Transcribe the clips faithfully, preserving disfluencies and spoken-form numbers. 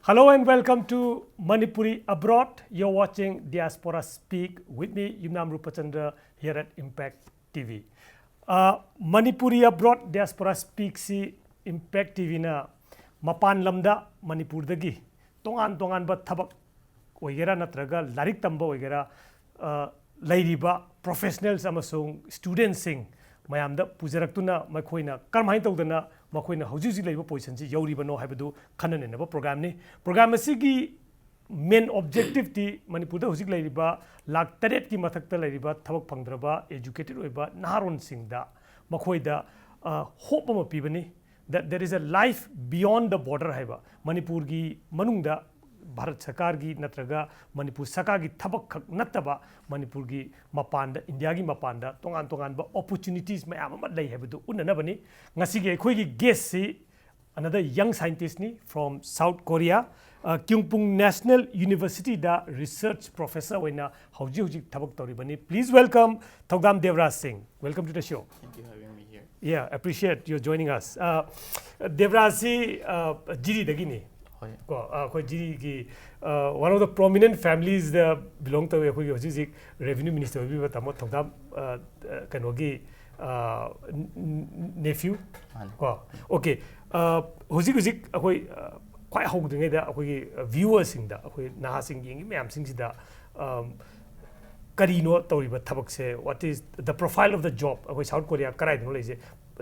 Hello and welcome to Manipuri Abroad. You're watching Diaspora Speak with me, Yumnam Rupachandra, here at Impact T V. Uh, Manipuri Abroad Diaspora Speak ꯁꯤ Impact T Vꯅ ꯃꯄꯥꯟ ꯂꯝꯗ ꯃꯅꯤꯄꯨꯔꯗꯒꯤ ꯇꯣꯉꯥꯟ ꯇꯣꯉꯥꯟꯕ ꯊꯕꯛ ꯑꯣꯏꯒꯦꯔꯥ ꯅꯠꯇ꯭ꯔꯒ ꯂꯥꯏꯔꯤꯛ ꯇꯝꯕ ꯑꯣꯏꯒꯦꯔꯥ, ꯑ, ꯂꯩꯔꯤꯕ professionals ꯑꯃꯁꯨꯡ studentꯁꯤꯡ ꯃꯌꯥꯝꯗ ꯄꯨꯖꯔꯛꯇꯨꯅ ꯃꯈꯣꯏꯅ ꯀꯔꯝꯍꯥꯏꯅ ꯇꯧꯗꯅ ꯃꯈꯣꯏꯅ ꯍꯧꯖꯤꯛ ꯍꯧꯖꯤꯛ ꯂꯩꯔꯤꯕ positionꯁꯤ ꯌꯧꯔꯤꯕꯅꯣ ꯍꯥꯏꯕꯗꯨ ꯈꯟꯅ ꯅꯩꯅꯕ programꯅꯤ꯫ Program ꯑꯁꯤꯒꯤ main objectiveꯇꯤ ꯃꯅꯤꯄꯨꯔꯗ ꯍꯧꯖꯤꯛ ꯂꯩꯔꯤꯕ ꯂꯥꯈ ꯇꯔꯦꯠꯀꯤ ꯃꯊꯛꯇ ꯂꯩꯔꯤꯕ ꯊꯕꯛ ꯐꯪꯗ꯭ꯔꯕ educated ꯑꯣꯏꯕ ꯅꯍꯥꯔꯣꯟꯁꯤꯡꯗ ꯃꯈꯣꯏꯗ, ꯑ, hope ꯑꯃ ꯄꯤꯕꯅꯤ꯫ That there is a life beyond the border ꯍꯥꯏꯕ, ꯃꯅꯤꯄꯨꯔꯒꯤ ꯃꯅꯨꯡꯗ ꯚꯥꯔꯠ ꯁꯔꯀꯥꯔꯒꯤ ꯅꯠꯇ꯭ꯔꯒ ꯃꯅꯤꯄꯨꯔ ꯁꯔꯀꯥꯔꯒꯤ ꯊꯕꯛ ꯈꯛ ꯅꯠꯇꯕ ꯃꯅꯤꯄꯨꯔꯒꯤ ꯃꯄꯥꯟꯗ, ꯏꯟꯗꯤꯌꯥꯒꯤ ꯃꯄꯥꯟꯗ ꯇꯣꯉꯥꯟ ꯇꯣꯉꯥꯟꯕ opportunities ꯃꯌꯥꯝ ꯑꯃ ꯂꯩ ꯍꯥꯏꯕꯗꯨ ꯎꯠꯅꯅꯕꯅꯤ꯫ ꯉꯁꯤꯒꯤ ꯑꯩꯈꯣꯏꯒꯤ guestꯁꯤ another young scientistꯅꯤ from South Korea, ꯑ, Kyungpoong National Universityꯗ research professor ꯑꯣꯏꯅ ꯍꯧꯖꯤꯛ ꯍꯧꯖꯤꯛ ꯊꯕꯛ ꯇꯧꯔꯤꯕꯅꯤ꯫ Please welcome ꯊꯧꯗꯥꯝ ꯗꯦꯕꯔꯥꯖ ꯁꯤꯡ꯫ Welcome to the show. Thank you having me here. Yeah, appreciate you joining us. Uh, ꯗꯦꯕꯔꯥꯖꯁꯤ, uh, ꯖꯤꯔꯤꯗꯒꯤꯅꯤ꯫ ꯍꯣꯏ꯫ ꯀꯣ, ꯑ, ꯑꯩꯈꯣꯏ ꯖꯤꯔꯤꯒꯤ, uh, one of the prominent familiesꯗ belong ꯇꯧꯋꯤ꯫ ꯑꯩꯈꯣꯏꯒꯤ ꯍꯧꯖꯤꯛ ꯍꯧꯖꯤꯛ revenue minister ꯑꯣꯏꯕꯤꯕ ꯇꯥꯃꯣ ꯊꯧꯗꯥꯝ, uh, uh, ꯀꯩꯅꯣꯒꯤ, uh, nephew꯫ ꯃꯥꯅꯦ꯫ ꯀꯣ, okay꯫ Uh, ꯍꯧꯖꯤꯛ ꯍꯧꯖꯤꯛ ꯑꯩꯈꯣꯏ, uh, ꯈ꯭ꯋꯥꯏ ꯍꯧꯗ꯭ꯔꯤꯉꯩꯗ ꯑꯩꯈꯣꯏꯒꯤ, uh, viewerꯁꯤꯡꯗ, ꯑꯩꯈꯣꯏ ꯅꯍꯥꯁꯤꯡ ꯌꯦꯡꯉꯤ ꯃꯌꯥꯝꯁꯤꯡꯁꯤꯗ, um, ꯀꯔꯤꯅꯣ ꯇꯧꯔꯤꯕ ꯊꯕꯛꯁꯦ? What is the profile of the job? ꯑꯩꯈꯣꯏ South Korea ꯀꯗꯥꯏꯗꯅꯣ ꯂꯩꯁꯦ?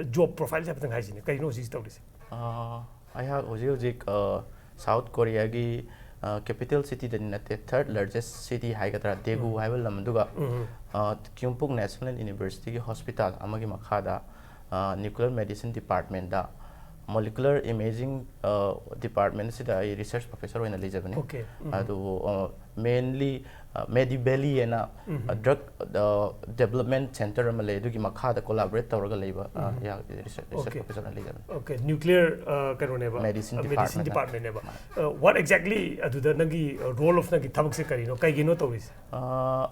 Job profileꯁꯦ ꯍꯥꯏꯐꯦꯠꯇꯪ ꯍꯥꯏꯁꯤꯅꯦ, ꯀꯔꯤꯅꯣ ꯍꯧꯖꯤꯛ ꯍꯧꯖꯤꯛ ꯇꯧꯔꯤꯁꯦ? ꯑꯥ, ꯑꯩꯍꯥꯛ ꯍꯧꯖꯤꯛ ꯍꯧꯖꯤꯛ, ꯑ, South Koreaꯒꯤ, ꯑ, capital cityꯗꯗꯤ ꯅꯠꯇꯦ, third largest city ꯍꯥꯏꯒꯗ꯭ꯔꯥ, ꯗꯦꯒꯨ ꯎꯝ꯫ ꯍꯥꯏꯕ ꯂꯝ ꯑꯗꯨꯒ, ꯎꯝ꯫ ꯑ, Kyungpook National Universityꯒꯤ hospital ꯑꯃꯒꯤ ꯃꯈꯥꯗ, ꯑ, nuclear medicine departmentꯇ, Molecular imaging department ꯁꯤꯗ ꯑꯩ research professor ꯑꯣꯏꯅ ꯂꯩꯖꯕꯅꯤ꯫ Okay. ꯎꯝ. ꯑꯗꯨꯕꯨ mainly Medivalley ꯍꯥꯏꯅ ꯎꯝ. drug development center ꯑꯃ ꯂꯩ, ꯑꯗꯨꯒꯤ ꯃꯈꯥꯗ collaborate ꯇꯧꯔꯒ ꯂꯩꯕ ꯑ, ꯎꯝ. ꯌꯥ- research research Okay. professor ꯑꯣꯏꯅ ꯂꯩꯖꯕꯅꯤ꯫ Okay, nuclear ꯀꯩꯅꯣꯅꯦꯕ? Medicine Medicine department. Department ꯅꯦꯕ? What exactly ꯑꯗꯨꯗ ꯅꯪꯒꯤ role of ꯅꯪꯒꯤ ꯊꯕꯛꯁꯦ ꯀꯔꯤꯅꯣ, ꯀꯩꯒꯤꯅꯣ ꯇꯧꯔꯤꯁꯦ? ꯑ,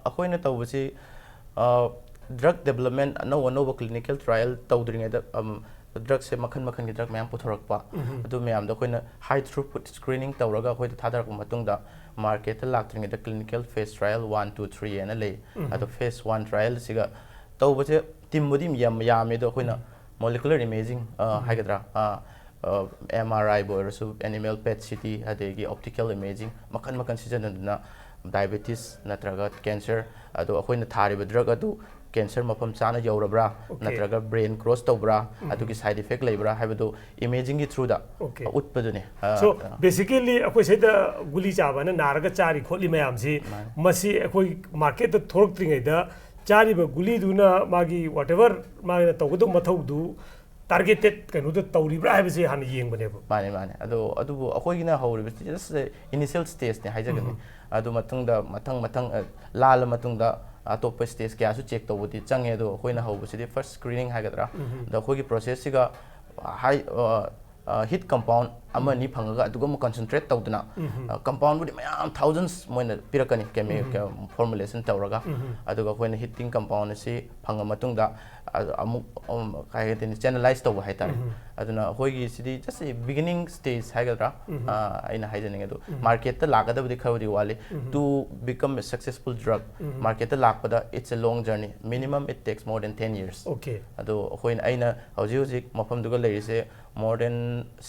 ꯑꯩꯈꯣꯏꯅ ꯇꯧꯕꯁꯤ drug development, ꯑꯅꯧ ꯑꯅꯧꯕ clinical trial ꯇꯧꯗ꯭ꯔꯤꯉꯩꯗ ꯗ꯭ꯔꯛꯁꯦ ꯃꯈꯜ ꯃꯈꯜꯒꯤ drug ꯃꯌꯥꯝ ꯄꯨꯊꯣꯔꯛꯄ, ꯎꯝ. ꯑꯗꯨ ꯃꯌꯥꯝꯗꯣ ꯑꯩꯈꯣꯏꯅ high throughput screening ꯇꯧꯔꯒ ꯑꯩꯈꯣꯏꯗ ꯊꯥꯗꯔꯛꯄ ꯃꯇꯨꯡꯗ market ꯇ ꯂꯥꯛꯇ꯭ꯔꯤꯉꯩꯗ clinical phase trial one, two, three ꯍꯥꯏꯅ ꯂꯩ꯫ ꯎꯝ. ꯑꯗꯣ phase one trial ꯁꯤꯒ ꯇꯧꯕꯁꯦ team ꯕꯨꯗꯤ ꯌꯥꯝ ꯌꯥꯝꯃꯦ, ꯑꯗꯣ ꯑꯩꯈꯣꯏꯅ molecular imaging ꯑ, ꯎꯝ. ꯍꯥꯏꯒꯗ꯭ꯔꯥ, ꯑ, ꯑ, M R I ꯕꯨ ꯑꯣꯏꯔꯁꯨ, animal PET C T, ꯑꯗꯒꯤ optical imaging, ꯃꯈꯜ ꯃꯈꯜ ꯁꯤꯖꯤꯟꯅꯗꯨꯅ diabetes ꯅꯠꯇ꯭ꯔꯒ cancer, ꯑꯗꯣ ꯑꯩꯈꯣꯏꯅ ꯊꯥꯔꯤꯕ drug ꯑꯗꯨ cancer ꯃꯐꯝ ꯆꯥꯅ ꯌꯧꯔꯕ꯭ꯔꯥ, Okay. ꯅꯠꯇ꯭ꯔꯒ brain cross ꯇꯧꯕ꯭ꯔꯥ, ꯎꯝ. ꯑꯗꯨꯒꯤ side effect ꯂꯩꯕ꯭ꯔꯥ ꯍꯥꯏꯕꯗꯨ imaging ꯒꯤ through ꯗ Okay. ꯎꯠꯄꯗꯨꯅꯤ꯫ ꯑ, So, ꯑ, basically ꯑꯩꯈꯣꯏ ꯁꯤꯗ ꯒꯨꯂꯤ ꯆꯥꯕꯅ ꯅꯥꯔꯒ ꯆꯥꯔꯤ ꯈꯣꯠꯂꯤ ꯃꯌꯥꯝꯁꯤ, ꯃꯥꯅꯦ. ꯃꯁꯤ ꯑꯩꯈꯣꯏ market ꯇ ꯊꯣꯛꯂꯛꯇ꯭ꯔꯤꯉꯩꯗ ꯆꯥꯔꯤꯕ ꯒꯨꯂꯤꯗꯨꯅ ꯃꯥꯒꯤ whatever ꯃꯥꯅ ꯇꯧꯒꯗꯧꯕ ꯃꯊꯧꯗꯨ targeted ꯀꯩꯅꯣꯗ ꯇꯧꯔꯤꯕ꯭ꯔꯥ ꯍꯥꯏꯕꯁꯦ ꯍꯥꯟꯅ ꯌꯦꯡꯕꯅꯦꯕ꯫ ꯃꯥꯅꯦ, ꯃꯥꯅꯦ꯫ ꯑꯗꯣ ꯑꯗꯨꯕꯨ ꯑꯩꯈꯣꯏꯒꯤꯅ ꯍꯧꯔꯤꯕꯁꯤ just initial stage ꯅꯦ ꯍꯥꯏꯖꯒꯅꯤ꯫ ꯎꯝ. ꯑꯗꯨ ꯃꯇꯨꯡꯗ ꯃꯊꯪ ꯃꯊꯪ ꯑ, ꯂꯥꯜꯂ ꯃꯇꯨꯡꯗ ꯑꯇꯣꯞꯄ stage ꯀꯌꯥꯁꯨ check ꯇꯧꯕꯗꯤ ꯆꯪꯉꯦ꯫ ꯑꯗꯣ ꯑꯩꯈꯣꯏꯅ ꯍꯧꯕꯁꯤꯗꯤ first screening ꯍꯥꯏꯒꯗ꯭ꯔꯥ, ꯎꯝ. ꯑꯗꯣ ꯑꯩꯈꯣꯏꯒꯤ process ꯁꯤꯒ high, ꯑ, ꯑ, hit compound ꯑꯃ ꯎꯝ. ꯑꯅꯤ ꯐꯪꯉꯒ ꯑꯗꯨꯒ ꯑꯃꯨꯛ concentrate ꯇꯧꯗꯅ, ꯎꯝ. ꯑ, compound ꯕꯨꯗꯤ ꯃꯌꯥꯝ thousands ꯃꯣꯏꯅ ꯄꯤꯔꯛꯀꯅꯤ, chemi- ꯎꯝ. formulation ꯇꯧꯔꯒ, ꯎꯝ. ꯑꯗꯨꯒ ꯑꯩꯈꯣꯏꯅ hitting compound ꯑꯁꯤ ꯐꯪꯉ ꯃꯇꯨꯡꯗ ꯑ, ꯑꯃꯨꯛ, ꯎꯝ, ꯀꯩ ꯍꯥꯏꯒꯅꯤ, channelize ꯇꯧꯕ ꯍꯥꯏꯇꯥꯔꯦ꯫ ꯎꯝ. ꯑꯗꯨꯅ ꯑꯩꯈꯣꯏꯒꯤ ꯁꯤꯗꯤ just beginning stage ꯍꯥꯏꯒꯗ꯭ꯔꯥ, ꯎꯝ. ꯑ, ꯑꯩꯅ ꯍꯥꯏꯖꯅꯤꯡꯉꯦ꯫ ꯑꯗꯨ ꯎꯝ. market ꯇ ꯂꯥꯛꯀꯗꯕꯗꯤ ꯈꯔꯕꯨꯗꯤ ꯋꯥꯠꯂꯤ꯫ ꯎꯝ. To become a successful drug, um. market ꯇ ꯂꯥꯛꯄꯗ it's a long journey, minimum it takes more than ten years. Okay. ꯑꯗꯣ ꯑꯩꯈꯣꯏꯅ, ꯑꯩꯅ ꯍꯧꯖꯤꯛ ꯍꯧꯖꯤꯛ ꯃꯐꯝꯗꯨꯒ ꯂꯩꯔꯤꯁꯦ more than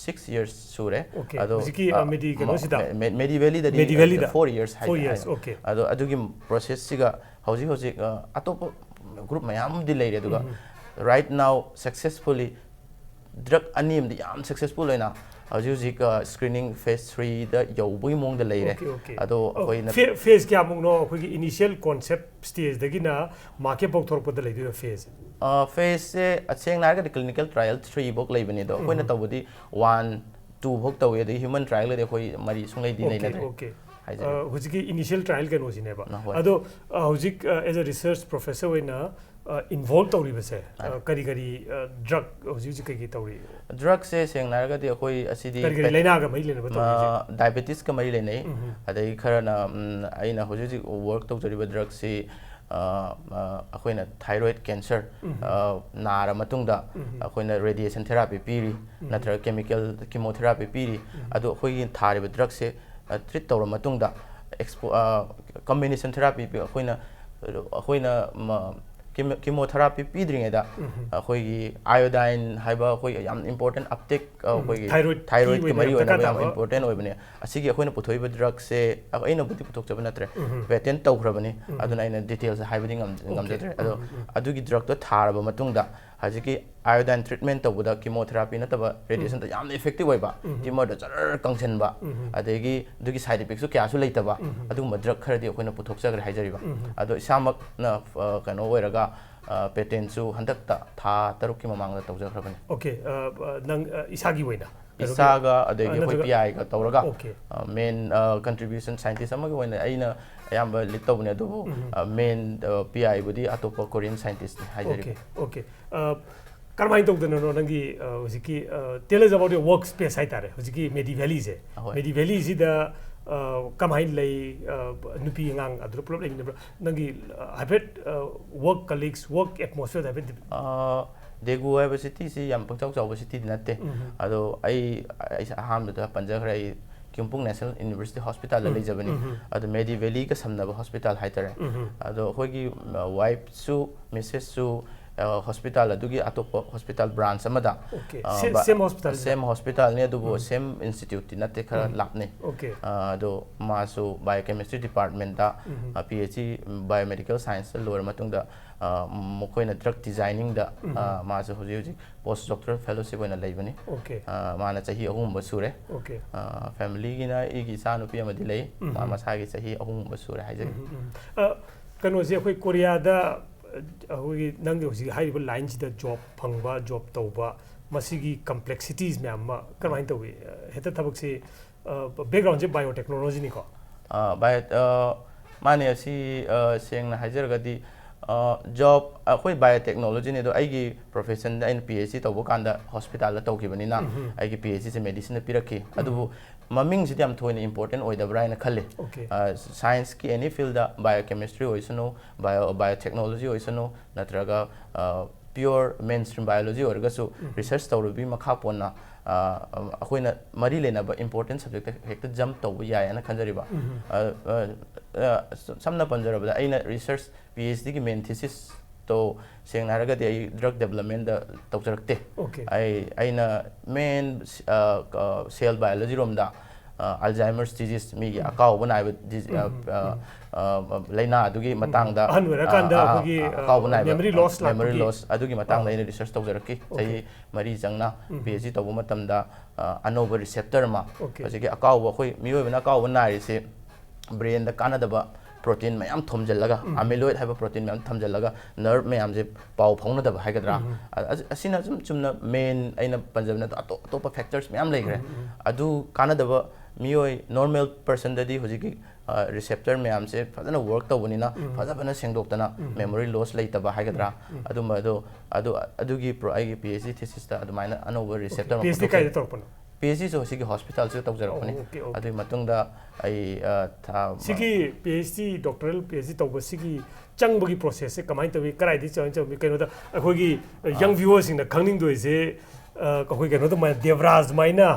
six years ꯁꯨꯔꯦ꯫ Okay. ꯑꯗꯣ, ꯍꯧꯖꯤꯛꯀꯤ, ꯑ, ꯑ, Medi- ꯀꯩꯅꯣꯁꯤꯗ? ꯃꯦ- ꯃꯦ- Medi Valley ꯗꯗꯤ Medi Valley ꯗ? four years ꯍꯥꯏ- Four years, ꯍꯥꯏ- okay. ꯑꯗꯣ ꯑꯗꯨꯒꯤ process ꯁꯤꯒ ꯍꯧꯖꯤꯛ ꯍꯧꯖꯤꯛ, ꯑ, ꯑꯇꯣꯞꯄ group ꯃꯌꯥꯝ ꯑꯃꯗꯤ ꯂꯩꯔꯦ, ꯑꯗꯨꯒ ꯎꯝ. right now successfully drug ꯑꯅꯤ ꯑꯃꯗꯤ ꯌꯥꯝ successful ꯑꯣꯏꯅ ꯍꯧꯖꯤꯛ ꯍꯧꯖꯤꯛ, ꯑ, screening phase three ꯗ ꯌꯧꯕꯒꯤ ꯃꯑꯣꯡꯗ ꯂꯩꯔꯦ꯫ Okay, okay. ꯑꯗꯣ ꯑꯣ, ꯑꯩꯈꯣꯏꯅ phase ꯀꯌꯥꯃꯨꯛꯅꯣ ꯑꯩꯈꯣꯏꯒꯤ initial concept stage ꯗꯒꯤꯅ market ꯐꯥꯎ ꯊꯣꯛꯂꯛꯄꯗ ꯂꯩꯗꯣꯏꯕ phase? ꯐꯦꯁꯁꯦ ꯁꯦꯡꯅ ꯍꯥꯏꯔꯒꯗꯤ clinical trial three ꯐꯧ ꯂꯩꯕꯅꯦ, ꯑꯗꯣ ꯑꯩꯈꯣꯏꯅ ꯎꯝ꯫ ꯇꯧꯕꯗꯤ one, two ꯐꯧ ꯇꯧꯋꯤ, ꯑꯗꯒꯤ human trialꯒꯗꯤ ꯑꯩꯈꯣꯏ ꯃꯔꯤ ꯁꯨꯡꯂꯩꯗꯤ OK, ꯂꯩꯅꯗ꯭ꯔꯦ꯫ OK꯫ ꯍꯥꯏꯖꯔꯤ꯫ ꯑ, ꯍꯧꯖꯤꯛꯀꯤ initial trial ꯀꯩꯅꯣꯁꯤꯅꯦꯕ꯫ ꯑ, ꯍꯣꯏ꯫ ꯑꯗꯣ, ꯑ, ꯍꯧꯖꯤꯛ, ꯑ, as a research professor ꯑꯣꯏꯅ, ꯑ, involve ꯇꯧꯔꯤꯕꯁꯦ, ꯑ, ꯑ꯫ ꯀꯔꯤ ꯀꯔꯤ, ꯑ, drug ꯍꯧꯖꯤꯛ ꯍꯧꯖꯤꯛ ꯀꯩ ꯀꯩ ꯇꯧꯔꯤ? Drugꯁꯦ ꯁꯦꯡꯅ ꯍꯥꯏꯔꯒꯗꯤ ꯑꯩꯈꯣꯏ ꯑꯁꯤꯗꯤ ꯀꯔꯤ ꯀꯔꯤ ꯄꯦ-, ꯂꯥꯏꯅꯥꯒ ꯃꯔꯤ ꯂꯩꯅꯕ ꯇꯧꯔꯤꯁꯦ? ꯑ, diabetesꯀ ꯃꯔꯤ ꯂꯩꯅꯩ꯫ ꯎꯝ꯫ ꯑꯗꯒꯤ ꯈꯔꯅ, ꯎꯝ, ꯑꯩꯅ ꯍꯧꯖꯤꯛ ꯍꯧꯖꯤꯛ work ꯇꯧꯖꯔꯤꯕ drugꯁꯤ, ꯑ, ꯑ, ꯑꯩꯈꯣꯏꯅ thyroid cancer, ꯎꯝ꯫ ꯑ, ꯅꯥꯔ ꯃꯇꯨꯡꯗ ꯎꯝ꯫ ꯑꯩꯈꯣꯏꯅ radiation therapy ꯄꯤꯔꯤ, ꯎꯝ꯫ ꯅꯠꯇ꯭ꯔꯒ chemical chemotherapy ꯄꯤꯔꯤ꯫ ꯎꯝ꯫ ꯑꯗꯣ ꯑꯩꯈꯣꯏꯒꯤ ꯊꯥꯔꯤꯕ drugꯁꯦ, ꯑ, treat ꯇꯧꯔ ꯃꯇꯨꯡꯗ expo-, ꯑ, combination therapy ꯄꯤ-, ꯑꯩꯈꯣꯏꯅ, ꯑꯩꯈꯣꯏꯅ, ꯃ-, chemo-, chemotherapy ꯄꯤꯗ꯭ꯔꯤꯉꯩꯗ ꯎꯝ꯫ ꯑꯩꯈꯣꯏꯒꯤ iodine ꯍꯥꯏꯕ ꯑꯩꯈꯣꯏ ꯌꯥꯝ important uptake, ꯑ, ꯎꯝ, ꯑꯩꯈꯣꯏꯒꯤ thyroidꯀꯤ thyroidꯀꯤ ꯑꯣꯏꯅ ꯃꯔꯤ ꯌꯥꯝ ꯑꯣꯏꯅꯕ ꯗꯔꯀꯥꯔ ꯌꯥꯝ ꯇꯥꯕ꯫ Important ꯑꯣꯏꯕꯅꯦ꯫ ꯑꯁꯤꯒꯤ ꯑꯩꯈꯣꯏꯅ ꯄꯨꯊꯣꯛꯏꯕ drugꯁꯦ, ꯑ, ꯑꯩꯅꯕꯨꯗꯤ ꯄꯨꯊꯣꯛꯆꯕ ꯅꯠꯇ꯭ꯔꯦ, ꯎꯝ꯫ Patent ꯇꯧꯈ꯭ꯔꯕꯅꯤ, ꯎꯝ꯫ ꯑꯗꯨꯅ ꯑꯩꯅ details ꯍꯥꯏꯕꯗꯤ ꯉꯝ-, OK꯫ ꯉꯝꯖꯗ꯭ꯔꯦ꯫ ꯑꯗꯣ ꯎꯝ, ꯎꯝ꯫ ꯑꯗꯨꯒꯤ drugꯇꯣ ꯊꯥꯔꯕ ꯃꯇꯨꯡꯗ ꯍꯧꯖꯤꯛꯀꯤ iodine treatment ꯇꯧꯕꯗ chemotherapy ꯅꯠꯇꯕ radiationꯗ ꯎꯝ꯫ ꯌꯥꯝꯅ effective ꯑꯣꯏꯕ, ꯎꯝ꯫ Tumorꯗ ꯖꯔ ꯀꯪꯁꯤꯟꯕ, ꯎꯝ꯫ ꯑꯗꯒꯤ ꯑꯗꯨꯒꯤ side effectꯁꯨ ꯀꯌꯥꯁꯨ ꯂꯩꯇꯕ, ꯎꯝ꯫ ꯑꯗꯨꯒꯨꯝꯕ drug ꯈꯔꯗꯤ ꯑꯩꯈꯣꯏꯅ ꯄꯨꯊꯣꯛꯆꯈ꯭ꯔꯦ ꯍꯥꯏꯖꯔꯤꯕ꯫ ꯎꯝ꯫ ꯑꯗꯣ ꯏꯁꯥꯃꯛꯅ, ꯑ, ꯀꯩꯅꯣ ꯑꯣꯏꯔꯒ, ꯑ, patentꯁꯨ ꯍꯟꯗꯛꯇ ꯊꯥ ꯇꯔꯨꯛꯀꯤ ꯃꯃꯥꯡꯗ ꯇꯧꯖꯈ꯭ꯔꯕꯅꯤ꯫ OK, ꯑ, ꯑ, ꯅꯪ, ꯑ, ꯏꯁꯥꯒꯤ ꯑꯣꯏꯅ? ꯀꯩꯅꯣꯒꯤ? ꯏꯁꯥꯒ ꯑꯗꯒꯤ ꯑ, ꯑꯩꯈꯣꯏ ꯅꯠꯇ꯭ꯔꯒ? P I ꯒ ꯇꯧꯔꯒ, OK꯫ ꯑ, main, ꯑ, contribution scientist ꯑꯃꯒꯤ ꯑꯣꯏꯅ ꯑꯩꯅ ꯑꯌꯥꯝꯕ lead ꯇꯧꯕꯅꯦ, ꯑꯗꯨꯕꯨ, ꯎꯝ꯫ ꯑ, main, ꯑ, P I ꯕꯨꯗꯤ ꯑꯇꯣꯞꯄ Korean scientistꯅꯤ ꯍꯥꯏꯖꯔꯤꯕ꯫ OK, OK꯫ ꯑ, ꯀꯔꯝꯍꯥꯏꯅ ꯇꯧꯗꯅꯅꯣ ꯅꯪꯒꯤ, ꯑ, ꯍꯧꯖꯤꯛꯀꯤ, ꯑ, tell us about your work space ꯍꯥꯏꯇꯥꯔꯦ, ꯍꯧꯖꯤꯛꯀꯤ Medi Valleyꯁꯦ? ꯑꯍꯣꯏ꯫ Medi Valleyꯁꯤꯗ, ꯑ, ꯀꯃꯥꯏꯅ ꯂꯩ? ꯑ, ꯅꯨꯄꯤ ꯑꯉꯥꯡ ꯑꯗꯨꯗ ꯄꯨꯂꯞ ꯂꯩꯃꯤꯟꯅꯕ꯭ꯔꯥ? ꯅꯪꯒꯤ, ꯑ, ꯍꯥꯏꯐꯦꯠ, ꯑ, work colleagues, work atmosphere ꯍꯥꯏꯐꯦꯠ꯫ ꯑ, ꯗꯦꯒꯨ ꯍꯥꯏꯕ cityꯁꯤ ꯌꯥꯝ ꯄꯪꯆꯥꯎ ꯆꯥꯎꯕ cityꯗꯤ ꯅꯠꯇꯦ꯫ ꯎꯝ꯫ ꯑꯗꯣ ꯑꯩ, ꯑꯩ ꯑꯍꯥꯟꯕꯗ ꯄꯟꯖꯈ꯭ꯔꯦ, ꯑꯩ ꯀꯤꯝꯄꯨꯡ National University Hospitalꯗ ꯎꯝ, ꯂꯩꯖꯕꯅꯤ꯫ ꯎꯝ, ꯎꯝ꯫ ꯑꯗꯣ Medi Valleyꯒ ꯁꯝꯅꯕ hospital ꯍꯥꯏꯇꯥꯔꯦ꯫ ꯎꯝ, ꯎꯝ꯫ ꯑꯗꯣ ꯑꯩꯈꯣꯏꯒꯤ, ꯑ, wifeꯁꯨ, missessꯁꯨ, ꯑ, hospital ꯑꯗꯨꯒꯤ ꯑꯇꯣꯞꯄ hospital branch ꯑꯃꯗ, OK꯫ ꯑ, ꯁꯦ-, ꯕ-, same hospitalꯗ? Same hospitalꯅꯤ, ꯑꯗꯨꯕꯨ ꯎꯝ꯫ Same instituteꯇꯤ ꯅꯠꯇꯦ, ꯈꯔ ꯎꯝ꯫ ꯂꯥꯞꯅꯩ꯫ OK꯫ ꯑ, ꯑꯗꯣ ꯃꯥꯁꯨ biochemistry departmentꯇ, ꯎꯝ꯫ ꯑ, PhD biomedical scienceꯇ ꯂꯣꯏꯔ ꯃꯇꯨꯡꯗ, ꯑ, ꯃꯈꯣꯏꯅ drug designingꯗ, ꯎꯝ꯫ ꯑ, ꯃꯥꯁꯨ ꯍꯧꯖꯤꯛ ꯍꯧꯖꯤꯛ post doctoral fellowship ꯑꯣꯏꯅ ꯂꯩꯕꯅꯤ꯫ OK꯫ ꯑ, ꯃꯥꯅ ꯆꯍꯤ ꯑꯍꯨꯝꯒꯨꯝꯕ ꯁꯨꯔꯦ꯫ OK꯫ ꯑ, familyꯒꯤꯅ ꯑꯩꯒꯤ ꯏꯆꯥꯅꯨꯄꯤ ꯑꯃꯗꯤ ꯂꯩ꯫ ꯎꯝ꯫ ꯃꯥ ꯃꯁꯥꯒꯤ ꯆꯍꯤ ꯑꯍꯨꯝꯒꯨꯝꯕ ꯁꯨꯔꯦ ꯍꯥꯏꯖꯔꯤ꯫ ꯎꯝ, ꯎꯝ꯫ ꯑ, ꯀꯩꯅꯣꯁꯦ ꯑꯩꯈꯣꯏ ꯀꯣꯔꯤꯌꯥꯗ ꯑꯩꯈꯣꯏꯒꯤ ꯅꯪꯒꯤ ꯍꯧꯖꯤꯛ ꯍꯥꯏꯔꯤꯕ ꯂꯥꯏꯟꯁꯤꯗ ꯖꯣꯕ ꯐꯪꯕ, ꯖꯣꯕ ꯇꯧꯕ, ꯃꯁꯤꯒꯤ ꯀꯝꯄ꯭ꯂꯦꯛꯁꯤꯇꯤꯁ ꯃꯌꯥꯝ ꯑꯃ ꯀꯔꯝꯍꯥꯏꯅ ꯇꯧꯏ? ꯍꯦꯛꯇ ꯊꯕꯛꯁꯤ, ꯕꯦꯛꯒ꯭ꯔꯥꯎꯟꯁꯦ ꯕꯥꯏꯑꯣꯇꯦꯛꯅꯣꯂꯣꯖꯤꯅꯤꯀꯣ? ꯕꯥꯏꯑꯣ ꯃꯥꯅꯦ꯫ ꯑꯁꯤ ꯁꯦꯡꯅ ꯍꯥꯏꯖꯔꯒꯗꯤ, ꯖꯣꯕ ꯑꯩꯈꯣꯏ ꯕꯥꯏꯑꯣꯇꯦꯛꯅꯣꯂꯣꯖꯤꯅꯤ, ꯑꯗꯣ ꯑꯩꯒꯤ ꯄ꯭ꯔꯣꯐꯦꯁꯟꯗ ꯑꯩꯅ ꯄꯤ ꯑꯩꯆ ꯗꯤ ꯇꯧꯕ ꯀꯥꯟꯗ ꯍꯣꯁꯄꯤꯇꯥꯜꯗ ꯇꯧꯈꯤꯕꯅꯤꯅ ꯑꯩꯒꯤ ꯄꯤ ꯑꯩꯆ ꯗꯤꯁꯦ ꯃꯦꯗꯤꯁꯤꯟꯗ ꯄꯤꯔꯛꯈꯤ꯫ ꯑꯗꯨꯕꯨ ꯃꯃꯤꯡꯁꯤꯗꯤ ꯌꯥꯝ ꯊꯣꯏꯅ ꯏꯝꯄꯣꯔꯇꯦꯟ ꯑꯣꯏꯗꯕ꯭ꯔꯥ ꯍꯥꯏꯅ ꯈꯜꯂꯤ꯫ Okay. ꯁꯥꯏꯟꯁꯀꯤ ꯑꯦꯅꯤ ꯐꯤꯜꯗ, ꯕꯥꯏꯑꯣꯀꯦꯃꯤꯁꯇ꯭ꯔꯤ ꯑꯣꯏꯁꯅꯨ, ꯕꯥꯏꯑꯣ ꯕꯥꯏꯑꯣꯇꯦꯛꯅꯣꯂꯣꯖꯤ ꯑꯣꯏꯁꯅꯨ, ꯅꯠꯇ꯭ꯔꯒ ꯄꯤꯌꯣꯔ ꯃꯦꯟ ꯁ꯭ꯇ꯭ꯔꯤꯝ ꯕꯥꯏꯑꯣꯂꯣꯖꯤ ꯑꯣꯏꯔꯒꯁꯨ, ꯔꯤꯁꯔꯁ ꯇꯧꯔꯨꯕꯒꯤ ꯃꯈꯥ ꯄꯣꯟꯅ ꯑꯩꯈꯣꯏꯅ ꯃꯔꯤ ꯂꯩꯅꯕ ꯏꯝꯄꯣꯔꯇꯦꯟ ꯁꯕꯖꯦꯛꯇ ꯍꯦꯛꯇ ꯖꯝꯞ ꯇꯧꯕ ꯌꯥꯏ ꯍꯥꯏꯅ ꯈꯟꯖꯔꯤꯕ꯫ ꯁꯝꯅ ꯄꯟꯖꯔꯕꯗ, ꯑꯩꯅ ꯔꯤꯁꯔꯁ, ꯄꯤ ꯑꯩꯆ ꯗꯤꯒꯤ ꯃꯦꯟ ꯊꯤꯁꯤꯁꯇꯣ ꯁꯦꯡꯅ ꯍꯥꯏꯔꯒꯗꯤ ꯑꯩ ꯗ꯭ꯔꯒ ꯗꯦꯕꯂꯞꯃꯦꯟꯗ ꯇꯧꯖꯔꯛꯇꯦ꯫ Okay. ꯑꯩ ꯑꯩꯅ ꯃꯦꯟ ꯁꯦꯜ ꯕꯥꯏꯑꯣꯂꯣꯖꯤ ꯔꯣꯝꯗ, ꯑꯜꯖꯥꯏꯃꯔꯁ ꯗꯤꯖꯤꯁ, ꯃꯤꯒꯤ ꯑꯀꯥꯎꯕ ꯅꯥꯏꯕ ꯗꯤꯖꯤ- ꯑ, ꯑ, ꯑ, ꯂꯥꯏꯅꯥ ꯑꯗꯨꯒꯤ ꯃꯇꯥꯡꯗ, ꯑꯍꯟ ꯑꯣꯏꯔꯀꯥꯟꯗ ꯑ, ꯑ, ꯑꯩꯈꯣꯏꯒꯤ, ꯑꯀꯥꯎꯕ ꯑ, ꯅꯥꯏꯕ, memory loss memory ꯂꯥꯛꯄꯒꯤ loss ꯑꯗꯨꯒꯤ ꯃꯇꯥꯡꯗ ꯑ. ꯑꯩꯅ ꯔꯤꯁꯔꯁ ꯇꯧꯖꯔꯛꯈꯤ꯫ Okay. ꯆꯍꯤ ꯃꯔꯤ ꯆꯪꯅ ꯄꯤ ꯑꯩꯆ ꯗꯤ ꯇꯧꯕ ꯃꯇꯝꯗ, ꯑ, ꯑꯅꯧꯕ ꯔꯤꯁꯦꯞꯇꯔ ꯑꯃ, Okay. ꯍꯧꯖꯤꯛꯀꯤ ꯑꯀꯥꯎꯕ, ꯑꯩꯈꯣꯏ ꯃꯤꯑꯣꯏꯕꯅ ꯑꯀꯥꯎꯕ ꯅꯥꯏꯔꯤꯁꯦ, ꯕ꯭ꯔꯦꯟꯗ ꯀꯥꯟꯅꯗꯕ ꯄ꯭ꯔꯣꯇꯤꯟ ꯃꯌꯥꯝ ꯊꯣꯝꯖꯤꯜꯂꯒ, ꯑꯃꯤꯂꯣꯏꯗ ꯍꯥꯏꯕ ꯄ꯭ꯔꯣꯇꯤꯟ ꯃꯌꯥꯝ ꯊꯝꯖꯤꯜꯂꯒ, ꯅꯔꯚ ꯃꯌꯥꯝꯁꯦ ꯄꯥꯎ ꯐꯥꯎꯅꯗꯕ ꯍꯥꯏꯒꯗ꯭ꯔꯥ? ꯑ-, ꯑ-, ꯑꯁꯤꯅ ꯁꯨꯝ ꯆꯨꯝꯅ ꯃꯦꯟ ꯑꯩꯅ ꯄꯟꯖꯕ ꯅꯠꯇꯕ ꯑꯇꯣꯞ ꯑꯇꯣꯞꯄ ꯐꯦꯛꯇꯔꯁ ꯃꯌꯥꯝ ꯂꯩꯈ꯭ꯔꯦ꯫ ꯑꯗꯨ ꯀꯥꯟꯅꯗꯕ, ꯃꯤꯑꯣꯏ ꯅꯣꯔꯃꯦꯜ ꯄꯔꯁꯟꯗꯗꯤ ꯍꯧꯖꯤꯛꯀꯤ, ꯑ, ꯔꯤꯁꯦꯞꯇꯔ ꯃꯌꯥꯝꯁꯦ ꯐꯖꯅ ꯋꯔꯛ ꯇꯧꯕꯅꯤꯅ, ꯐꯖ ꯐꯖꯅ ꯁꯦꯡꯗꯣꯛꯇꯅ, ꯃꯦꯃꯣꯔꯤ ꯂꯣꯁ ꯂꯩꯇꯕ ꯍꯥꯏꯒꯗ꯭ꯔꯥ? ꯑꯗꯨꯝꯕ ꯑꯗꯣ, ꯑꯗꯨ, ꯑꯗꯨꯒꯤ ꯄ꯭ꯔꯣ-, ꯑꯩꯒꯤ ꯄꯤ ꯑꯩꯆ ꯗꯤ ꯊꯤꯁꯤꯁꯇ ꯑꯗꯨꯃꯥꯏꯅ ꯑꯅꯧꯕ ꯔꯤꯁꯦꯞꯇꯔ ꯑꯃ ꯄꯤ ꯑꯩꯆ ꯗꯤ ꯄꯨꯊꯣꯛꯈꯤ꯫ ꯀꯥꯏꯗ ꯇꯧꯔꯛꯄꯅꯣ? ꯄꯤ ꯑꯩꯆ ꯗꯤꯁꯨ ꯍꯧꯖꯤꯛꯀꯤ ꯍꯣꯁꯄꯤꯇꯥꯜꯁꯤꯗ ꯇꯧꯖꯔꯛꯄꯅꯤ꯫ ꯑꯣ, okay, okay. ꯑꯗꯨꯒꯤ ꯃꯇꯨꯡꯗ ꯑꯩ, ꯑ, ꯊꯥ ꯁꯤꯒꯤ P H D, ꯗꯣꯛꯇꯔꯦꯜ P H D ꯇꯧꯕ ꯁꯤꯒꯤ ꯆꯪꯕꯒꯤ ꯄ꯭ꯔꯣꯁꯦꯁꯁꯦ ꯀꯃꯥꯏꯅ ꯇꯧꯏ? ꯀꯗꯥꯏꯗꯒꯤ ꯆꯪ-, ꯆꯪꯉꯤ? ꯀꯩꯅꯣꯗ ꯑꯩꯈꯣꯏꯒꯤ ꯌꯪ ꯚ꯭ꯌꯨꯋꯔꯁꯤꯡꯅ ꯈꯪꯅꯤꯡꯗꯣꯏꯁꯦ, ꯑ, ꯑꯩꯈꯣꯏ ꯀꯩꯅꯣ ꯑꯗꯨꯃꯥꯏꯅ, ꯗꯦꯕ꯭ꯔꯥꯖ ꯑꯗꯨꯃꯥꯏꯅ,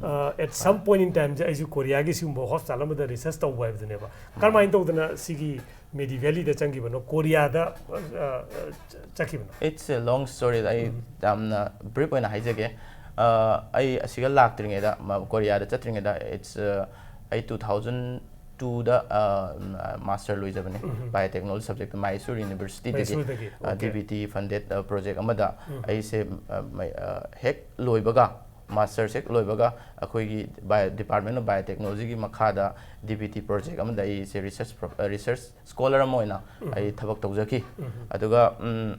ꯑ, at some point in time ꯁꯦ ꯑꯩꯁꯨ ꯀꯣꯔꯤꯌꯥꯒꯤ ꯁꯤꯒꯨꯝꯕ ꯍꯣꯁꯄꯤꯇꯥꯜ ꯑꯃꯗ ꯔꯤꯁꯔꯁ ꯇꯧꯕ ꯍꯥꯏꯕꯗꯨꯅꯦꯕ꯫ ꯀꯔꯝꯍꯥꯏꯅ ꯇꯧꯗꯅ ꯁꯤꯒꯤ ꯃꯦꯗꯤ ꯚꯦꯂꯤꯗ ꯆꯪꯈꯤꯕꯅꯣ? ꯀꯣꯔꯤꯌꯥꯗ, ꯑ, ꯑ, ꯆꯠꯈꯤꯕꯅꯣ? It's a long story. ꯑꯩ ꯌꯥꯝꯅ ꯕ꯭ꯔꯤꯐ ꯑꯣꯏꯅ ꯍꯥꯏꯖꯒꯦ꯫ ꯑ, ꯑꯩ ꯑꯁꯤꯒ ꯂꯥꯛꯇ꯭ꯔꯤꯉꯩꯗ, ꯃ-, ꯀꯣꯔꯤꯌꯥꯗ ꯆꯠꯇ꯭ꯔꯤꯉꯩꯗ, it's, ꯑ, ꯑꯩ two thousand twoꯗ, ꯑ, ꯃꯥꯁꯇꯔ ꯂꯣꯏꯖꯕꯅꯤ, ꯕꯥꯏꯑꯣꯇꯦꯛꯅꯣꯂꯣꯖꯤ ꯁꯕꯖꯦꯛꯇ, ꯃꯥꯏꯁꯨꯔ ꯌꯨꯅꯤꯚꯔꯁꯤꯇꯤꯗꯒꯤ, ꯃꯥꯏꯁꯨꯔꯗꯒꯤ, ꯑ, okay. DBT funded, ꯑ, ꯄ꯭ꯔꯣꯖꯦꯛ ꯑꯃꯗ꯫ ꯑꯩꯁꯦ, ꯑ, ꯃꯩ-, ꯑ, ꯍꯦꯛ ꯂꯣꯏꯕꯒ ꯃꯥꯁꯇꯔꯁ ꯍꯦꯛ ꯂꯣꯏꯕꯒ ꯑꯩꯈꯣꯏꯒꯤ ꯕꯥꯏꯑꯣ ꯗꯤꯄꯥꯔꯠꯃꯦꯟ ꯑꯣꯐ ꯕꯥꯏꯑꯣꯇꯦꯛꯅꯣꯂꯣꯖꯤꯒꯤ ꯃꯈꯥꯗ ꯗꯤ ꯕꯤ ꯇꯤ ꯄ꯭ꯔꯣꯖꯦꯛ ꯑꯃꯗ ꯑꯩꯁꯦ ꯔꯤꯁꯔꯁ ꯔꯤꯁꯔꯁ ꯁ꯭ꯀꯣꯂꯔ ꯑꯃ ꯑꯣꯏꯅ ꯑꯩ ꯊꯕꯛ ꯇꯧꯖꯈꯤ꯫ ꯑꯗꯨꯒ ꯎꯝ,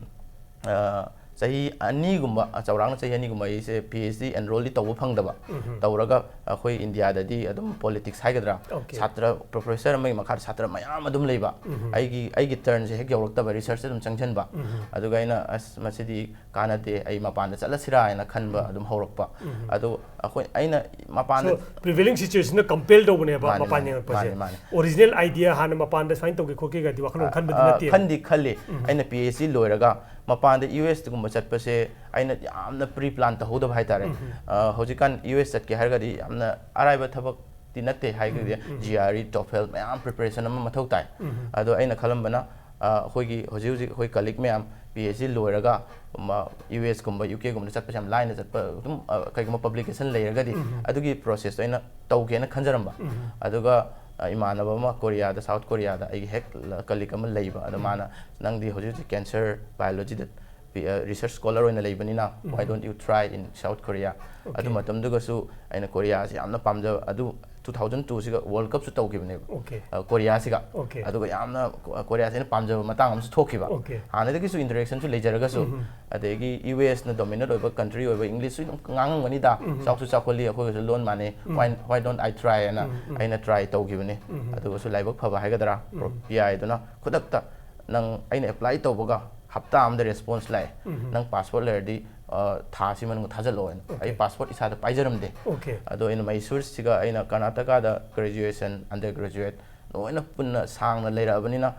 ꯑ, ꯆꯍꯤ ꯑꯅꯤꯒꯨꯝꯕ, ꯑ, ꯆꯥꯎꯔꯥꯛꯅ ꯆꯍꯤ ꯑꯅꯤꯒꯨꯝꯕ ꯑꯩꯁꯦ ꯄꯤ ꯑꯩꯆ ꯗꯤ ꯑꯦꯟꯔꯣꯜꯗꯤ ꯇꯧꯕ ꯐꯪꯗꯕ, ꯇꯧꯔꯒ ꯑꯩꯈꯣꯏ ꯏꯟꯗꯤꯌꯥꯗꯗꯤ ꯑꯗꯨꯝ ꯄꯣꯂꯤꯇꯤꯛꯁ ꯍꯥꯏꯒꯗ꯭ꯔꯥ, Okay. ꯁꯥꯇ꯭ꯔ ꯄ꯭ꯔꯣꯐꯦꯁꯔ ꯑꯃꯒꯤ ꯃꯈꯥꯗ ꯁꯥꯇ꯭ꯔ ꯃꯌꯥꯝ ꯑꯗꯨꯝ ꯂꯩꯕ꯫ ꯑꯩꯒꯤ ꯑꯩꯒꯤ ꯇꯔꯟꯁꯦ ꯍꯦꯛ ꯌꯧꯔꯛꯇꯕ, ꯔꯤꯁꯔꯁꯇ ꯑꯗꯨꯝ ꯆꯪꯁꯤꯟꯕ꯫ ꯑꯗꯨꯒ ꯑꯩꯅ, "ꯑꯁ, ꯃꯁꯤꯗꯤ ꯀꯥꯟꯅꯗꯦ, ꯑꯩ ꯃꯄꯥꯟꯗ ꯆꯠꯂꯁꯤꯔꯥ" ꯍꯥꯏꯅ ꯈꯟꯕ ꯑꯗꯨꯝ ꯍꯧꯔꯛꯄ꯫ ꯑꯗꯣ ꯑꯩꯈꯣꯏ ꯑꯩꯅ ꯃꯄꯥꯟꯗ So, prevailing situation ꯅ compel ꯇꯧꯕꯅꯦꯕ ꯃꯥꯅꯦ, ꯃꯄꯥꯟ ꯃꯥꯅꯦ, ꯌꯦꯡꯉꯛꯄꯁꯦ꯫ ꯃꯥꯅꯦ, ꯃꯥꯅꯦ꯫ Original idea ꯍꯥꯟꯅ ꯃꯄꯥꯟꯗ ꯁꯨꯃꯥꯏꯅ ꯇꯧꯒꯦ ꯈꯣꯠꯀꯦꯒꯗꯤ ꯋꯥꯈꯜꯂꯣꯟ ꯈꯟꯕꯗꯤ ꯑ, ꯅꯠꯇꯦꯕ꯫ ꯈꯟꯗꯤ ꯈꯜꯂꯤ꯫ ꯑꯩꯅ ꯄꯤ ꯑꯩꯆ ꯗꯤ ꯂꯣꯏꯔꯒ ꯃꯄꯥꯟꯗ ꯌꯨ ꯑꯦꯁ ꯒꯨꯝꯕ ꯆꯠꯄꯁꯦ ꯑꯩꯅ ꯌꯥꯝꯅ ꯄ꯭ꯔꯤ ꯄ꯭ꯂꯥꯟ ꯇꯧꯍꯧꯗꯕ ꯍꯥꯏꯇꯥꯔꯦ꯫ ꯑ, ꯍꯧꯖꯤꯛꯀꯥꯟ ꯌꯨ ꯑꯦꯁ ꯆꯠꯀꯦ ꯍꯥꯏꯔꯒꯗꯤ ꯌꯥꯝꯅ ꯑꯔꯥꯏꯕ ꯊꯕꯛꯇꯤ ꯅꯠꯇꯦ, ꯍꯥꯏꯒꯗꯤ ꯖꯤ ꯑꯥꯔ ꯏ, ꯇꯣꯐꯦꯜ ꯃꯌꯥꯝ ꯄ꯭ꯔꯤꯄꯦꯔꯦꯁꯟ ꯑꯃ ꯃꯊꯧ ꯇꯥꯏ꯫ ꯑꯗꯣ ꯑꯩꯅ ꯈꯜꯂꯝꯕꯅ, ꯑ, ꯑꯩꯈꯣꯏꯒꯤ ꯍꯧꯖꯤꯛ ꯍꯧꯖꯤꯛ ꯑꯩꯈꯣꯏ ꯀꯂꯤꯛ ꯃꯌꯥꯝ ꯄꯤ ꯑꯩꯆ ꯗꯤ ꯂꯣꯏꯔꯒ ꯌꯨ ꯑꯦꯁ ꯀꯨꯝꯕ ꯌꯨ ꯀꯦ ꯒꯨꯝꯕꯗ ꯆꯠꯄꯁꯦ ꯌꯥꯝ ꯂꯥꯏꯅ ꯆꯠꯄ, ꯑꯗꯨꯝ, ꯑ, ꯀꯩꯒꯨꯝꯕ ꯄꯕ꯭ꯂꯤꯀꯦꯁꯟ ꯂꯩꯔꯒꯗꯤ ꯑꯗꯨꯒꯤ ꯄ꯭ꯔꯣꯁꯦꯁꯇꯣ ꯑꯩꯅ ꯇꯧꯒꯦꯅ ꯈꯟꯖꯔꯝꯕ꯫ ꯑꯗꯨꯒ, ꯑ, ꯏꯃꯥꯟꯅꯕ ꯑꯃ ꯀꯣꯔꯤꯌꯥꯗ, ꯁꯥꯎꯠ ꯀꯣꯔꯤꯌꯥꯗ ꯑꯩꯒꯤ ꯍꯦꯛ ꯀꯂꯤꯛ ꯑꯃ ꯂꯩꯕ꯫ ꯑꯗꯣ ꯃꯥꯅ, "ꯅꯪꯗꯤ ꯍꯧꯖꯤꯛ ꯍꯧꯖꯤꯛ ꯀꯦꯟꯁꯔ ꯕꯥꯏꯑꯣꯂꯣꯖꯤꯗ ꯔꯤꯁꯔꯁ ꯁ꯭ꯀꯣꯂꯔ ꯑꯣꯏꯅ ꯂꯩꯕꯅꯤꯅ, why don't you try in South Korea?" ꯑꯗꯨ ꯃꯇꯝꯗꯨꯒꯁꯨ ꯑꯩꯅ ꯀꯣꯔꯤꯌꯥꯁꯦ ꯌꯥꯝꯅ ꯄꯥꯝꯖꯕ꯫ ꯑꯗꯨ ꯇꯨ ꯊꯥꯎꯖꯟ ꯇꯨꯁꯤꯒ ꯋꯥꯔꯜ ꯀꯞꯁꯨ ꯇꯧꯈꯤꯕꯅꯦꯕ, Okay. ꯑ, ꯀꯣꯔꯤꯌꯥꯁꯤꯒ꯫ Okay. ꯑꯗꯨꯒ ꯌꯥꯝꯅ ꯀꯣ-, ꯀꯣꯔꯤꯌꯥꯁꯦ ꯑꯩꯅ ꯄꯥꯝꯖꯕ ꯃꯇꯥꯡ ꯑꯃꯁꯨ ꯊꯣꯛꯈꯤꯕ꯫ Okay. ꯍꯥꯟꯅꯗꯒꯤꯁꯨ ꯏꯟꯇꯔꯦꯛꯁꯟꯁꯨ ꯂꯩꯖꯔꯒꯁꯨ, ꯑꯗꯒꯤ ꯌꯨ ꯑꯦꯁꯅ ꯗꯣꯃꯤꯅꯦꯠ ꯑꯣꯏꯕ ꯀꯟꯇ꯭ꯔꯤ ꯑꯣꯏꯕ, ꯏꯪꯂꯤꯁꯁꯨ ꯑꯗꯨꯝ ꯉꯥꯡꯉꯝꯒꯅꯤꯗ, ꯆꯥꯎꯁꯨ ꯆꯥꯎꯈꯠꯂꯤ, ꯑꯩꯈꯣꯏꯒꯁꯨ ꯂꯣꯟ ꯃꯥꯟꯅꯩ, why, why don't I try ꯍꯥꯏꯅ ꯑꯩꯅ ꯇ꯭ꯔꯥꯏ ꯇꯧꯈꯤꯕꯅꯤ꯫ ꯑꯗꯨꯒꯁꯨ ꯂꯥꯏꯕꯛ ꯐꯕ ꯍꯥꯏꯒꯗ꯭ꯔꯥ, ꯄꯤ ꯑꯥꯏꯗꯨꯅ ꯈꯨꯗꯛꯇ, "ꯅꯪ, ꯑꯩꯅ ꯑꯦꯄ꯭ꯂꯥꯏ ꯇꯧꯕꯒ ꯍꯞꯇꯥ ꯑꯃꯗ ꯔꯦꯁꯄꯣꯟꯁ ꯂꯥꯛꯑꯦ, ꯅꯪ ꯄꯥꯁꯄꯣꯔꯠ ꯂꯩꯔꯗꯤ, ꯑ, ꯊꯥ ꯑꯁꯤ ꯃꯅꯨꯡꯗ ꯊꯥꯖꯤꯜꯂꯛꯑꯣꯅ"꯫ ꯑꯩ ꯄꯥꯁꯄꯣꯔꯠ ꯏꯁꯥꯗ ꯄꯥꯏꯖꯔꯝꯗꯦ꯫ Okay. ꯑꯗꯣ ꯑꯩꯅ ꯃꯩꯁꯨꯔꯁꯤꯒ, ꯑꯩꯅ ꯀꯔꯅꯥꯇꯀꯥꯗ ꯒ꯭ꯔꯦꯖꯨꯑꯦꯁꯟ, ꯑꯟꯗꯔ ꯒ꯭ꯔꯦꯖꯨꯑꯦꯠ ꯂꯣꯏꯅ ꯄꯨꯟꯅ ꯁꯥꯡꯅ ꯂꯩꯔꯛꯑꯕꯅꯤꯅ,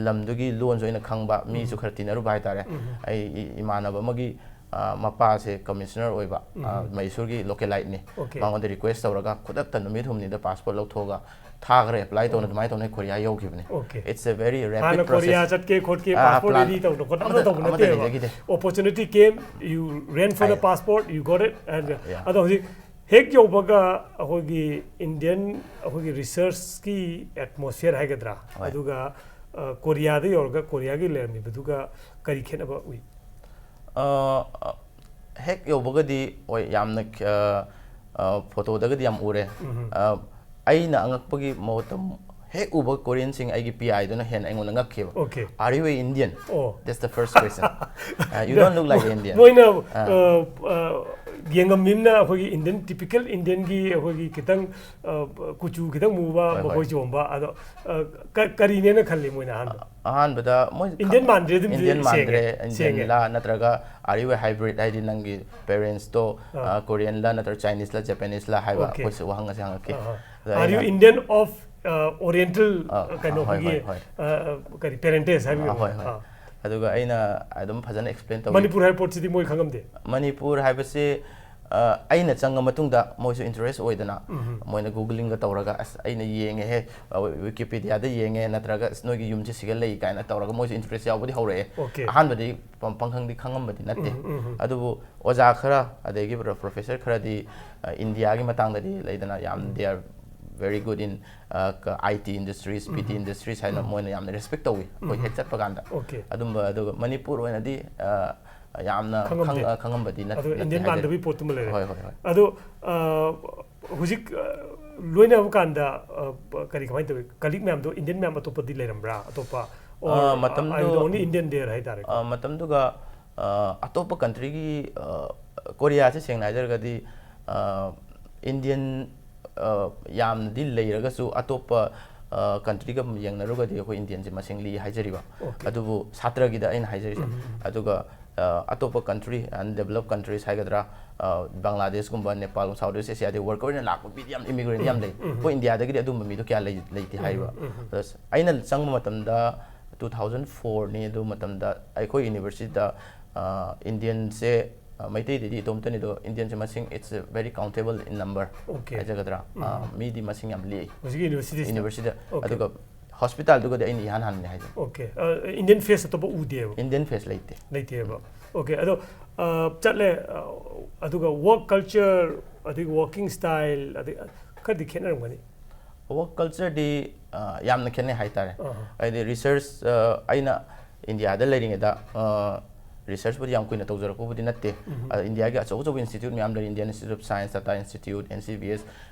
ꯂꯝꯗꯨꯒꯤ ꯂꯣꯟꯁꯨ ꯑꯩꯅ ꯈꯪꯕ, ꯃꯤꯁꯨ ꯈꯔ ꯇꯤꯟꯅꯔꯨꯕ ꯍꯥꯏꯇꯥꯔꯦ꯫ ꯑꯩ ꯏ-, ꯏꯃꯥꯟꯅꯕ ꯑꯃꯒꯤ, ꯑ, ꯃꯄꯥꯁꯦ ꯀꯃꯤꯁꯅꯔ ꯑꯣꯏꯕ, ꯑ, ꯃꯩꯁꯨꯔꯒꯤ ꯂꯣꯀꯦꯂꯥꯏꯠꯅꯤ꯫ Okay. ꯃꯉꯣꯟꯗ ꯔꯤꯀ꯭ꯋꯦꯁ ꯇꯧꯔꯒ ꯈꯨꯗꯛꯇ ꯅꯨꯃꯤꯠ ꯍꯨꯝꯅꯤꯗ ꯄꯥꯁꯄꯣꯔꯠ ꯂꯧꯊꯣꯛꯑꯒ ꯊꯥꯈ꯭ꯔꯦ, ꯑꯦꯄ꯭ꯂꯥꯏ ꯇꯧꯅ ꯑꯗꯨꯃꯥꯏꯅ ꯇꯧꯅ ꯑꯩ ꯀꯣꯔꯤꯌꯥ ꯌꯧꯈꯤꯕꯅꯦ꯫ Okay. It's a very rapid ꯍꯥꯟꯅ ꯀꯣꯔꯤꯌꯥ process. ꯆꯠꯀꯦ ꯈꯣꯠꯀꯦ, ꯑꯥ, ꯄꯥꯁꯄꯣꯔꯠ plan. ꯔꯦꯗꯤ ꯇꯧꯗꯅ ꯈꯣꯠꯇꯅ ꯑꯃꯠꯇ, ꯇꯧꯕ ꯑꯃꯠꯇ ꯅꯠꯇꯦꯕ꯫ ꯂꯩꯖꯈꯤꯗꯦ꯫ Opportunity came, you ran for the ah. passport, you got it, and Yeah. ꯑꯗꯣ ꯍꯧꯖꯤꯛ ꯍꯦꯛ ꯌꯧꯕꯒ ꯑꯩꯈꯣꯏꯒꯤ ꯏꯟꯗꯤꯌꯟ, ꯑꯩꯈꯣꯏꯒꯤ ꯔꯤꯁꯔꯁꯀꯤ ꯑꯦꯠꯃꯣꯁꯐꯤꯌꯔ ꯍꯥꯏꯒꯗ꯭ꯔꯥ, ꯍꯣꯏ꯫ ꯑꯗꯨꯒ, ꯑ, ꯀꯣꯔꯤꯌꯥꯗ ꯌꯧꯔꯒ ꯀꯣꯔꯤꯌꯥꯒꯤ ꯂꯩꯔꯝꯃꯤꯕꯗꯨꯒ ꯀꯔꯤ ꯈꯦꯠꯅꯕ ꯎꯏ? ꯑ, ꯑ, ꯍꯦꯛ ꯌꯧꯕꯒꯗꯤ ꯍꯣꯏ, ꯌꯥꯝꯅ ꯑ, ꯑ, ꯐꯣꯇꯣꯗꯒꯗꯤ ꯌꯥꯝ ꯎꯔꯦ꯫ ꯑ, ꯑꯩꯅ ꯑꯉꯛꯄꯒꯤ ꯃꯍꯨꯠꯇ ꯍꯦꯛ ꯎꯕ ꯀꯣꯔꯤꯌꯟꯁꯤꯡ ꯑꯩꯒꯤ ꯄꯤ ꯑꯥꯏꯗꯨꯅ ꯍꯦꯟꯅ ꯑꯩꯉꯣꯟꯗ ꯉꯛꯈꯤꯕ꯫ Okay. "Are you a Indian?" ꯑꯣ꯫ That's the first question. Uh, "You don't look like an Indian." ꯃꯣꯏꯅ ꯑꯥ꯫ ꯑ, ꯑ, ꯌꯦꯡꯉꯝꯃꯤꯅ ꯑꯩꯈꯣꯏꯒꯤ Indian, typical Indianꯒꯤ ꯑꯩꯈꯣꯏꯒꯤ ꯈꯤꯇꯪ ꯑ, ꯀꯨꯆꯨ ꯈꯤꯇꯪ ꯃꯨꯕ, ꯍꯣꯏ, ꯍꯣꯏ꯫ ꯃꯈꯣꯏ ꯆꯣꯝꯕ, ꯑꯗꯣ ꯑ, ꯀ- ꯀꯔꯤꯅꯦꯅ ꯈꯜꯂꯤ ꯃꯣꯏꯅ ꯑꯍꯥꯟꯕ? ꯑꯍꯥꯟꯕꯗ ꯃꯣꯏ Indian ꯃꯥꯟꯗ꯭ꯔꯦ, ꯑꯗꯨꯝꯗꯤ Indian ꯃꯥꯟꯗ꯭ꯔꯦ, ꯁꯦꯡꯉꯦ, ꯁꯦꯡꯉꯦ꯫ Indianꯂꯥ ꯅꯠꯇ꯭ꯔꯒ "Are you a hybrid?" ꯍꯥꯏꯗꯤ ꯅꯪꯒꯤ parentsꯇꯣ ꯑꯥ꯫ Koreanꯂꯥ ꯅꯠꯇ꯭ꯔꯒ Chineseꯂꯥ Japaneseꯂꯥ ꯍꯥꯏꯕ Okay. ꯑꯩꯈꯣꯏꯁꯨ ꯋꯥꯍꯪ ꯑꯁꯤ ꯍꯪꯉꯛꯈꯤ꯫ ꯑꯍꯥ꯫ ꯑꯗ Are you ꯑꯩꯅ Indian of, uh, Oriental, ah, uh, ꯀꯩꯅꯣ ꯑꯥ, ꯍꯣꯏ, ꯑꯩꯈꯣꯏꯒꯤ ꯍꯣꯏ, ꯍꯣꯏ꯫ ꯑ, ꯀꯔꯤ, parentage ꯍꯥꯏꯕ ꯑꯥ, ꯍꯣꯏ, ꯍꯣꯏ꯫ ꯑꯗꯨꯒ ꯑꯩꯅ ꯑꯗꯨꯝ ꯐꯖꯅ explain ꯇꯧꯋꯤ꯫ ꯃꯅꯤꯄꯨꯔ ꯍꯥꯏꯕ ꯄꯣꯠꯁꯤꯗꯤ ꯃꯣꯏ ꯈꯪꯉꯝꯗꯦ꯫ ꯃꯅꯤꯄꯨꯔ ꯍꯥꯏꯕꯁꯤ ꯑ, ꯑꯩꯅ ꯆꯪꯉ ꯃꯇꯨꯡꯗ ꯃꯣꯏꯁꯨ interest ꯑꯣꯏꯗꯅ ꯃꯣꯏꯅ Googling ꯒ ꯇꯧꯔꯒ "ꯑꯁ ꯑꯩꯅ ꯌꯦꯡꯉꯦꯍꯦ, ꯑ, Wikipedia ꯗ ꯌꯦꯡꯉꯦ" ꯅꯠꯇ꯭ꯔꯒ "ꯑꯁ ꯅꯣꯏꯒꯤ ꯌꯨꯝꯁꯦ ꯁꯤꯒ ꯂꯩ" ꯀꯥꯏꯅ ꯇꯧꯔꯒ ꯃꯣꯏꯁꯨ interest ꯌꯥꯎꯕꯗꯤ ꯍꯧꯔꯛꯑꯦ꯫ Okay. ꯑꯍꯥꯟꯕꯗꯤ ꯄ- ꯄꯪꯈꯪꯗꯤ ꯈꯪꯉꯝꯕꯗꯤ ꯅꯠꯇꯦ꯫ ꯎꯝ, ꯎꯝ, ꯎꯝ꯫ ꯑꯗꯨꯕꯨ ꯑꯣꯖꯥ ꯈꯔ ꯑꯗꯒꯤ ꯄ꯭ꯔꯣ- professor ꯈꯔꯗꯤ ꯑ, ꯏꯟꯗꯤꯌꯥꯒꯤ ꯃꯇꯥꯡꯗꯗꯤ ꯂꯩꯗꯅ ꯌꯥꯝ "They are very good in, ꯑ, ꯀ- I T industries, P T industries" ꯍꯥꯏꯅ ꯃꯣꯏꯅ ꯌꯥꯝꯅ respect ꯇꯧꯋꯤ ꯑꯩꯈꯣꯏ ꯍꯦꯛ ꯆꯠꯄ ꯀꯥꯟꯗ꯫ Okay. ꯑꯗꯨꯝꯕ ꯑꯗꯨꯒ ꯃꯅꯤꯄꯨꯔ ꯑꯣꯏꯅꯗꯤ ꯑ, ꯌꯥꯝꯅ ꯈꯪꯉꯝꯗꯦ꯫ ꯈꯪ- ꯑ, ꯈꯪꯉꯝꯕꯗꯤ ꯅꯠ- ꯑꯗꯣ ꯅꯠꯇꯦ Indian ꯍꯥꯏꯖꯔꯤ꯫ ꯃꯥꯟꯗꯕꯒꯤ ꯄꯣꯠꯇꯨꯃ ꯂꯩꯔꯦ꯫ ꯍꯣꯏ, ꯍꯣꯏ, ꯍꯣꯏ꯫ ꯑꯗꯣ ꯑ, ꯍꯧꯖꯤꯛ ꯑ, ꯂꯣꯏꯅꯕ ꯀꯥꯟꯗ ꯑ, ꯀꯔꯤ, ꯀꯃꯥꯏꯅ ꯇꯧꯋꯤ? Colleague ꯃꯌꯥꯝꯗꯣ Indian ꯃꯌꯥꯝ ꯑꯇꯣꯞꯄꯗꯤ ꯂꯩꯔꯝꯕ꯭ꯔꯥ? ꯑꯇꯣꯞꯄ, or, ꯑ, ꯃꯇꯝꯗꯣ- I was the only Indian there ꯍꯥꯏꯇꯥꯔꯦꯀꯣ꯫ ꯑ, ꯃꯇꯝꯗꯨꯒ ꯑ, ꯑꯇꯣꯞꯄ country ꯒꯤ ꯑ, ꯀꯣꯔꯤꯌꯥꯁꯦ ꯁꯦꯡꯅ ꯍꯥꯏꯖꯔꯒꯗꯤ ꯑ, Indian ꯑ, ꯌꯥꯝꯅꯗꯤ ꯂꯩꯔꯒꯁꯨ ꯑꯇꯣꯞꯄ ꯑ, country ꯒ ꯌꯦꯡꯅꯔꯨꯔꯒꯗꯤ ꯑꯩꯈꯣꯏ Indian ꯁꯦ ꯃꯁꯤꯡ ꯂꯤꯛꯏ ꯍꯥꯏꯖꯔꯤꯕ꯫ Okay. ꯑꯗꯨꯕꯨ ꯁꯥꯇ꯭ꯔꯒꯤꯗ ꯑꯩꯅ ꯍꯥꯏꯖꯔꯤꯁꯦ꯫ ꯑꯗꯨꯒ ꯑ, ꯑꯇꯣꯞꯄ country, undeveloped countries ꯍꯥꯏꯒꯗ꯭ꯔꯥ, ꯑ, ꯕꯪꯒ꯭ꯂꯥꯗꯦꯁꯀꯨꯝꯕ, ꯅꯦꯄꯥꯜ, South East Asia ꯗꯒꯤ worker ꯑꯣꯏꯅ ꯂꯥꯛꯄ ꯃꯤꯗꯤ ꯌꯥꯝ, immigrant ꯌꯥꯝ ꯂꯩ꯫ ꯑꯩꯈꯣꯏ ꯏꯟꯗꯤꯌꯥꯗꯒꯤꯗꯤ ꯑꯗꯨꯝꯕ ꯃꯤꯗꯣ ꯀꯌꯥ ꯂꯩ- ꯂꯩꯇꯦ ꯍꯥꯏꯔꯤꯕ꯫ ꯑꯗ ꯑꯩꯅ ꯆꯪꯕ ꯃꯇꯝꯗ two thousand four ꯅꯤ, ꯑꯗꯨ ꯃꯇꯝꯗ ꯑꯩꯈꯣꯏ university ꯗ ꯑ, Indian ꯁꯦ, ꯑ, ꯃꯩꯇꯩꯗꯩꯗꯤ ꯏꯇꯣꯝꯇꯅꯤ, ꯑꯗꯣ Indian ꯁꯦ ꯃꯁꯤꯡ, it's very countable in number Okay. ꯍꯥꯏꯖꯒꯗ꯭ꯔꯥ? ꯑ, ꯃꯤꯗꯤ ꯃꯁꯤꯡ ꯌꯥꯝ ꯂꯤꯛꯏ ꯍꯧꯖꯤꯛꯀꯤ university ꯁꯤꯗ? university ꯗ꯫ Okay. ꯑꯗꯨꯒ hospital ꯗꯨꯒꯗꯤ ꯑꯩꯅ ꯏꯍꯥꯟ ꯍꯥꯟꯕꯅꯦ ꯍꯥꯏꯖꯩ꯫ Okay. ꯑ, Indian face ꯑꯇꯣꯞꯄ ꯎꯗꯦꯕ? Indian face ꯂꯩꯇꯦ꯫ ꯂꯩꯇꯦꯕ? Okay. ꯑꯗꯣ ꯑ, ꯆꯠꯂꯦ, ꯑ, ꯑꯗꯨꯒ work culture, ꯑꯗꯒꯤ working style, ꯑꯗꯩ ꯈꯔꯗꯤ ꯈꯦꯠꯅꯔꯝꯒꯅꯤ? Work culture ꯗꯤ ꯑ, ꯌꯥꯝꯅ ꯈꯦꯠꯅꯩ ꯍꯥꯏꯇꯥꯔꯦ꯫ ꯑꯍꯥ. ꯍꯥꯏꯗꯤ research, ꯑ, ꯑꯩꯅ ꯏꯟꯗꯤꯌꯥꯗ ꯂꯩꯔꯤꯉꯩꯗ ꯑ, ꯔꯤꯁꯔꯁꯄꯨꯗꯤ ꯌꯥꯝ ꯀꯨꯏꯅ ꯇꯧꯖꯔꯛꯄꯕꯨꯗꯤ ꯅꯠꯇꯦ꯫ ꯑꯗꯣ ꯏꯟꯗꯤꯌꯥꯒꯤ ꯑꯆꯧ ꯑꯆꯧꯕ ꯏꯟꯁꯇꯤꯇ꯭ꯌꯨꯠ ꯃꯌꯥꯝ ꯂꯩꯔꯤ, Indian institute of science, Tata institute, N C B S.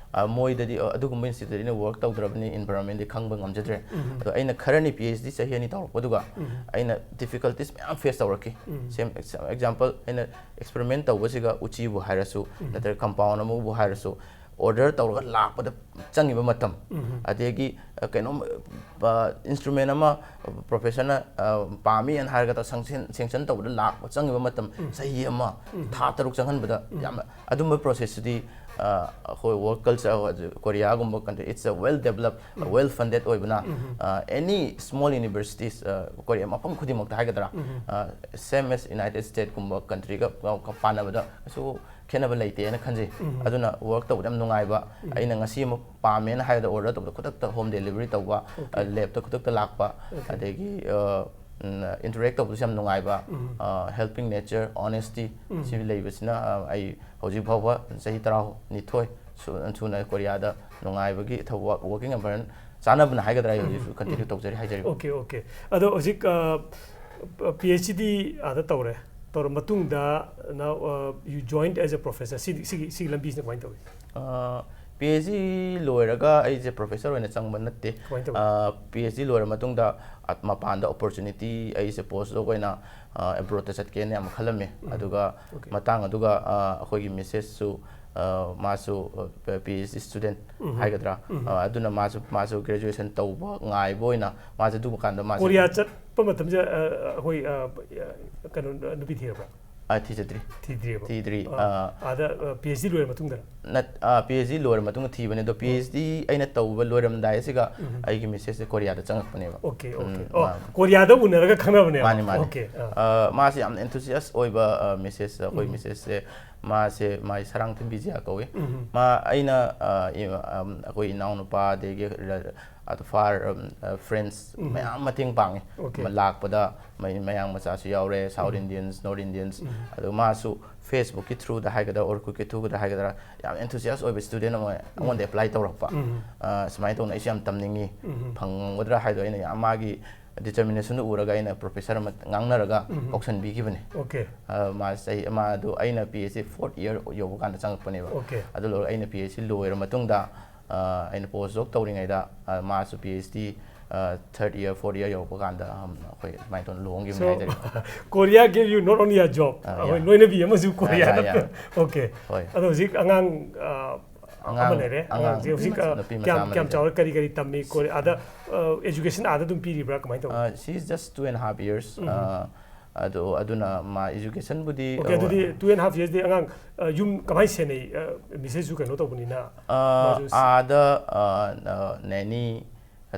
ꯃꯣꯏꯗꯗꯤ, ꯑ, ꯑꯗꯨꯒꯨꯝꯕ ꯏꯟꯁꯇꯤꯇ꯭ꯌꯨꯠ ꯑꯩꯅ ꯋꯔꯛ ꯇꯧꯗ꯭ꯔꯕꯅꯤ, ꯏꯟꯚꯥꯏꯔꯣꯟꯃꯦꯟꯗꯤ ꯈꯪꯕ ꯉꯝꯖꯗ꯭ꯔꯦ꯫ ꯑꯗꯣ ꯑꯩꯅ ꯈꯔꯅꯤ ꯄꯤ ꯑꯩꯆ ꯗꯤ ꯆꯍꯤ ꯑꯅꯤ ꯇꯧꯔꯛꯄꯗꯨꯒ ꯑꯩꯅ ꯗꯤꯐꯤꯀꯜꯇꯤꯁ ꯃꯌꯥꯝ ꯐꯦꯁ ꯇꯧꯔꯛꯈꯤ꯫ ꯁꯦꯝ ꯑꯦꯛꯖꯥꯝꯄꯜ, ꯑꯩꯅ ꯑꯦꯛꯁꯄꯦꯔꯤꯃꯦꯟ ꯇꯧꯕꯁꯤꯒ ꯎꯆꯤꯕꯨ ꯍꯥꯏꯔꯁꯨ, ꯅꯠꯇ꯭ꯔꯒ ꯀꯝꯄꯥꯎꯟ ꯑꯃꯕꯨ ꯍꯥꯏꯔꯁꯨ, ꯑꯣꯔꯗꯔ ꯇꯧꯔꯒ ꯂꯥꯛꯄꯗ ꯆꯪꯉꯤꯕ ꯃꯇꯝ, ꯑꯗꯒꯤ, ꯑ, ꯀꯩꯅꯣꯝ, ꯑ, ꯏꯟꯁꯇ꯭ꯔꯨꯃꯦꯟ ꯑꯃ ꯄ꯭ꯔꯣꯐꯦꯁꯔꯅ, ꯑ, ꯄꯥꯝꯃꯤ ꯍꯥꯏꯅ ꯍꯥꯏꯔꯒ ꯁꯪꯁꯟ-, ꯁꯦꯡꯁꯟ ꯇꯧꯕꯗ ꯂꯥꯛꯄ ꯆꯪꯉꯤꯕ ꯃꯇꯝ, ꯆꯍꯤ ꯑꯃ, ꯊꯥ ꯇꯔꯨꯛ ꯆꯪꯍꯟꯕꯗ ꯌꯥꯝꯅ ꯑꯗꯨꯝꯕ ꯄ꯭ꯔꯣꯁꯦꯁꯁꯤꯗꯤ, ꯑ, ꯑꯩꯈꯣꯏ ꯋꯔꯛ ꯀꯜꯆꯔ, ꯀꯣꯔꯤꯌꯥꯒꯨꯝꯕ country, it's a well developed, well funded ꯑꯣꯏꯕꯅ, ꯑ, any small universities, ꯑ, ꯀꯣꯔꯤꯌꯥ ꯃꯐꯝ ꯈꯨꯗꯤꯡꯃꯛꯇ ꯍꯥꯏꯒꯗ꯭ꯔꯥ, ꯑ, same as United States ꯀꯨꯝꯕ ꯀꯟꯇ꯭ꯔꯤꯒ ꯄꯥꯟꯅꯕꯗ ꯀꯩꯁꯨ ꯈꯦꯠꯅꯕ ꯂꯩꯇꯦꯅ ꯈꯟꯖꯩ꯫ ꯑꯗꯨꯅ ꯋꯔꯛ ꯇꯧꯕꯗ ꯌꯥꯝ ꯅꯨꯡꯉꯥꯏꯕ, ꯑꯩꯅ ꯉꯁꯤ ꯑꯃ ꯄꯥꯝꯃꯦꯅ ꯍꯥꯏꯕꯗ ꯑꯣꯔꯗꯔ ꯇꯧꯕꯗ ꯈꯨꯗꯛꯇ ꯍꯣꯝ ꯗꯦꯂꯤꯚꯔꯤ ꯇꯧꯕ, ꯂꯦꯞꯇ ꯈꯨꯗꯛꯇ ꯂꯥꯛꯄ, ꯑꯗꯒꯤ, ꯑ, ꯎꯝ, ꯏꯟꯇꯔꯦꯛ ꯇꯧꯕꯗꯁꯨ ꯌꯥꯝ ꯅꯨꯡꯉꯥꯏꯕ, ꯑ, helping nature, honesty, ꯁꯤ ꯂꯩꯕꯁꯤꯅ, ꯑ, ꯑꯩ ꯍꯧꯖꯤꯛ ꯐꯥꯎꯕ ꯆꯍꯤ ꯇꯔꯥꯅꯤꯊꯣꯏ ꯁꯨ-, ꯁꯨꯅ ꯀꯣꯔꯤꯌꯥꯗ ꯅꯨꯡꯉꯥꯏꯕꯒꯤ ꯊꯕꯛ, working environment ꯆꯥꯟꯅꯕꯅ ꯍꯥꯏꯒꯗ꯭ꯔꯥ, ꯑꯩ ꯍꯧꯖꯤꯛꯁꯨ ꯀꯟꯇꯤꯅ꯭ꯌꯨ ꯇꯧꯖꯔꯤ ꯍꯥꯏꯖꯔꯤꯕ꯫ Okay, okay. ꯑꯗꯣ ꯍꯧꯖꯤꯛ, ꯑ, ꯄꯤ ꯑꯩꯆ ꯗꯤ ꯑꯥꯗ ꯇꯧꯔꯦ, ꯇꯧꯔ ꯃꯇꯨꯡꯗ now, ꯑ, you joined as a professor꯫ ꯁꯤꯗꯤ, ꯁꯤꯒꯤ, ꯁꯤꯒꯤ ꯂꯝꯕꯤꯁꯤꯅ ꯀꯃꯥꯏꯅ ꯇꯧꯏ? ꯑ, ꯄꯤ ꯑꯩꯆ ꯗꯤ ꯂꯣꯏꯔꯒ ꯑꯩꯁꯦ ꯄ꯭ꯔꯣꯐꯦꯁꯔ ꯑꯣꯏꯅ ꯆꯪꯕ ꯅꯠꯇꯦ꯫ ꯀꯃꯥꯏꯅ ꯇꯧꯏ? ꯑ, ꯄꯤ ꯑꯩꯆ ꯗꯤ ꯂꯣꯏꯔ ꯃꯇꯨꯡꯗ, ꯑ, ꯃꯄꯥꯟꯗ ꯑꯣꯄꯣꯔꯆꯨꯅꯤꯇꯤ, ꯑꯩꯁꯦ ꯄꯣꯁ ꯗꯣꯛ ꯑꯣꯏꯅ, ꯑ, ꯑꯦꯕ꯭ꯔꯣꯗꯇ ꯆꯠꯀꯦꯅ ꯌꯥꯝ ꯈꯜꯂꯝꯃꯤ꯫ ꯑꯗꯨꯒ ꯑꯣꯀꯦ꯫ ꯃꯇꯥꯡ ꯑꯗꯨꯒ, ꯑ, ꯑꯩꯈꯣꯏꯒꯤ ꯃꯤꯁꯦꯁꯁꯨ, ꯑ, ꯃꯥꯁꯨ, ꯑ, ꯄꯤ ꯑꯩꯆ ꯗꯤ ꯁ꯭ꯇꯨꯗꯦꯟꯠ ꯍꯥꯏꯒꯗ꯭ꯔꯥ? ꯑ, ꯑꯗꯨꯅ ꯃꯥꯁꯨ, ꯃꯥꯁꯨ ꯒ꯭ꯔꯦꯖꯨꯑꯦꯁꯟ ꯇꯧꯕ ꯉꯥꯏꯕ ꯑꯣꯏꯅ ꯃꯥꯁꯦ ꯑꯗꯨ ꯀꯥꯟꯗ ꯃꯥꯁꯦ ꯀꯣꯔꯤꯌꯥ ꯆꯠꯄ ꯃꯇꯝꯁꯦ, ꯑ, ꯑꯩꯈꯣꯏ, ꯑ, ꯑ, ꯀꯩꯅꯣ, ꯅꯨꯄꯤ ꯊꯤꯔꯕ꯭ꯔꯥ? ꯑ, ꯊꯤꯖꯗ꯭ꯔꯤ꯫ ꯊꯤꯗ꯭ꯔꯤꯕ? ꯊꯤꯗ꯭ꯔꯤ꯫ ꯑ, ꯑ, ꯑꯥꯗ, ꯑ, ꯄꯤ ꯑꯩꯆ ꯗꯤ ꯂꯣꯏꯔ ꯃꯇꯨꯡꯗꯔ? ꯅꯠ-, ꯑ, ꯄꯤ ꯑꯩꯆ ꯗꯤ ꯂꯣꯏꯔ ꯃꯇꯨꯡꯗ ꯊꯤꯕꯅꯦ, ꯑꯗꯣ ꯄꯤ ꯑꯩꯆ ꯗꯤ ꯑꯩꯅ ꯇꯧꯕ ꯂꯣꯏꯔꯝꯗꯥꯏ ꯑꯁꯤꯒ ꯑꯩꯒꯤ ꯃꯤꯁꯦꯁꯁꯦ ꯀꯣꯔꯤꯌꯥꯗ ꯆꯪꯉꯛꯄꯅꯦꯕ꯫ Okay, okay. ꯎꯝ, ꯑꯣ, ꯃꯥꯅꯦ꯫ ꯀꯣꯔꯤꯌꯥꯗ ꯎꯅꯔꯒ ꯈꯪꯅꯕꯅꯦꯕ? ꯃꯥꯅꯦ, ꯃꯥꯅꯦ꯫ ꯑꯣꯀꯦ, ꯑ꯫ ꯑ, ꯃꯥꯁꯦ ꯌꯥꯝꯅ enthusiast ꯑꯣꯏꯕ, ꯑ, ꯃꯤꯁꯦꯁ, ꯑꯩꯈꯣꯏ ꯃꯤꯁꯦꯁꯁꯦ, ꯃꯥꯁꯦ, ꯃꯥꯏ ꯁꯔꯥꯡꯊꯦꯝ ꯕꯤꯖꯤꯌꯥ ꯀꯧꯏ꯫ ꯃꯥ, ꯑꯩꯅ, ꯑ, ꯏ-, ꯑꯝ, ꯑꯩꯈꯣꯏ ꯏꯅꯥꯎꯅꯨꯄꯥ, ꯑꯗꯒꯤ ꯔ-, ꯑꯗꯨ ꯐꯥꯔ, ꯑꯝ, ꯑ, ꯐ꯭ꯔꯦꯟꯁ ꯃꯌꯥꯝ ꯃꯇꯦꯡ ꯄꯥꯡꯉꯤ꯫ ꯑꯣꯀꯦ꯫ ꯃ-, ꯂꯥꯛꯄꯗ ꯃꯩ-, ꯃꯌꯥꯡ ꯃꯆꯥꯁꯨ ꯌꯥꯎꯔꯦ, ꯁꯥꯎꯠ ꯏꯟꯗꯤꯌꯟꯁ, ꯅꯣꯔꯠ ꯏꯟꯗꯤꯌꯟꯁ, ꯑꯗꯨ ꯃꯥꯁꯨ ꯐꯦꯁꯕꯨꯛꯀꯤ ꯊ꯭ꯔꯨꯗ ꯍꯥꯏꯒꯗ꯭ꯔꯥ, ꯑꯣꯔꯀꯨꯠꯀꯤ ꯊ꯭ꯔꯨꯗ ꯍꯥꯏꯒꯗ꯭ꯔꯥ, ꯌꯥꯝ enthusiast ꯑꯣꯏꯕ ꯁ꯭ꯇꯨꯗꯦꯟ ꯑꯃ ꯑꯣꯏ꯫ ꯑꯩꯉꯣꯟꯗ ꯑꯦꯄ꯭ꯂꯥꯏ ꯇꯧꯔꯛꯄ꯫ ꯑ, ꯁꯨꯃꯥꯏꯅ ꯇꯧꯅ ꯑꯩꯁꯨ ꯌꯥꯝ ꯇꯝꯅꯤꯡꯉꯤ, ꯐꯪꯉꯝꯒꯗ꯭ꯔꯥ ꯍꯥꯏꯗꯣ ꯑꯩꯅ ꯌꯥꯝ ꯃꯥꯒꯤ ꯗꯤꯇꯔꯃꯤꯅꯦꯁꯟꯗꯨ ꯎꯔꯒ ꯑꯩꯅ ꯄ꯭ꯔꯣꯐꯦꯁꯔ ꯑꯃ ꯉꯥꯡꯅꯔꯒ ꯎꯝ꯫ ꯀꯧꯁꯟꯕꯤꯈꯤꯕꯅꯦ꯫ Okay. ꯑ, ꯃꯥ ꯆꯍꯤ, ꯃꯥꯗꯨ ꯑꯩꯅ P H D fourth year ꯌꯧꯕ ꯀꯥꯟꯗ ꯆꯪꯉꯛꯄꯅꯦꯕ꯫ Okay. ꯑꯗꯨ ꯂꯣꯏꯔꯒ ꯑꯩꯅ ꯄꯤ ꯑꯩꯆ ꯗꯤ ꯂꯣꯏꯔ ꯃꯇꯨꯡꯗ, ꯑ, ꯑꯩꯅ ꯄꯣꯁ ꯗꯣꯛ ꯇꯧꯔꯤꯉꯩꯗ, ꯑ, ꯃꯥꯁꯨ ꯄꯤ ꯑꯩꯆ ꯗꯤ, ꯑ, ꯊꯥꯔꯠ ꯏꯌꯔ, ꯐꯣꯔꯠ ꯏꯌꯔ ꯌꯧꯔꯛꯄ ꯀꯥꯟꯗ, ꯑꯝ, ꯑꯩꯈꯣꯏ ꯑꯗꯨꯃꯥꯏꯅ ꯇꯧꯅ ꯂꯨꯍꯣꯡꯈꯤꯕꯅꯤ So, ꯍꯥꯏꯇꯥꯔꯦ꯫ Korea gave you not only a job, ꯑ, ꯑꯩꯈꯣꯏ yeah. ꯂꯣꯏꯅꯕꯤ ꯑꯃꯁꯨ ꯀꯣꯔꯤꯌꯥꯅ꯫ Yeah, yeah. Okay. ꯍꯣꯏ꯫ ꯑꯗꯣ ꯍꯧꯖꯤꯛ ꯑꯉꯥꯡ, ꯑ, ꯑꯉꯥꯡ, ꯑꯃ ꯂꯩꯔꯦ꯫ ꯑꯉꯥꯡ ꯑꯉꯥꯡꯁꯦ ꯍꯧꯖꯤꯛ, ꯑ, ꯅꯨꯄꯤ ꯃꯆꯥ ꯀꯌꯥꯝ, ꯑꯃ ꯀꯌꯥꯝ ꯂꯩꯔꯦ꯫ ꯆꯥꯎꯔꯦ, ꯀꯔꯤ ꯀꯔꯤ ꯇꯝꯃꯤ, ꯀꯣꯔꯤ-, ꯑꯥꯗ, ꯑ, education ꯑꯥꯗ ꯑꯗꯨꯝ ꯄꯤꯔꯤꯕ꯭ꯔꯥ? ꯀꯃꯥꯏꯅ ꯇꯧꯕ? Uh, she is just two and a half years. Um. Uh, ꯑꯗꯣ, ꯑꯗꯨꯅ ꯃꯥ education ꯕꯨꯗꯤ, Okay, uh, ꯑꯗꯨꯗꯤ two and a half years ꯗꯤ ꯑꯉꯥꯡ, ꯑ, ꯌꯨꯝ ꯀꯃꯥꯏꯅ ꯁꯦꯟꯅꯩ? ꯑ, ꯃꯤꯁꯦꯁꯁꯨ ꯀꯩꯅꯣ ꯇꯧꯕꯅꯤꯅ, ꯑ, ꯃꯥꯁꯨ ꯑꯥꯗ, ꯑ, ꯑ, nanny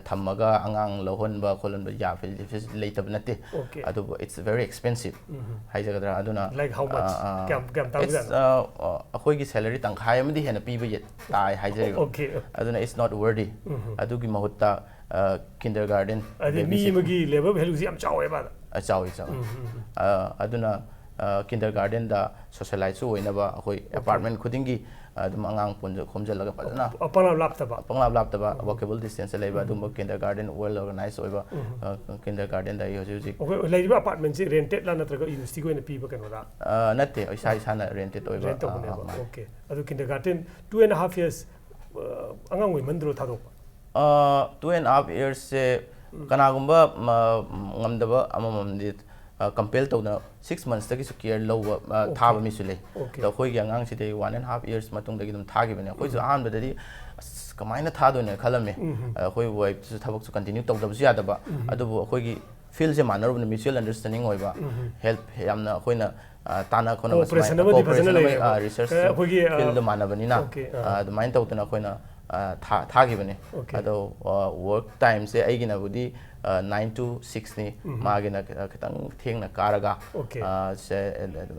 ꯊꯝꯃꯒ ꯑꯉꯥꯡ ꯂꯧꯍꯟꯕ ꯈꯣꯠꯍꯟꯕ ꯌꯥꯕ facilities ꯂꯩꯇꯕ ꯅꯠꯇꯦ꯫ Okay. ꯑꯗꯨꯕꯨ it's very expensive ꯎꯝ꯫ ꯍꯥꯏꯖꯒꯗ꯭ꯔꯥ? ꯑꯗꯨꯅ, Like how much? ꯑ, ꯑ, ꯀꯌꯥꯝ, ꯀꯌꯥꯝ it's, ꯇꯥꯡꯖꯥꯠꯅꯣ? ꯑ, ꯑ, ꯑꯩꯈꯣꯏꯒꯤ salary ꯇꯪꯈꯥꯏ ꯑꯃꯗꯤ ꯍꯦꯟꯅ ꯄꯤꯕ ꯌꯦ-, ꯇꯥꯏ ꯍꯥꯏꯖꯔꯤꯕ꯫ Okay. ꯑꯗꯨꯅ it's not worthy꯫ ꯎꯝ꯫ ꯑꯗꯨꯒꯤ ꯃꯍꯨꯠꯇ, ꯑ, kindergarten, ꯍꯥꯏꯗꯤ ꯃꯤ babysit-, ꯑꯃꯒꯤ labour value ꯁꯤ ꯌꯥꯝ ꯆꯥꯎꯋꯦꯕ ꯑꯗ꯫ ꯑ, ꯆꯥꯎꯏ, ꯆꯥꯎꯏ꯫ ꯎꯝ, ꯎꯝ, ꯎꯝ꯫ ꯑ, ꯑꯗꯨꯅ, ꯑ, kindergarten ꯗ socialize ꯁꯨ ꯑꯣꯏꯅꯕ ꯑꯩꯈꯣꯏ apartment ꯈꯨꯗꯤꯡꯒꯤ, ꯑ, ꯑꯗꯨꯝ ꯑꯉꯥꯡ ꯄꯨꯟꯖ-, ꯈꯣꯝꯖꯤꯜꯂꯒ ꯐꯖꯅ ꯑ, ꯄꯪꯂꯥꯞ ꯂꯥꯞꯇꯕ꯫ ꯄꯪꯂꯥꯞ ꯂꯥꯞꯇꯕ, ꯎꯝ꯫ walkable distance ꯇ ꯂꯩꯕ ꯎꯝ꯫ ꯑꯗꯨꯝꯕ kindergarten, well organized ꯑꯣꯏꯕ, ꯎꯝ꯫ ꯑ, kindergarten ꯗ ꯑꯩ ꯍꯧꯖꯤꯛ ꯍꯧꯖꯤꯛ ꯑꯩꯈꯣꯏ ꯂꯩꯔꯤꯕ apartment ꯁꯤ rented ꯂꯥ ꯅꯠꯇ꯭ꯔꯒ university ꯒꯤ ꯑꯣꯏꯅ ꯄꯤꯕ ꯀꯩꯅꯣꯔꯥ? ꯑ, ꯅꯠꯇꯦ, ꯏꯁꯥ ꯏꯁꯥꯅ rented ꯑꯣꯏꯕ꯫ Rent ꯇꯧꯕꯅꯦꯕ꯫ ꯑ, ꯑ, ꯃꯥꯅꯦ꯫ Okay. ꯑꯗꯨ kindergarten two and a half years, ꯑ, ꯑꯉꯥꯡ ꯑꯣꯏꯃꯟꯗ꯭ꯔꯣ ꯊꯥꯗꯣꯛꯄ? ꯑ, two and a half years ꯁꯦ ꯎꯝ꯫ ꯀꯅꯥꯒꯨꯝꯕ, ꯃ-, ꯉꯝꯗꯕ ꯑꯃꯃꯝꯗꯤ, ꯑ, compel ꯇꯧꯗꯅ six months ꯇꯒꯤꯁꯨ care ꯂꯧꯕ, ꯑ, Okay. ꯊꯥꯕ ꯃꯤꯁꯨ ꯂꯩ꯫ Okay. ꯑꯗꯣ ꯑꯩꯈꯣꯏꯒꯤ ꯑꯉꯥꯡꯁꯤꯗꯤ one and half years ꯃꯇꯨꯡꯗꯒꯤ ꯑꯗꯨꯝ ꯊꯥꯈꯤꯕꯅꯦ꯫ ꯑꯩꯈꯣꯏꯁꯨ ꯎꯝ꯫ ꯑꯍꯥꯟꯕꯗꯗꯤ, "ꯑꯁ, ꯀꯃꯥꯏꯅ ꯊꯥꯗꯣꯏꯅꯣ?" ꯈꯜꯂꯝꯃꯤ꯫ ꯎꯝ꯫ ꯑ, ꯑꯩꯈꯣꯏ wife ꯁꯨ ꯊꯕꯛꯁꯨ continue ꯇꯧꯗꯕꯁꯨ ꯌꯥꯗꯕ꯫ ꯎꯝ꯫ ꯑꯗꯨꯕꯨ ꯑꯩꯈꯣꯏꯒꯤ field ꯁꯦ ꯃꯥꯟꯅꯔꯨꯕꯅ mutual understanding ꯑꯣꯏꯕ, ꯎꯝ꯫ help ꯌꯥꯝꯅ ꯑꯩꯈꯣꯏꯅ, ꯑ, ꯇꯥꯟꯅ ꯈꯣꯠꯅꯕ Cooperation ꯁꯨꯃꯥꯏꯅ, ꯑꯃꯗꯤ ꯐꯖꯅ cooperation ꯑꯃ, ꯂꯩꯔꯦꯀꯣ꯫ ꯑ, research ꯑ, ꯑꯩꯈꯣꯏꯒꯤ, ꯑ, field ꯗ ꯃꯥꯟꯅꯕꯅꯤꯅ, Okay, ꯑ꯫ ꯑ, ꯑꯗꯨꯃꯥꯏꯅ ꯇꯧꯗꯅ ꯑꯩꯈꯣꯏꯅ, ꯑ, ꯊꯥ-, ꯊꯥꯈꯤꯕꯅꯦ꯫ Okay. ꯑꯗꯣ, ꯑ, work time ꯁꯦ ꯑꯩꯒꯤꯅꯕꯨꯗꯤ, ꯑ, nine to six ꯅꯤ, ꯎꯝ꯫ ꯃꯥꯒꯤꯅ ꯈꯤ-, ꯈꯤꯇꯪ ꯊꯦꯡꯅ ꯀꯥꯔꯒ, Okay. ꯑ, ꯁꯦ,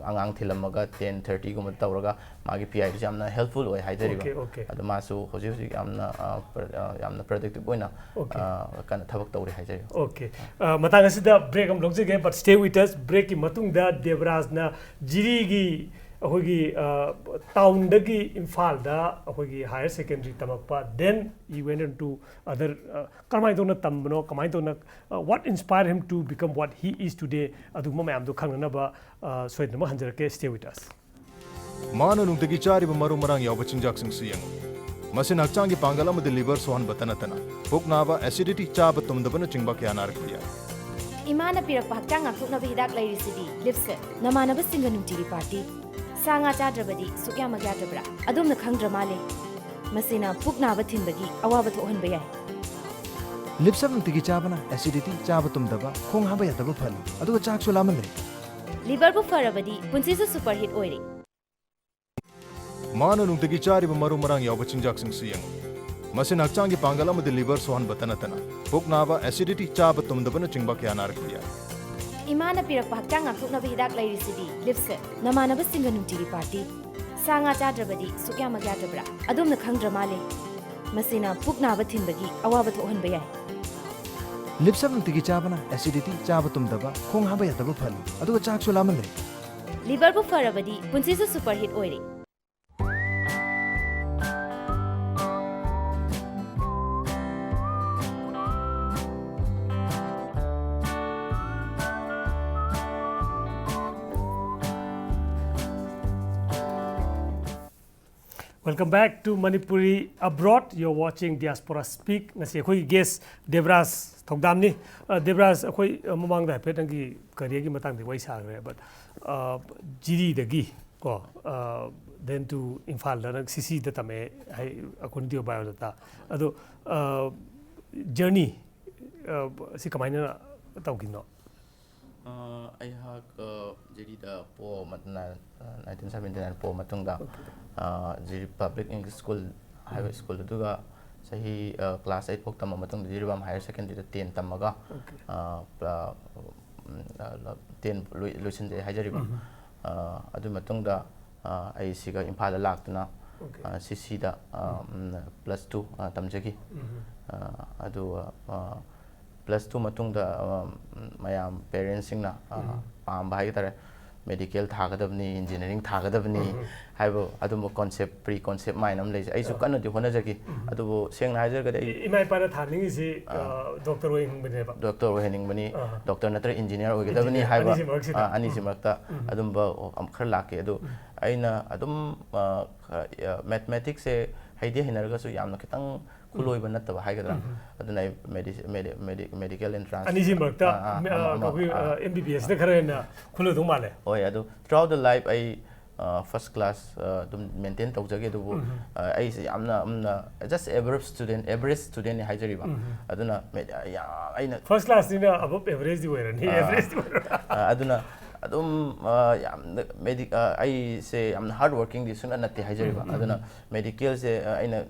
ꯑꯉꯥꯡ ꯊꯤꯜꯂꯝꯃꯒ ten thirty ꯒꯨꯝꯕ ꯇꯧꯔꯒ ꯃꯥꯒꯤ P I ꯗꯨꯁꯨ ꯌꯥꯝꯅ helpful ꯑꯣꯏ ꯍꯥꯏꯖꯔꯤꯕ꯫ Okay, okay. ꯑꯗꯣ ꯃꯥꯁꯨ ꯍꯧꯖꯤꯛ ꯍꯧꯖꯤꯛ ꯌꯥꯝꯅ, ꯑ, ꯄ꯭ꯔ-, ꯑ, ꯌꯥꯝꯅ productive ꯑꯣꯏꯅ, Okay. ꯑ, ꯀꯟꯅ ꯊꯕꯛ ꯇꯧꯔꯤ ꯍꯥꯏꯖꯔꯤꯕ꯫ Okay. ꯑ, ꯃꯇꯥꯡ ꯑꯁꯤꯗ break ꯑꯃ ꯂꯧꯖꯒꯦ, but stay with us. Break ꯀꯤ ꯃꯇꯨꯡꯗ ꯗꯦꯕꯔꯥꯖꯅ ꯖꯤꯔꯤꯒꯤ ꯑꯩꯈꯣꯏꯒꯤ ꯇꯥꯎꯟꯗꯒꯤ ꯏꯝꯐꯥꯜꯗ ꯑꯩꯈꯣꯏꯒꯤ higher secondary ꯇꯝꯃꯛꯄ, then he went into other, ꯀꯔꯝꯍꯥꯏꯅ ꯇꯧꯅ ꯇꯝꯕꯅꯣ, ꯀꯃꯥꯏꯅ ꯇꯧꯅ, what inspire him to become what he is today, ꯑꯗꯨꯒꯨꯝꯕ ꯃꯌꯥꯝꯗꯣ ꯈꯪꯅꯅꯕ ꯁꯣꯏꯗꯅꯃꯛ ꯍꯟꯖꯔꯛꯀꯦ꯫ Stay with us. ꯃꯥꯅ ꯅꯨꯡꯇꯤꯒꯤ ꯆꯥꯔꯤꯕ ꯃꯔꯨ ꯃꯔꯥꯡ ꯌꯥꯎꯕ ꯆꯤꯟꯖꯥꯛꯁꯤꯡꯁꯤ ꯌꯦꯡꯉꯨ꯫ ꯃꯁꯤꯅ ꯍꯛꯆꯥꯡꯒꯤ ꯄꯥꯡꯒꯜ ꯑꯃꯗꯤ ꯂꯤꯚꯔ ꯁꯣꯛꯍꯟꯕꯇ ꯅꯠꯇꯅ ꯄꯨꯛ ꯅꯥꯕ, ꯑꯦꯁꯤꯗꯤꯇꯤ, ꯆꯥꯕ ꯇꯨꯝꯗꯕꯅꯆꯤꯡꯕ ꯀꯌꯥ ꯅꯥꯔꯛꯄ ꯌꯥꯏ꯫ ꯏꯃꯥꯅ ꯄꯤꯔꯛꯄ ꯍꯛꯆꯥꯡ ꯉꯥꯛꯊꯣꯛꯅꯕ ꯍꯤꯗꯥꯛ ꯂꯩꯔꯤꯁꯤꯗꯤ꯫ ꯂꯤꯞꯁꯦ ꯅꯃꯥꯟꯅꯕꯁꯤꯡꯒ ꯅꯨꯡꯇꯤꯒꯤ ꯄꯥꯔꯇꯤ꯫ ꯁꯥ ꯉꯥ ꯆꯥꯗ꯭ꯔꯕꯗꯤ ꯁꯨꯛꯌꯥꯃꯛ ꯌꯥꯗ꯭ꯔꯕ꯭ꯔꯥ? ꯑꯗꯣꯝꯅ ꯈꯪꯗ꯭ꯔ ꯃꯥꯜꯂꯦ꯫ ꯃꯁꯤꯅ ꯄꯨꯛ ꯅꯥꯕ ꯊꯤꯟꯕꯒꯤ ꯑꯋꯥꯕ ꯊꯣꯛꯍꯟꯕ ꯌꯥꯏ꯫ ꯂꯤꯞꯁꯞ ꯅꯨꯡꯇꯤꯒꯤ ꯆꯥꯕꯅ ꯑꯦꯁꯤꯗꯤꯇꯤ, ꯆꯥꯕ ꯇꯨꯝꯗꯕ, ꯈꯣꯡ ꯍꯥꯝꯕ ꯌꯥꯗꯕ ꯐꯍꯜꯂꯤ, ꯑꯗꯨꯒ ꯆꯥꯛꯁꯨ ꯂꯥꯝꯍꯜꯂꯦ꯫ ꯂꯤꯚꯔꯕꯨ ꯐꯔꯕꯗꯤ ꯄꯨꯟꯁꯤꯁꯨ ꯁꯨꯄꯔ ꯍꯤꯠ ꯑꯣꯏꯔꯦ꯫ ꯃꯥꯅ ꯅꯨꯡꯇꯤꯒꯤ ꯆꯥꯔꯤꯕ ꯃꯔꯨ ꯃꯔꯥꯡ ꯌꯥꯎꯕ ꯆꯤꯟꯖꯥꯛꯁꯤꯡꯁꯤ ꯌꯦꯡꯉꯨ꯫ ꯃꯁꯤꯅ ꯍꯛꯆꯥꯡꯒꯤ ꯄꯥꯡꯒꯜ ꯑꯃꯗꯤ ꯂꯤꯚꯔ ꯁꯣꯛꯍꯟꯕꯇ ꯅꯠꯇꯅ ꯄꯨꯛ ꯅꯥꯕ, ꯑꯦꯁꯤꯗꯤꯇꯤ, ꯆꯥꯕ ꯇꯨꯝꯗꯕꯅꯆꯤꯡꯕ ꯀꯌꯥ ꯅꯥꯔꯛꯄ ꯌꯥꯏ꯫ ꯏꯃꯥꯅ ꯄꯤꯔꯛꯄ ꯍꯛꯆꯥꯡ ꯉꯥꯛꯊꯣꯛꯅꯕ ꯍꯤꯗꯥꯛ ꯂꯩꯔꯤꯁꯤꯗꯤ꯫ ꯂꯤꯞꯁꯦ ꯅꯃꯥꯟꯅꯕꯁꯤꯡꯒ ꯅꯨꯡꯇꯤꯒꯤ ꯄꯥꯔꯇꯤ꯫ ꯁꯥ ꯉꯥ ꯆꯥꯗ꯭ꯔꯕꯗꯤ ꯁꯨꯛꯌꯥꯃꯛ ꯌꯥꯗ꯭ꯔꯕ꯭ꯔꯥ? ꯑꯗꯣꯝꯅ ꯈꯪꯗ꯭ꯔ ꯃꯥꯜꯂꯦ꯫ ꯃꯁꯤꯅ ꯄꯨꯛ ꯅꯥꯕ ꯊꯤꯟꯕꯒꯤ ꯑꯋꯥꯕ ꯊꯣꯛꯍꯟꯕ ꯌꯥꯏ꯫ ꯂꯤꯞꯁꯞ ꯅꯨꯡꯇꯤꯒꯤ ꯆꯥꯕꯅ ꯑꯦꯁꯤꯗꯤꯇꯤ, ꯆꯥꯕ ꯇꯨꯝꯗꯕ, ꯈꯣꯡ ꯍꯥꯝꯕ ꯌꯥꯗꯕ ꯐꯍꯜꯂꯤ, ꯑꯗꯨꯒ ꯆꯥꯛꯁꯨ ꯂꯥꯝꯍꯜꯂꯦ꯫ ꯂꯤꯚꯔꯕꯨ ꯐꯔꯕꯗꯤ ꯄꯨꯟꯁꯤꯁꯨ ꯁꯨꯄꯔ ꯍꯤꯠ ꯑꯣꯏꯔꯦ꯫ Welcome back to Manipuri Abroad. You're watching Diaspora Speak. ꯉꯁꯤ ꯑꯩꯈꯣꯏꯒꯤ ꯒꯦꯁ ꯗꯦꯕꯔꯥꯖ ꯊꯧꯗꯥꯝꯅꯤ꯫ ꯑ, ꯗꯦꯕꯔꯥꯖ, ꯑꯩꯈꯣꯏ, ꯑ, ꯃꯃꯥꯡꯗ ꯍꯥꯏꯐꯦꯠ ꯅꯪꯒꯤ ꯀꯔꯤꯌꯔꯒꯤ ꯃꯇꯥꯡꯗ ꯋꯥꯔꯤ ꯁꯥꯈ꯭ꯔꯦ, but, ꯑ, ꯖꯤꯔꯤꯗꯒꯤ ꯀꯣ, ꯑ, then to ꯏꯝꯐꯥꯜꯗ ꯅꯪ ꯁꯤꯁꯤꯗ ꯇꯝꯃꯛꯑꯦ, ꯍꯥꯏ, according to your biodata꯫ ꯑꯗꯣ, ꯑ, journey, ꯑ, ꯁꯤ ꯀꯃꯥꯏꯅ ꯇꯧꯈꯤꯅꯣ? ꯑ, ꯑꯩꯍꯥꯛ, ꯑ, ꯖꯤꯔꯤꯗ ꯄꯣꯛꯑ ꯃꯇꯨꯡꯗ, ꯑ, nineteen seventy nine ꯄꯣꯛꯑ ꯃꯇꯨꯡꯗ, ꯑ, ꯖꯤꯔꯤ Public English School ꯍꯥꯏꯕ school ꯑꯗꯨꯒ ꯆꯍꯤ, ꯑ, class eight ꯐꯥꯎ ꯇꯝꯃ ꯃꯇꯨꯡꯗ ꯖꯤꯔꯤꯕꯥꯝ Higher Secondary ꯗ ten ꯇꯝꯃꯒ, ꯑ, ꯄ-, ꯎꯝ, ꯑ, ꯂ-, ten ꯂꯣꯏ-, ꯂꯣꯏꯁꯤꯟꯖꯩ ꯍꯥꯏꯖꯔꯤꯕ꯫ ꯑ, ꯑꯗꯨ ꯃꯇꯨꯡꯗ, ꯑ, ꯑꯩ ꯁꯤꯒ ꯏꯝꯐꯥꯜꯗ ꯂꯥꯛꯇꯨꯅ, ꯑ, ꯁꯤꯁꯤꯗ, ꯑ, ꯎꯝ, plus two, ꯑ, ꯇꯝꯖꯈꯤ꯫ ꯑ, ꯑꯗꯨꯒ, ꯑ, plus two ꯃꯇꯨꯡꯗ, ꯑ, ꯃꯌꯥꯝ parents ꯁꯤꯡꯅ, ꯑ, ꯄꯥꯝꯕ ꯍꯥꯏꯕ ꯇꯥꯔꯦ, ꯃꯦꯗꯤꯀꯦꯜ ꯊꯥꯒꯗꯕꯅꯤ, ꯏꯟꯖꯤꯅꯤꯌꯥꯔꯤꯡ ꯊꯥꯒꯗꯕꯅꯤ ꯍꯥꯏꯕ ꯑꯗꯨꯝꯕ ꯀꯣꯟꯁꯦꯞ, ꯄ꯭ꯔꯤ ꯀꯣꯟꯁꯦꯞ ꯃꯥꯏꯟ ꯑꯃ ꯂꯩꯖꯩ꯫ ꯑꯩꯁꯨ ꯀꯟꯅꯗꯤ ꯍꯣꯠꯅꯖꯈꯤ꯫ ꯑꯗꯨꯕꯨ ꯁꯦꯡꯅ ꯍꯥꯏꯖꯔꯒꯗꯤ ꯑꯩ ꯏꯃꯥ ꯏꯄꯥꯅ ꯊꯥꯅꯤꯡꯉꯤꯁꯤ ꯗꯣꯛꯇꯔ ꯑꯣꯏꯍꯟꯅꯤꯡꯕꯅꯦꯕ꯫ ꯗꯣꯛꯇꯔ ꯑꯣꯏꯍꯟꯅꯤꯡꯕꯅꯤ, ꯑꯥ꯫ ꯗꯣꯛꯇꯔ ꯅꯠꯇ꯭ꯔꯒ ꯏꯟꯖꯤꯅꯤꯌꯥꯔ ꯑꯣꯏꯒꯗꯕꯅꯤ ꯏꯟꯖꯤꯅꯤꯌꯥꯔ, ꯍꯥꯏꯕ ꯑꯅꯤꯁꯤ ꯃꯔꯛꯁꯤꯗ꯫ ꯑꯥ, ꯑꯅꯤꯁꯤ ꯃꯔꯛꯇ ꯑꯗꯨꯝꯕ ꯈꯔ ꯂꯥꯛꯈꯤ꯫ ꯑꯗꯨ ꯑꯩꯅ ꯑꯗꯨꯝ ꯃꯦꯊꯃꯦꯇꯤꯛꯁꯁꯦ ꯍꯩꯗꯤ ꯍꯩꯅꯔꯒꯁꯨ ꯌꯥꯝꯅ ꯈꯤꯇꯪ ꯈꯨꯂꯣꯏꯕ ꯅꯠꯇꯕ ꯍꯥꯏꯒꯗ꯭ꯔꯥ, ꯑꯗꯨꯅ ꯑꯩ ꯃꯦꯗꯤꯀꯦꯜ ꯑꯦꯟꯇ꯭ꯔꯥꯟꯁ ꯑꯅꯤꯁꯤ ꯃꯔꯛꯇ ꯑ, ꯑ, ꯑ, ꯑ, ꯑꯩꯈꯣꯏꯒꯤ ꯑꯦꯝ ꯕꯤ ꯕꯤ ꯑꯦꯁꯅ ꯈꯔ ꯍꯦꯟꯅ ꯈꯨꯂꯣꯏꯗꯧ ꯃꯥꯜꯂꯦ꯫ ꯍꯣꯏ, ꯑꯗꯨ throughout the life ꯑꯩ ꯐꯥꯔꯁ ꯀ꯭ꯂꯥꯁ ꯑꯗꯨꯝ ꯃꯦꯟꯇꯦꯟ ꯇꯧꯖꯒꯦ꯫ ꯑꯗꯨꯕꯨ ꯑ, ꯑꯩꯁꯦ ꯌꯥꯝꯅ ꯌꯥꯝꯅ just average student, average studentꯅꯤ ꯍꯥꯏꯖꯔꯤꯕ꯫ ꯑꯗꯨꯅ ꯃꯦ- ꯌꯥ- ꯑꯩꯅ ꯐꯥꯔꯁ ꯀ꯭ꯂꯥꯁꯅꯤꯅ ꯑꯕꯞ ꯑꯦꯚꯔꯦꯖꯇꯤ ꯑꯣꯏꯔꯅꯤ꯫ ꯑꯦꯚꯔꯦꯖꯇꯤ ꯑꯣꯏꯔꯅꯤ꯫ ꯑ, ꯑꯗꯨꯅ ꯑꯗꯨꯝ ꯑ, ꯌꯥꯝꯅ ꯃꯦꯗꯤ ꯑ, ꯑꯩꯁꯦ ꯌꯥꯝꯅ ꯍꯥꯔꯗ ꯋꯥꯔꯀꯤꯡꯗꯤ ꯁꯨꯡꯅ ꯅꯠꯇꯦ ꯍꯥꯏꯖꯔꯤꯕ꯫ ꯑꯗꯨꯅ ꯃꯦꯗꯤꯀꯦꯜꯁꯦ ꯑ, ꯑꯩꯅ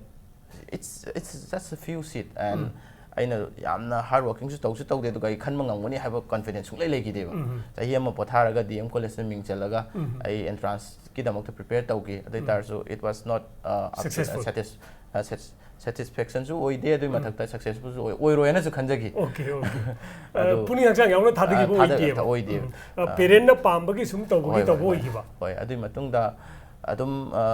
it's it's just a few seat and ꯑꯩꯅ ꯌꯥꯝꯅ ꯍꯥꯔꯗ ꯋꯥꯔꯀꯤꯡꯁꯨ ꯇꯧꯁꯨ ꯇꯧꯗꯦ, ꯑꯗꯨꯒ ꯑꯩ ꯈꯟꯕ ꯉꯝꯒꯅꯤ ꯍꯥꯏꯕ ꯀꯣꯟꯐꯤꯗꯦꯟꯁ ꯁꯨꯡꯂꯩ ꯂꯩꯈꯤꯗꯦꯕ꯫ ꯆꯍꯤ ꯑꯃ ꯄꯣꯊꯥꯔꯒ ꯗꯤ ꯑꯦꯝ ꯀꯣꯂꯦꯖꯇ ꯃꯤꯡ ꯆꯜꯂꯒ ꯑꯩ ꯑꯦꯟꯇ꯭ꯔꯥꯟꯁꯀꯤꯗꯃꯛꯇ ꯄ꯭ꯔꯤꯄꯦꯌꯔ ꯇꯧꯈꯤ꯫ ꯑꯗꯨ ꯑꯣꯏ ꯇꯥꯔꯁꯨ it was not Successful. ꯁꯦꯇꯤꯁꯐꯦꯛꯁꯟꯁꯨ ꯑꯣꯏꯗꯦ, ꯑꯗꯨꯒꯤ ꯃꯊꯛꯇ ꯁꯛꯁꯦꯁꯐꯨꯜꯁꯨ ꯑꯣꯏꯔꯣꯏꯅꯁꯨ ꯈꯟꯖꯈꯤ꯫ Okay okay. ꯄꯨꯛꯅꯤꯡ ꯍꯛꯆꯥꯡ ꯌꯥꯎꯅ ꯊꯥꯗꯈꯤꯕ ꯊꯥꯗ- ꯑꯣꯏꯗꯦꯕ꯫ ꯑꯣꯏꯗꯦꯕ꯫ ꯎꯝ꯫ ꯑ, ꯄꯦꯔꯦꯟꯅ ꯄꯥꯝꯕꯒꯤ ꯁꯨꯝ ꯇꯧꯕꯒꯤ ꯍꯣꯏ, ꯇꯧꯕ ꯍꯣꯏ, ꯑꯣꯏꯈꯤꯕ꯫ ꯍꯣꯏ, ꯑꯗꯨꯒꯤ ꯃꯇꯨꯡꯗ ꯑꯗꯨꯝ ꯑ,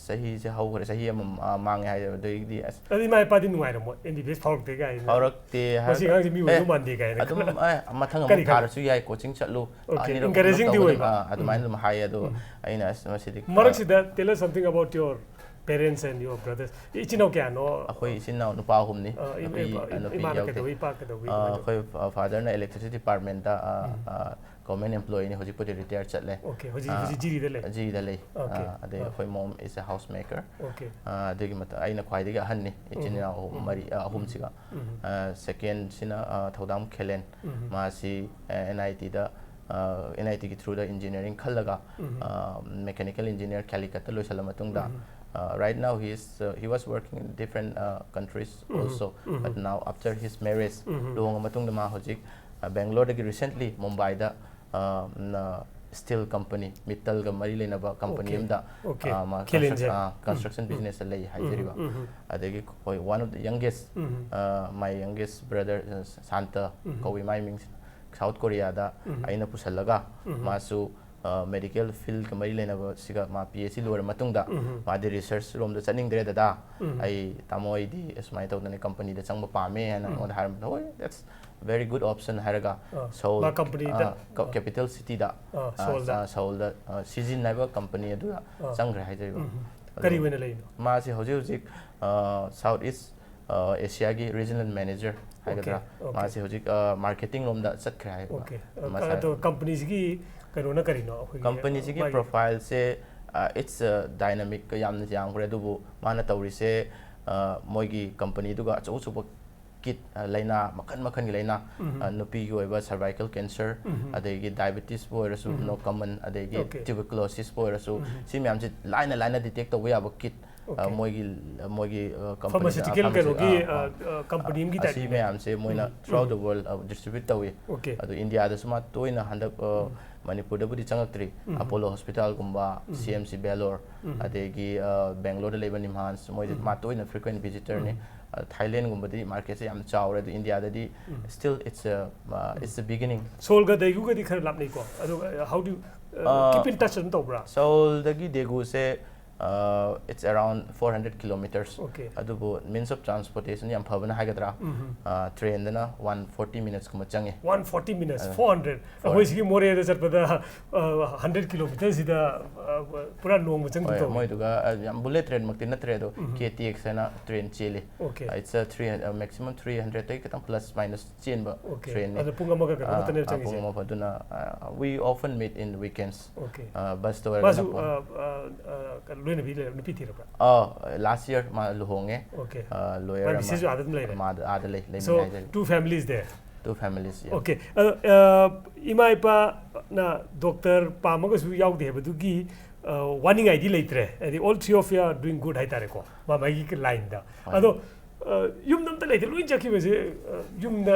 ꯆꯍꯤꯁꯦ ꯍꯧꯈ꯭ꯔꯦ, ꯆꯍꯤ ꯑꯃ ꯑ, ꯃꯥꯡꯉꯦ ꯍꯥꯏꯖꯕ꯫ ꯑꯗꯨꯗꯒꯤꯗꯤ ꯑꯁ ꯑꯗꯨꯗꯤ ꯏꯃꯥ ꯏꯄꯥꯗꯤ ꯅꯨꯡꯉꯥꯏꯔꯝꯃꯣꯏ, ꯑꯦꯝ ꯕꯤ ꯕꯤ ꯑꯦꯁ ꯐꯥꯎꯔꯛꯇꯦ ꯀꯥꯏꯅ꯫ ꯐꯥꯎꯔꯛꯇꯦ ꯍꯥꯏꯔꯒ- ꯃꯁꯤ ꯑꯉꯥꯡꯁꯦ ꯃꯤ ꯑꯣꯏꯗꯧ ꯑꯦ, ꯃꯥꯟꯗꯦ ꯀꯥꯏꯅ꯫ ꯑꯗꯨꯝ ꯑꯦ, ꯃꯊꯪ ꯀꯔꯤ ꯑꯃꯨꯛ ꯈꯜꯂꯤ? ꯊꯥꯔꯁꯨ ꯌꯥꯏ, ꯀꯣꯆꯤꯡ ꯆꯠꯂꯨ꯫ ꯑꯣꯀꯦ, ꯑꯅꯤꯔꯛ encouraging ꯗꯤ ꯑꯍꯨꯝꯂꯛ ꯑꯣꯏꯔꯝꯃꯣꯏ꯫ ꯇꯧꯒꯅꯤ꯫ ꯑꯥ, ꯑꯗꯨꯃꯥꯏꯅ ꯑꯗꯨꯝ ꯍꯥꯏꯌꯦ꯫ ꯑꯗꯣ ꯑꯩꯅ ꯑꯁ, ꯃꯁꯤꯗꯤ ꯑ, ꯃꯔꯛꯁꯤꯗ tell us something about your parents and your brothers. ꯏꯆꯤꯟ ꯏꯅꯥꯎ ꯀꯌꯥꯅꯣ? ꯑꯩꯈꯣꯏ ꯏꯆꯤꯟ ꯏꯅꯥꯎ ꯅꯨꯄꯥ ꯑꯍꯨꯝꯅꯤ, ꯑ, ꯏ- ꯅꯨꯄꯤ ꯏ- ꯑ, ꯅꯨꯄꯤ ꯏꯃꯥꯅ ꯌꯥꯎꯗꯦ꯫ ꯀꯩꯗꯧꯕ, ꯏꯄꯥ ꯀꯩꯗꯧꯕ, ꯑ, ꯀꯃꯥꯏꯅ ꯇꯧꯕ? ꯑꯩꯈꯣꯏ ꯐꯥꯗꯔꯅ ꯏꯂꯦꯛꯇ꯭ꯔꯤꯁꯤꯇꯤ ꯗꯤꯄꯥꯔꯠꯃꯦꯟꯇ ꯒꯚꯔꯟꯃꯦꯟ ꯑꯦꯝꯄ꯭ꯂꯣꯌꯤꯅꯤ, ꯍꯧꯖꯤꯛꯄꯨꯗꯤ ꯔꯤꯇꯥꯌꯔ ꯆꯠꯂꯦ꯫ ꯑꯣꯀꯦ, ꯍꯧꯖꯤꯛ ꯑ, ꯍꯧꯖꯤꯛ ꯖꯤꯔꯤꯗ ꯂꯩ꯫ ꯖꯤꯔꯤꯗ ꯂꯩ꯫ ꯑꯣꯀꯦ, ꯑ, ꯑꯗꯩ ꯑ꯫ ꯑꯩꯈꯣꯏ mom is a house maker꯫ Okay. ꯑ, ꯑꯗꯨꯒꯤ ꯃꯇꯨꯡ ꯑꯩꯅ ꯈ꯭ꯋꯥꯏꯗꯒꯤ ꯑꯍꯟꯅꯤ ꯏꯆꯤꯟ ꯏꯅꯥꯎ ꯑꯍꯨꯝ, ꯃꯔꯤ ꯑ, ꯑꯍꯨꯝꯁꯤꯒ꯫ ꯁꯦꯀꯦꯟꯁꯤꯅ ꯊꯧꯗꯥꯝ ꯈꯦꯂꯦꯟ, ꯃꯥꯁꯤ ꯑꯦꯟ ꯑꯥꯏ ꯇꯤꯗ, ꯑꯦꯟ ꯑꯥꯏ ꯇꯤꯒꯤ ꯊ꯭ꯔꯨꯗ ꯏꯟꯖꯤꯅꯤꯌꯥꯔꯤꯡ ꯈꯜꯂꯒ ꯃꯦꯀꯥꯅꯤꯀꯦꯜ ꯏꯟꯖꯤꯅꯤꯌꯥꯔ ꯀꯦꯂꯤꯀꯠꯇ ꯂꯣꯏꯁꯤꯜꯂ ꯃꯇꯨꯡꯗ, right now he is he was working in different countries also, but now after his marriage, ꯂꯨꯍꯣꯡꯉ ꯃꯇꯨꯡꯗ ꯃꯥ ꯍꯧꯖꯤꯛ ꯕꯦꯡꯒ꯭ꯂꯣꯔꯗꯒꯤ recently ꯃꯨꯝꯕꯥꯏꯗ ꯁ꯭ꯇꯤꯜ ꯀꯝꯄꯅꯤ, ꯃꯤꯠꯇꯜꯒ ꯃꯔꯤ ꯂꯩꯅꯕ ꯀꯝꯄꯅꯤ ꯑꯣꯀꯦ꯫ ꯑꯃꯗ ꯑꯣꯀꯦ꯫ ꯑ, ꯃꯥ ꯈꯦꯂꯦꯟꯁꯦ꯫ ꯀꯟꯁꯇ꯭ꯔꯛ-, ꯑ, ꯀꯟꯁꯇ꯭ꯔꯛꯁꯟ ꯕꯤꯖꯤꯅꯦꯁꯇ ꯂꯩ ꯍꯥꯏꯖꯔꯤꯕ꯫ ꯑꯗꯒꯤ ꯑꯩꯈꯣꯏ one of the youngest, ꯑ, my youngest brother, ꯑ, ꯁꯥꯟꯇ ꯀꯧꯏ ꯃꯥꯏ ꯃꯤꯡꯁꯤꯅ꯫ ꯁꯥꯎꯠ ꯀꯣꯔꯤꯌꯥꯗ ꯑꯩꯅ ꯄꯨꯁꯜꯂꯒ ꯃꯥꯁꯨ ꯃꯦꯗꯤꯀꯦꯜ ꯐꯤꯜꯒ ꯃꯔꯤ ꯂꯩꯅꯕꯁꯤꯒ ꯃꯥ ꯄꯤ ꯑꯩꯆ ꯗꯤ ꯂꯣꯏꯔ ꯃꯇꯨꯡꯗ ꯃꯥꯗꯤ ꯔꯤꯁꯔꯁ ꯔꯣꯝꯗ ꯆꯠꯅꯤꯡꯗ꯭ꯔꯦ ꯗꯗꯥ, ꯑꯩ ꯇꯥꯃꯣ ꯑꯩꯗꯤ ꯑꯁꯨꯃꯥꯏꯅ ꯇꯧꯗꯅ ꯀꯝꯄꯅꯤꯗ ꯆꯪꯕ ꯄꯥꯝꯃꯦ ꯍꯥꯏꯅ ꯑꯩꯉꯣꯟꯗ ꯍꯥꯏꯔꯝꯕꯗ, ꯍꯣꯏ, that's very good option ꯍꯥꯏꯔꯒ ꯑꯥ, ꯁꯣꯜ ꯃꯥ ꯀꯝꯄꯅꯤꯗ? ꯀꯦꯄꯤꯇꯦꯜ ꯁꯤꯇꯤꯗ ꯑꯥ, ꯁꯣꯜꯗ? ꯁꯣꯜꯗ ꯁꯤꯖꯤꯟ ꯍꯥꯏꯕ ꯀꯝꯄꯅꯤ ꯑꯗꯨꯗ ꯑꯥ꯫ ꯆꯪꯈ꯭ꯔꯦ ꯍꯥꯏꯖꯔꯤꯕ꯫ ꯀꯔꯤ ꯑꯣꯏꯅ ꯂꯩꯔꯤꯅꯣ? ꯃꯥꯁꯤ ꯍꯧꯖꯤꯛ ꯍꯧꯖꯤꯛ ꯁꯥꯎꯠ ꯏꯁ ꯑꯦꯁꯤꯌꯥꯒꯤ ꯔꯤꯖꯅꯦꯜ ꯃꯦꯅꯦꯖꯔ ꯍꯥꯏꯒꯗ꯭ꯔꯥ, Okay. ꯃꯥꯁꯤ ꯍꯧꯖꯤꯛ ꯃꯥꯔꯀꯦꯇꯤꯡ ꯂꯣꯝꯗ ꯆꯠꯈ꯭ꯔꯦ ꯍꯥꯏꯕ꯫ Okay. ꯃꯁꯥ- ꯑꯗꯣ ꯀꯝꯄꯅꯤꯁꯤꯒꯤ ꯀꯩꯅꯣꯅ ꯀꯔꯤꯅꯣ? ꯑꯩꯈꯣꯏꯒꯤ, ꯀꯝꯄꯅꯤꯁꯤꯒꯤ ꯃꯥꯒꯤ- ꯄ꯭ꯔꯣꯐꯥꯏꯜꯁꯦ, it's dynamic, ꯌꯥꯝꯅ ꯌꯥꯝꯈ꯭ꯔꯦ, ꯑꯗꯨꯕꯨ ꯃꯥꯅ ꯇꯧꯔꯤꯁꯦ, ꯑ, ꯃꯣꯏꯒꯤ ꯀꯝꯄꯅꯤꯗꯨꯒ ꯑꯆꯧ ꯑꯆꯧꯕ ꯀꯤꯠ, ꯑ, ꯂꯥꯏꯅꯥ ꯃꯈꯜ ꯃꯈꯜꯒꯤ ꯂꯥꯏꯅꯥ, ꯑ, ꯅꯨꯄꯤꯒꯤ ꯑꯣꯏꯕ ꯁꯔꯚꯥꯏꯀꯦꯜ ꯀꯦꯟꯁꯔ, ꯑꯗꯒꯤ ꯗꯥꯏꯕꯤꯇꯤꯁꯄꯨ ꯑꯣꯏꯔꯁꯨ, ꯅꯣ ꯀꯃꯟ, ꯑꯗꯒꯤ Okay. ꯇ꯭ꯌꯨꯕꯔꯀꯨꯂꯣꯁꯤꯁꯄꯨ ꯑꯣꯏꯔꯁꯨ, ꯁꯤ ꯃꯌꯥꯝꯁꯤ ꯂꯥꯏꯅ ꯂꯥꯏꯅ ꯗꯤꯇꯦꯛ ꯇꯧꯕ ꯌꯥꯕ ꯀꯤꯠ, ꯑ, Okay. ꯃꯣꯏꯒꯤ, ꯃꯣꯏꯒꯤ, ꯑ, ꯀꯝꯄꯅꯤꯗ, ꯐꯥꯔꯃꯥꯁꯤꯇꯤꯀꯦꯜ ꯐꯥꯔꯃꯥꯁꯤ-, ꯀꯩꯅꯣꯒꯤ ꯑ, ꯑ, ꯀꯝꯄꯅꯤ ꯑꯃꯒꯤ ꯑꯁꯤ ꯇꯥꯏꯞꯅꯦ? ꯃꯌꯥꯝꯁꯦ ꯃꯣꯏꯅ throughout the world distribute ꯇꯧꯏ꯫ Okay. ꯑꯗꯣ ꯏꯟꯗꯤꯌꯥꯗꯁꯨ ꯃꯥ ꯇꯣꯏꯅ ꯍꯟꯗꯛ, ꯑ, ꯃꯅꯤꯄꯨꯔꯗꯕꯨꯗꯤ ꯆꯪꯉꯛꯇ꯭ꯔꯤ꯫ ꯑꯄꯣꯂꯣ ꯍꯣꯁꯄꯤꯇꯥꯜꯒꯨꯝꯕ, ꯁꯤ ꯑꯦꯝ ꯁꯤ ꯕꯦꯂꯣꯔ, ꯑꯗꯒꯤ, ꯑ, ꯕꯦꯡꯒ꯭ꯂꯣꯔꯗ ꯂꯩꯕ ꯅꯤꯝꯍꯥꯟꯁ, ꯃꯣꯏꯗꯤ ꯃꯥ ꯇꯣꯏꯅ ꯐ꯭ꯔꯤꯀ꯭ꯋꯦꯟ ꯚꯤꯖꯤꯇꯔꯅꯤ꯫ ꯑ, ꯊꯥꯏꯂꯦꯟꯒꯨꯝꯕꯗꯤ ꯃꯥꯔꯀꯦꯠꯁꯦ ꯌꯥꯝ ꯆꯥꯎꯔꯦ, ꯑꯗꯣ ꯏꯟꯗꯤꯌꯥꯗꯗꯤ still it's a, uh, it's the beginning. ꯁꯣꯜꯒ ꯗꯦꯒꯨꯒꯗꯤ ꯈꯔ ꯂꯥꯞꯅꯩꯀꯣ? ꯑꯗꯨꯒ how do you, uh, ꯑ, keep in touch ꯑꯗꯨꯝ ꯇꯧꯕ꯭ꯔꯥ? ꯁꯣꯜꯗꯒꯤ ꯗꯦꯒꯨꯁꯦ, uh, it's around four hundred kilometers. Okay. ꯑꯗꯨꯕꯨ means of transportation ꯌꯥꯝ ꯐꯕꯅ ꯍꯥꯏꯒꯗ꯭ꯔꯥ, ꯑ, ꯇ꯭ꯔꯦꯟꯗꯅ one forty minutesꯀꯨꯝꯕ ꯆꯪꯉꯦ꯫ One forty minutes, ꯑ, four hundred. four ꯑꯩꯈꯣꯏ ꯁꯤꯒꯤ ꯃꯣꯔꯦꯗ ꯆꯠꯄꯗ, uh, hundred kilometersꯁꯤꯗ, uh, ꯄꯨꯔꯥ ꯅꯣꯡꯃ ꯆꯪꯒꯦ ꯍꯣꯏ, ꯇꯧꯋꯦ꯫ ꯃꯣꯏꯗꯨꯒ, ꯑ, ꯌꯥꯝ ꯕꯨꯂꯦꯠ ꯇ꯭ꯔꯦꯟꯃꯛꯇꯤ ꯅꯠꯇ꯭ꯔꯦ, ꯑꯗꯣ K T X ꯍꯥꯏꯅ ꯇ꯭ꯔꯦꯟ ꯆꯦꯜꯂꯤ꯫ Okay. It's a three, uh, maximum three hundredꯇꯒꯤ ꯈꯤꯇꯪ plus minus ꯆꯦꯟꯕ Okay. ꯇ꯭ꯔꯦꯟꯅꯤ꯫ ꯑꯗꯣ ꯄꯨꯡ ꯑꯃꯒ ꯀꯩꯅꯣ ꯑ, ꯈꯛꯇꯅꯦꯕ ꯑ, ꯆꯪꯉꯤꯁꯦ? ꯄꯨꯡ ꯑꯃ ꯐꯥꯎ꯫ ꯑꯗꯨꯅ, uh, we often meet in weekends. Okay. ꯑ, ꯕꯁꯇ ꯑꯣꯏꯔꯒꯅ ꯃꯥꯁꯨ, ꯄꯨꯡ uh, uh, uh, ꯀꯩꯅꯣ, ꯂꯣꯏꯅꯕꯤ ꯂꯩꯔ-, ꯅꯨꯄꯤ ꯊꯤꯔꯕ꯭ꯔꯥ? ꯑ, last year ꯃꯥ ꯂꯨꯍꯣꯡꯉꯦ꯫ Okay. ꯑ, lawyer ꯃꯥꯏ ꯑꯃ, ꯃꯤꯁꯦꯁꯁꯨ ꯑꯥꯗ ꯑꯗꯨꯝ ꯂꯩꯔꯦ? ꯃꯥ ꯑꯥꯗ ꯂꯩ, So, ꯂꯩꯃꯤꯟꯅꯩ꯫ two families there. Two families, yeah. Okay. ꯑꯗꯣ, uh, ꯏꯃꯥ ꯏꯄꯥꯅ ꯗꯣꯛꯇꯔ ꯄꯥꯝꯃꯒꯁꯨ ꯌꯥꯎꯗꯦ ꯍꯥꯏꯕꯗꯨꯒꯤ, uh, ꯋꯥꯅꯤꯡꯉꯥꯏꯗꯤ ꯂꯩꯇ꯭ꯔꯦ꯫ ꯍꯥꯏꯗꯤ, all three of you are doing good ꯍꯥꯏꯇꯥꯔꯦꯀꯣ, ꯃꯥ ꯃꯥꯒꯤ ꯂꯥꯏꯟꯗ꯫ ꯍꯣꯏ꯫ ꯑꯗꯣ, uh, ꯌꯨꯝꯗ ꯑꯝꯇ ꯂꯩꯇꯦ, ꯂꯣꯏ ꯆꯠꯈꯤꯕꯁꯦ, uh, ꯌꯨꯝꯗ